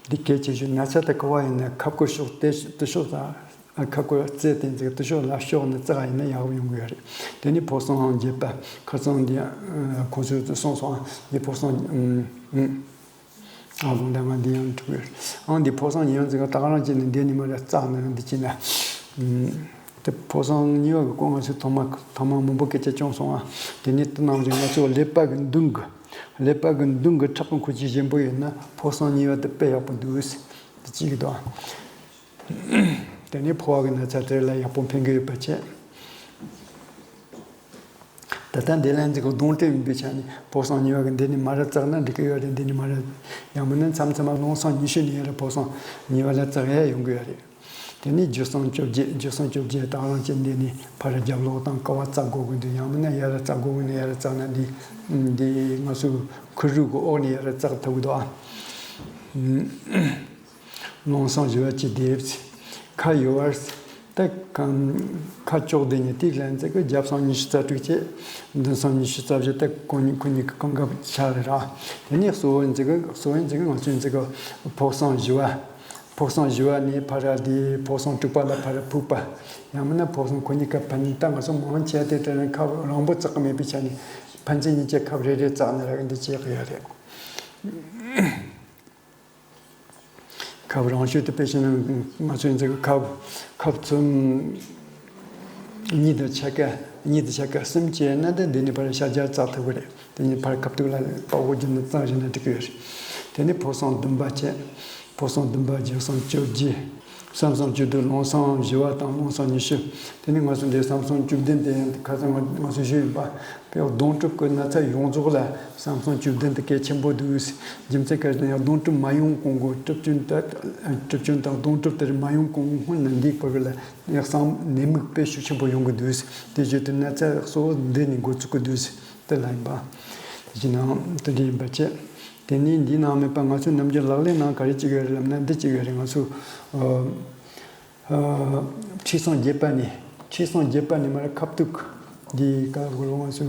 འདི་གལ་ཆེ་ཤོས་ན་ཚ་དེ་ཁ་བ་ཡིན་ན་ཁབ་ཀྱི་ཕྱོགས་དེ་དེ་ཕྱོགས་རྩ། ཁབ་ཀྱི་རྩེ་དེ་འཛེགས་དེ་ཕྱོགས་ལ་ཕྱོགས་ནས་རྩ་ཡིན་ན་ཡག་པོ་ཡོང་གི་ཡོད་རེད། དེ་ནས་ཕོ་སངས་རྒྱས་པ་ཁ་སང་འདི་ཁོང་ཚོས་གསུངས་སོང་། འདི་ཕོ་སངས། ཨ་ལུང་ད་ང་འདི་ཡང་འགྲིག་ཡོད། ཨང་འདི་ཕོ་སངས་ཉི་བ་འཛིན་ག་ད་ག་རང་བྱས་ནས་འདི་ནི་མ་ར་རྩ་ནི་རང་འདི་བྱས་ན། དེ་ཕོ་སངས་ཉི་བ་གི་སྐོར་ང་ཚོས་ཐོག་མ་ཐོག་མ་མང་པོ་སྐད་ཆ་བྱུང་སོང་ཨ། དེ་ནས་དེ་ནང་བཞིན་ང་ཚོ་ཀླད་པ་གི་མདུན་གི་ཀླད་པ་གི་མདུན་གི་ཁྲག་གི་ཁུ་ཆུ་ཞན་པོ་ཡོད་ན་ཕོ་སངས་ཉི་བ་དེ་དཔེ་ཡག་པོ་འདུག་ཟེར། དེ་གཅིག་གི་དང་། དེ་ནས་ཕོ་བ་གི་ན་ཚ་དེ་ལ་ཡག་པོ་ཕན་གི་ཡོད་པ་བྱས། ད་ལྟ་འདི་ལན་ཅིག་གི་གདོང་དྲི་ཡིན་པའི་ཆ་ནས་ཕོ་སངས་ཉི་བ་གི་འདི་ནས་མ་ར་བཙགས་ན་འགྲིག་གི་ཡོད་རེད། འདི་ནས་མ་ར། ཡང་མིན་ན་མཚམས་མཚམས་ལམ་སང་ཉི་ཤུ་ནས་ཡར་ཕོ་སངས་ཉི་བ་ལ་བཙགས་ཡ་ཡོང་གི་ཡོད་རེད། དེ་ནས་རྒྱུ་སངས་བཅོ་བརྒྱད། རྒྱུ་སངས་བཅོ་བརྒྱད་དང་རང་བྱས་འདི་ནས་ཕར་རྒྱབ་ལོགས་དང་ཀ་བ་བཙགས་དགོས་གི་འདུག་ཡང་མིན་ན་ཡར་བཙགས་དགོས་གི་ནས་ཡར་བཙགས་ན་འདི་འདི་ང་ཚོའི་ཁུ་རུ་གི་འོག་ནས་ཡར་བཙགས་ཐུབ་གི་འདུག་ཨ། ལམ་སང་ཞི་བ་བཅས་བསྡེབས། ཁ་ཡོད་བར། ད་ཁ་ཁ་ཅོག་དེ་ཉིད་དེའི་ལན་ཚིག་གི་རྒྱབ་སང་ཉི་ཤུ་རྩ་དྲུག་བྱས། མདུན་སང་ཉི་ཤུ་རྩ་བཞི། ད་ཁོ་གཉིས་ཁོ་གཉིས་ཀྱི་གང་ག་ཆ་རེད་ར། དེ་ནས་གཙོ་བོ་ཡིན་ཚིག་གི་གཙོ་བོ་ཡིན་ཚིག་གི་ང་ཚོ་ཡིན་ཚིག་གི་ཕོ་སངས་ཞི་བ། ཕོ་སངས་ཞི་བ་ནས་ཕར་ར་དེ་ཕོ་སངས་དྲུག་པ་ལ་ཕར་ར་ཕུག་པ། ཡང་མིན་ན་ཕོ་སངས་ཁོ་གཉིས་ཀ་ཕན་ད་ང་ཚོ་མང་ཆེ་དེ་དྲན་ཁབ་རིང་པོ་བཙགས་གི་མེད་པའི་ཆ་ནས་ཕན་ཚུན་གཉིས་ཀྱི་ཁབ་རེ་རེ་བཙགས་ནས་ར་འདི་བྱེད་གི་ཡོད་རེད། ཁབ་རང་ཤོས་དེ་དཔེ་བྱས་ན་ང་ཚོའི་འཛིན་ཁབ་ཁབ་ཚོམ་གཉིས་དང་ཕྱེད་ཀ་གཉིས་དང་ཕྱེད་ཀ་གསུམ་བྱས་ན་དེ་འདི་ནས་ཕར་ཤ་རྒྱགས་བཙགས་ཐུབ་ཀྱི་རེད། དེ་ནས་ཕར་ཁབ་ཏུག་ལ་པགས་པ་བརྒྱབ་ནས་བཙགས་བཞག་ན་འགྲིག་གི་ཡོད་རེད། དེ་ནས་ཕོ་སངས་བདུན་པ་བྱས། ཕོ་སངས་བདུན་པ་རྒྱུ་སངས་བཅོ་བརྒྱད། ལམ་སང་བཅུ་བདུན། ལམ་སང་ཞི་བ་དང་ལམ་སང་ཉི་ཤུ། དེ་ནས་ང་ཚོ་འདིར་ལམ་སང་བཅུ་བདུན་དེ་ཡང་ཁ་སང་ང་ང་ཚོ་ཞུས་ཡིན་པ། དཔེ་སྡོང་གྲུབ་ཀྱི་ན་ཚ་ཡོངས་རྫོགས་ལ་ལམ་སང་བཅུ་བདུན་དེ་གལ་ཆེན་པོ་འདུག་རྒྱུ་མཚན་ག་རེ་ཡང་སྡོང་གྲུབ་མ་ཡོང་གོང་གི་གྲུབ་ཆེན་དང་གྲུབ་ཆེན་དང་སྡོང་གྲུབ་དེར་མ་ཡོང་གོང་སྔོན་ན་འདིའི་བར་ལ་ཡང་སང་ནད་མུག་དཔེ་ཤུགས་ཆེན་པོ་ཡོང་གི་འདུག་དེ་བཞིན་དུ་ན་ཚ་གཙོ་བོ་འདི་ནས་འགོ་ཚུགས་ཀྱི་འདུག་དེ་ལ་ཡིན་པ། དེ་བཞིན་ནང་དེ་འདྲ་ཡིན་པ་བྱས། དེ་ནས་འདིའི་ནང་མེད་པ་ང་ཚོའི་ནམ་རྒྱུན་ལག་ལེན་ནང་ག་རེ་བྱེད་ཀྱི་ཡོད་རེད་ལབ་ན་འདི་བྱེད་ཀྱི་ཡོད་རེད། ང་ཚོ་ཁྲི་སངས་རྒྱས་པ་ནས་ཁྲི་སངས་རྒྱས་པ་ནས་མར་ཁབ་ཏུག་འདི་ག་གོ་ལོ་ང་ཚོ་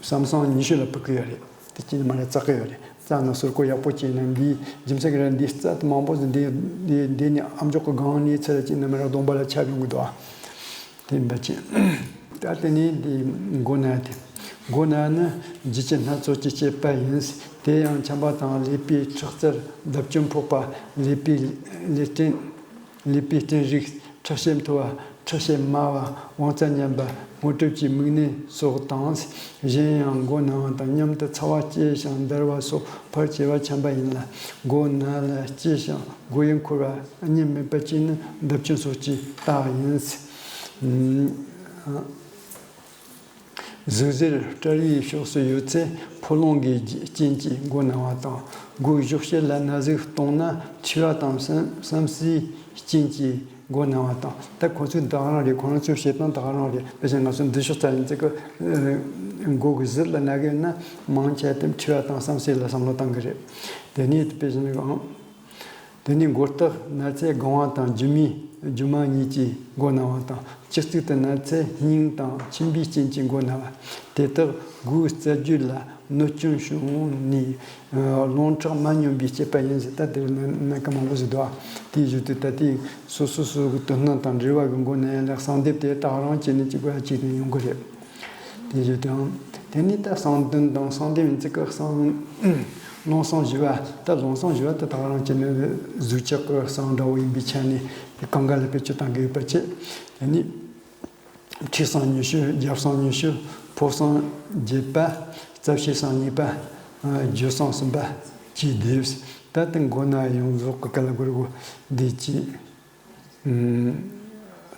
ལམ་སང་ཉི་ཤུ་ལ་ཕུག་གི་ཡོད་རེད། དེ་ཅི་ནས་མར་བཙག་གི་ཡོད་རེད། བཙགས་ན་ཟུར་བཀོད་ཡག་པོ་བྱས་ན་འདི་རྒྱུ་མཚན་ག་རེ་འདི་རྩ་དེ་མང་པོ་ཟིན་འདི་འདི་འདི་ནས་ཨ་མཆོག་གི་སྒང་ནས་ཚུར་ཅི་ནས་མར་སྡོམ་པ་ལ་ཆགས་ཡོང་གི་འདུག་ཨ། དེ་འབད་ཅིང་། ད་དེ་ནས་འདི་མགོ་ན་དེ། མགོ་ན་ནི་འཇིགས་བྱེད་སྣ་ཚོགས་ཀྱི་བཅས་པ་ཡིན། དེ་ཡང་ཆམ་པ་དང་ཀླད་པའི་ཁྲག་རྩར་བརྡབ་སྐྱོན་ཕོག་པ། ཀླད་པའི་ཀླད་སྟེང་ཀླད་པའི་སྟེང་རིགས། ཁྲག་ཤེད་མཐོ་བ། ཁྲག་ཤེད་དམའ་བ། དབང་རྩ་ཉམས་པ། དངོས་གྲུབ་ཀྱི་མིག་ནད་སོགས་དང་། གཞན་ཡང་མགོ་ན་བ་དང་མཉམ་དུ་ཚ་བ་སྐྱེ་ཞིང་འདར་བ་སོགས་ཕལ་ཆེ་བ་ཆམ་པ་ཡིན་ལ། མགོ་ན་ལ་སྐྱེ་ཞིང་མགོ་ཡུ་འཁོར་བ་གཉིད་མེད་པ་བཅས་ནི་བརྡབ་སྐྱོན་སོགས་ཀྱི་རྟགས་ཡིན། ཟུག་གཟེར་དཀྲོལ་བའི་ཕྱོགས་སུ་ཡོད་ཚེ་ཕོ་ལོང་གི་རྐྱེན་གྱིས་མགོ་ན་བ་དང་། མགོའི་གཞོགས་ཕྱི་ལ་ན་ཟུག་གཏོང་ན་མཁྲིས་པ་དང་བསམ་བསམ་སེའི་རྐྱེན་གྱིས་མགོ་ན་བ་དང་། ད་ཁོ་ཚོའི་ད་ག་རང་རེད། ཁོ་རང་ཚོའི་བྱེད་སྟངས་ད་ག་རང་རེད། དཔེ་བཞག་ན་ང་ཚོ་འདི་ཕྱོགས་ཚ་ཡིན་ཚེ་གི་མགོ་གི་ཟུར་ལ་ན་གི་ཡོད་ན་མང་ཆེ་དེ་མཁྲིས་པ་དང་བསམ་སེ་ལ་བསམ་བློ་བཏང་གི་རེད། དེ་ནས་དཔེ་བཞག་ན་གང་། དེ་ནས་མགོ་རྟགས་ན་ཚའི་སྒང་བ་དང་རྒྱུ་མའི་རྒྱུ་མ་གཉིས་ཀྱིས་མགོ་ན་བ་དང་། སྤྱི་གཙུག་ཏུ་ན་ཚའི་སྙིང་དང་མཆིན་པའི་རྐྱེན་གྱིས་མགོ་ན་བ། དེ་དག་མགོའི་རྩ་རྒྱུད་ལ་གནོད་སྐྱོན་བྱུང་ནས་རླུང་ཁྲག་མ་སྙོམས་པའི་བསྐྱེད་པ་ཡིན་ཟེར། ད་དེ་ནི་སྣ་ཁ་མང་པོ་ཟིག་འདུག་ཨ། དེའི་གཞུག་ཏུ་ད་ལྟའི་སོ་སོ་སོ་གི་དོན་སྣང་དང་འབྲེལ་བ་གི་མགོ་ན་ཡ་ལ་གསང་སྡེབ་དེ་དག་རང་བྱས་ནས་གཅིག་པ་གཅིག་ནས་ཡོང་གི་རེད། དེ་བཞིན་དུ་དེ་ནས་ད་གསང་དོན་དང་གསང་སྡེབ་ཡིན་ཚིག་གི་གསང་ ལུང་གསུམ་བཞི་པ། ད་ལུང་གསུམ་བཞི་པ་དེ་ད་ག་རང་བྱས་ནས་གཟུགས་ཅན་གྱི་གསུང་འདྲ་བོ་ཡིན་པའི་ཆ་ནས་དེ་གང་ག་ལ་བེད་སྤྱོད་གཏང་གི་ཡོད་པ་བྱས། དེ་ནས་ཁྲི་གསུམ་ཉི་ཤུ། རྒྱབ་གསུམ་ཉི་ཤུ། ཕོ་གསུམ་བརྒྱད་པ། རྩ་བཤད་གསུམ་གཉིས་པ། རྒྱུད་གསུམ་གསུམ་པ་བཅས་བསྡེབས། ད་དེ་མགོ་ན་ཡོངས་རྫོགས་ཀྱི་ག་ལ་གོ་རེ་གོ་འདི་བཅས།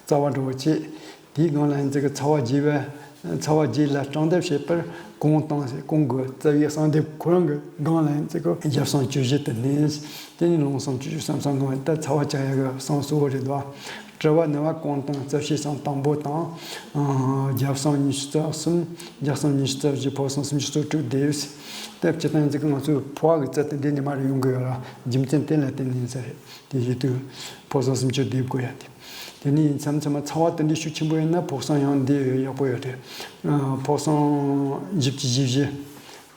རྩ་བ་འགྲོ་བ་བྱས། དེའི་སྒང་ལ་ཡིན་ཙི་གི་ཚ་བ་རྒྱས་པ། ཚ་བ་རྒྱས་ལ་སྲུང་སྡེབ་བྱེད་པར་གོང་དང་གོང་གི་རྩ་བའི་གསང་སྡེབ་ཁོ་རང་གི་སྒང་ལ་ཡིན་ཙི་གི་རྒྱབ་གསང་བཅུ་བཞི་དེ་བསྣན། དེ་ནས་ལུང་གསུམ་བཅུ་བཞི་གསུམ་གསུམ་སྒང་ད་ཚ་བ་བཅག་ཡ་གི་གསང་གཙོ་བོ་རེད་དོ། དྲི་བ་ནི་བ་གོང་དང་རྩ་བཤད་གསུམ་དང་པོ་དང་། རྒྱབ་གསང་ཉི་ཤུ་རྩ་གསུམ། རྒྱབ་གསང་ཉི་ཤུ་རྩ་བཞི། ཕོ་གསང་སུམ་ཅུ་སོ་དྲུག་བསྡེབས། ད་སྤྱིར་བཏང་ཡིན་ཙི་གི་ང་ཚོའི་ཕོ་བ་གི་རྩ་དེ་འདི་ནས་མར་ཡོང་གི་ཡོད་ར། རྒྱུ་མཚན་དེ་ལ་བརྟེན་ནས་ཡིན་ས་རེད། དེ་བཞིན་དུ་ཕོ་གསང་སུམ་ཅུ་བསྡེབ་དགོས་ཡ་དེ། དེ་ནས་མཚམས་མཚམས་ཚ་བ་དེ་འདྲའི་ཤུགས་ཆེན་པོ་ཡིན་ན་ཕོ་གསང་ཡང་འདི་ཡག་པོ་ཡོད་རེད། ཕོ་གསང་བཞི་བཅུ་ཞེ་བཞི།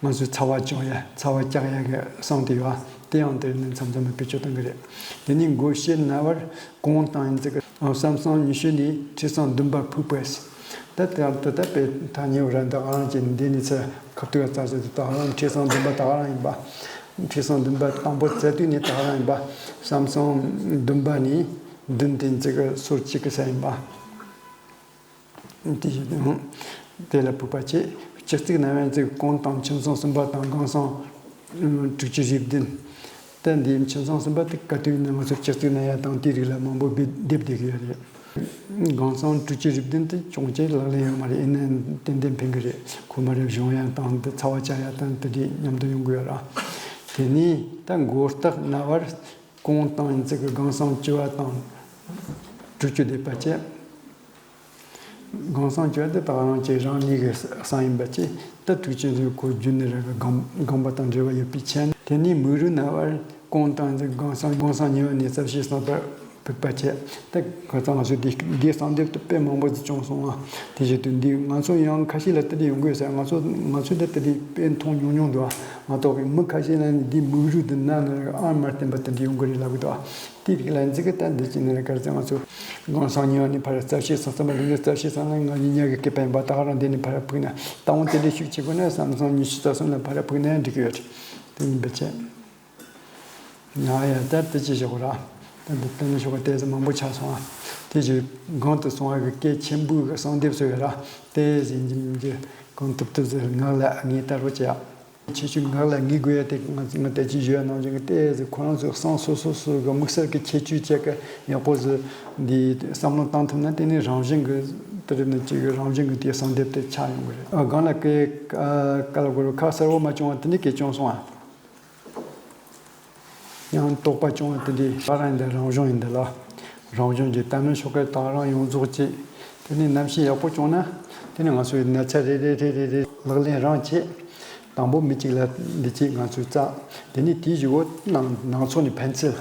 ང་ཚོས་ཚ་བ་བཅག་ཡ། ཚ་བ་བཅག་ཡ་གི་གསང་དེ་ཡོད། དེ་ཡང་དེ་ནས་མཚམས་མཚམས་བེད་སྤྱོད་གཏང་གི་རེད། དེ་ནས་མགོ་བཤེར་ན་བར་གོང་དང་ཡིན་ཙི་གི་ཟམ་གསང་ཉི་ཤུ་ནས་ཁྲི་གསང་བདུན་པ་ཕུད་པས། ད་ལྟ་ད་ལྟ་དཔེ་ཐག་ཉེ་བོ་ར་འདི་ག་རང་གི་འདི་ནས་ཚེ་ཁ་ཐུག་རྩ་ཚེ་ད་ག་རང་ཁྲི་གསང་བདུན་པ་ད་ག་རང་ཡིན་པ། ཁྲི་གསང་བདུན་པ་དང་པོ་རྩ་དུས་ནས་ད་ག་རང་ཡིན་པ། ཟམ་གསང་བདུན་པ་ནས་བདུན་དེ་ཚེ་གི་སོར་གཅིག་གི་ས་ཡིན་པ། དེ་བཞིན་དུ་དེ་ལ་ཕུད་པ་བྱས། སྤྱི་གཙུག་ན་བའི་ཚིག་གོང་དང་ཁྲི་གསང་གསུམ་པ་དང་སྒང་གསང་དྲུག་ཅུ་རེ་བདུན། ད་འདིའི་ཁྲི་གསང་གསུམ་པ་དེ་ག་དུས་ཡིན་ན་ང་ཚོ་སྤྱི་གཙུག་ན་ཡ་དང་དེའི་རིགས་ལ་མང་པོ་སྡེབ་སྡེབ་བསྡད་ཀྱི་ཡོད་རེད། སྒང་གསང་དྲུག་ཅུ་རེ་བདུན་དེ་ཅུང་ཅིག་ལག་ལེན་ཡོད་མ་རེད། ཡིན་ནའི་ཏན་ཏན་ཕན་གྱི་རེད། ཁོ་མ་རེད་གཞུང་ཡ་དང་དེ་ཚ་བ་བཅག་ཡ་དང་དེ་འདྲའི་མཉམ་དུ་ཡོང་གི་ཡོད་ར། དེ་ནས་ད་མགོ་བཏགས་ན་བར་གོང་དང་ཡིན་ཚིག་གི་སྒང་གསང་བཅུ་པ་དང་དྲུག་ཅུ་བསྡེབས་པ་བྱས། སྒང་གསང་བཅུ་པ་དེ་ད་ག་རང་གི་རང་ཉིད་ཀྱི་གསང་ཡིན་པ་བྱས། ད་དྲུག་ཅུ་ཚོས་ཁོ་རྒྱུད་ནས་རེ་གི་སྒང་སྒང་པ་དང་འབྲེལ་བ་ཡོད་པའི་ཆ་ནས། དེ་ནས་མིག་རུས་ན་བར་གོང་དང་ཡིན་ཚིག་སྒང་གསང་སྒང་གསང་གཉིས་པ་ནས་རྩ་བཤད་གསུམ་པར་ཕུད་པ་བྱས། ད་ཁ་སང་ང་ཚོས་འདི་འདིའི་གསང་སྡེབ་དེ་དཔེ་མང་པོ་ཞིག་བྱུང་སོང་ང་། དེ་བཞིན་དུ་འདི་ང་ཚོ་ཡང་ཁ་ཤས་ལ་དེ་འདྲ་ཡོང་གི་ཡོད་ཟེར། ང་ཚོ་ང་ཚོས་ད་དེ་འདྲ་དཔེ་མཐོང་མྱོང་མྱོང་འདུག་ང་ཐོག་གི་མི་ཁ་ཤས་ལ་ནི་འདི་མིག་རུས་དེ་ན་ནི་ཨ་མར་བསྟན་པ་དེ་འདྲ་ཡོང་གི་རེད་ལབ་གི་འདུག་དེ་རིགས་ལ་ཡིན་ཚིག་གི་ད་འདི་ཅི་ནི་རེད། ག་རེ་ཟེར། ང་ཚོ་སྒང་གསང་གཉིས་པ་ནས་ཕར་རྩ་བཤད་གསུམ་པ་ལུང་གི་རྩ་བཤད་གསུམ་ལ་ང་གཉིས་ཉག་གི་སྐད་པ་ཡིན་པ། ད་ག་རང་འདི་ནས་ཕར་ཕུག་ན་ད་འོང་དེ་འདྲ་ཤུགས་ཆེ་དགོས་ན་ཟམ་གསང་ཉི་ཤུ་རྩ་གསུམ་ལ་ཕར་ཕུག་ན་འགྲིག་གི་ཡོད་རེད། དེ་ཡིན་པ་བྱས། ཡ་ཡ་ད་དེ་ཅི་ཞོག་ར། ད་འདི་ལྟ་ན་ཞོག་ཏོག་ཙམ་མང་པོ་ཆགས་སོང་ཨ། དེ་ཅི་གང་དུ་སོང་བ་གི་སྐད་ཆེན་པོའི་གི་གསང་སྡེབ་སུ་ཡོད་ར། དེ་ཟིན་གྱི་གང་ཐུབ་ཐུབ་ཟེར་ངག་ལ་ངེས་ལྟ་རོགས་བྱེད་ཨ། ཁྱད་ཆོས་ངག་ལ་ངེས་དགོས་ཡ་དེ་ང་ང་ད་ཅི་ཞུ་ཡ་ནང་བཞིན་གི་ཏོག་ཙམ་ཁོ་རང་ཚོའི་གསང་སོ་སོ་སོ་གི་དམིགས་བསལ་གི་ཁྱད་ཆོས་བཅས་གི་ཡག་པོ་ཟིག་འདི་བསམ་བློ་བཏང་ཐུབ་ན་དེ་ནི་རང་བཞིན་གི་དེ་རེད་ན་ཅིག་རང་བཞིན་གི་དེ་གསང་སྡེབ་དེ་ཆགས་ཡོང་གི་རེད། ཨ་གང་ལ་སྐད་ཀ་ལ་གོ་རུ་ཁ་གསལ་བོ་མ་བྱུང་བ་དེ་འདྲ་སྐད་བྱུང་སོང་ཨ། ཡང་དོགས་པ་བྱུང་བ་དེ་འདྲའི་ད་རང་ཡིན་འདི་རང་བྱུང་ཡིན་འདི་ལ། རང་བྱུང་གི་ལྟ་ནི་ཤོག་གི་ད་རང་ཡོངས་རྫོགས་ཀྱི་དེ་ནས་རྣམ་ཤེས་ཡག་པོ་བྱུང་ན། དེ་ནས་ང་ཚོའི་ན་ཚ་རེ་རེ་རེ་རེ་རེ་ལག་ལེན་རང་བྱེད། དང་པོ་མི་གཅིག་ལ་འདི་གཅིག་ང་ཚོས་བཙལ། དེ་ནས་དེའི་གཞུག་གུ་ནང་ནང་ཚོ་ནས་ཕན་ཚུན་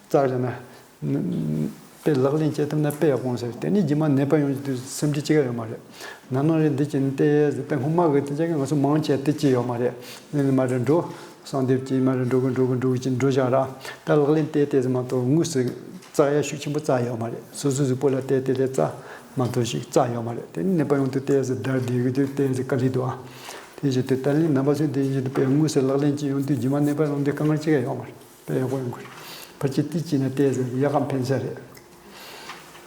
བཙལ་རེ་ན། དཔེ་ལག་ལེན་བྱེད་ཐུབ་ན་དཔེ་ཡག་པོ་ཟེར། དེ་ནས་རྗེས་མ་ནད་པ་ཡོང་རྒྱུ་དུས་སེམས་ཁྲལ་བྱེད་ཀ་ཡོད་མ་རེད། ན་ནིང་རེད་འདི་བྱས་ནས་ལྟས་ཟེར་དེ་སྔོན་མ་གི་དེ་ཅག་གི་ང་ཚོ་མང་ཆེ་དེ་ཅི་ཡོད་མ་རེད། ནས་ནས་མ་རེད་འགྲོ། གསང་སྡེབ་ཀྱིས་མ་རེད་འགྲོ་གི་འགྲོ་གི་འགྲོ་གི་ཅི་འགྲོ་བཞག་ར། ད་ལག་ལེན་ལྟས་ལྟས་ཟེར་མ་གཏོགས་དངོས་སུ་བཙལ་ཡ་ཤུགས་ཆེན་པོ་བཙལ་ཡོད་མ་རེད། སོ་སོ་སོའི་སྤོ་ལ་ལྟས་ལྟས་ལྟས་བཙལ་མ་གཏོགས་ཤིག་བཙལ་ཡོད་མ་རེད། དེ་ནས་ནད་པ་ཡོང་དུས་ལྟས་ཟེར་བརྡར་བསྡད་གི་དུས་ལྟས་ཟེར་དཀའ་ལས་འདུག་ཨ། དེ་བཞིན་དུ་ད་ལན་རྣམ་པ་ཚོས་དེ་བཞིན་དུ་དཔེ་དངོས་སུ་ལག་ལེན་གྱི་ཡོང་དུས་རྗེས་མ་ནད་པ་ཡོང་དུས་དཀའ་ངལ་ཅི་ག་ཡོད་མ་རེད། དཔེ་ཡག་པོ་ཡོང་གི་རེད། ཕལ་ཆེར་དེ་གཅིག་ན་ལྟས་ཟེར་ཡག་གམ་ཕན་ས་རེད།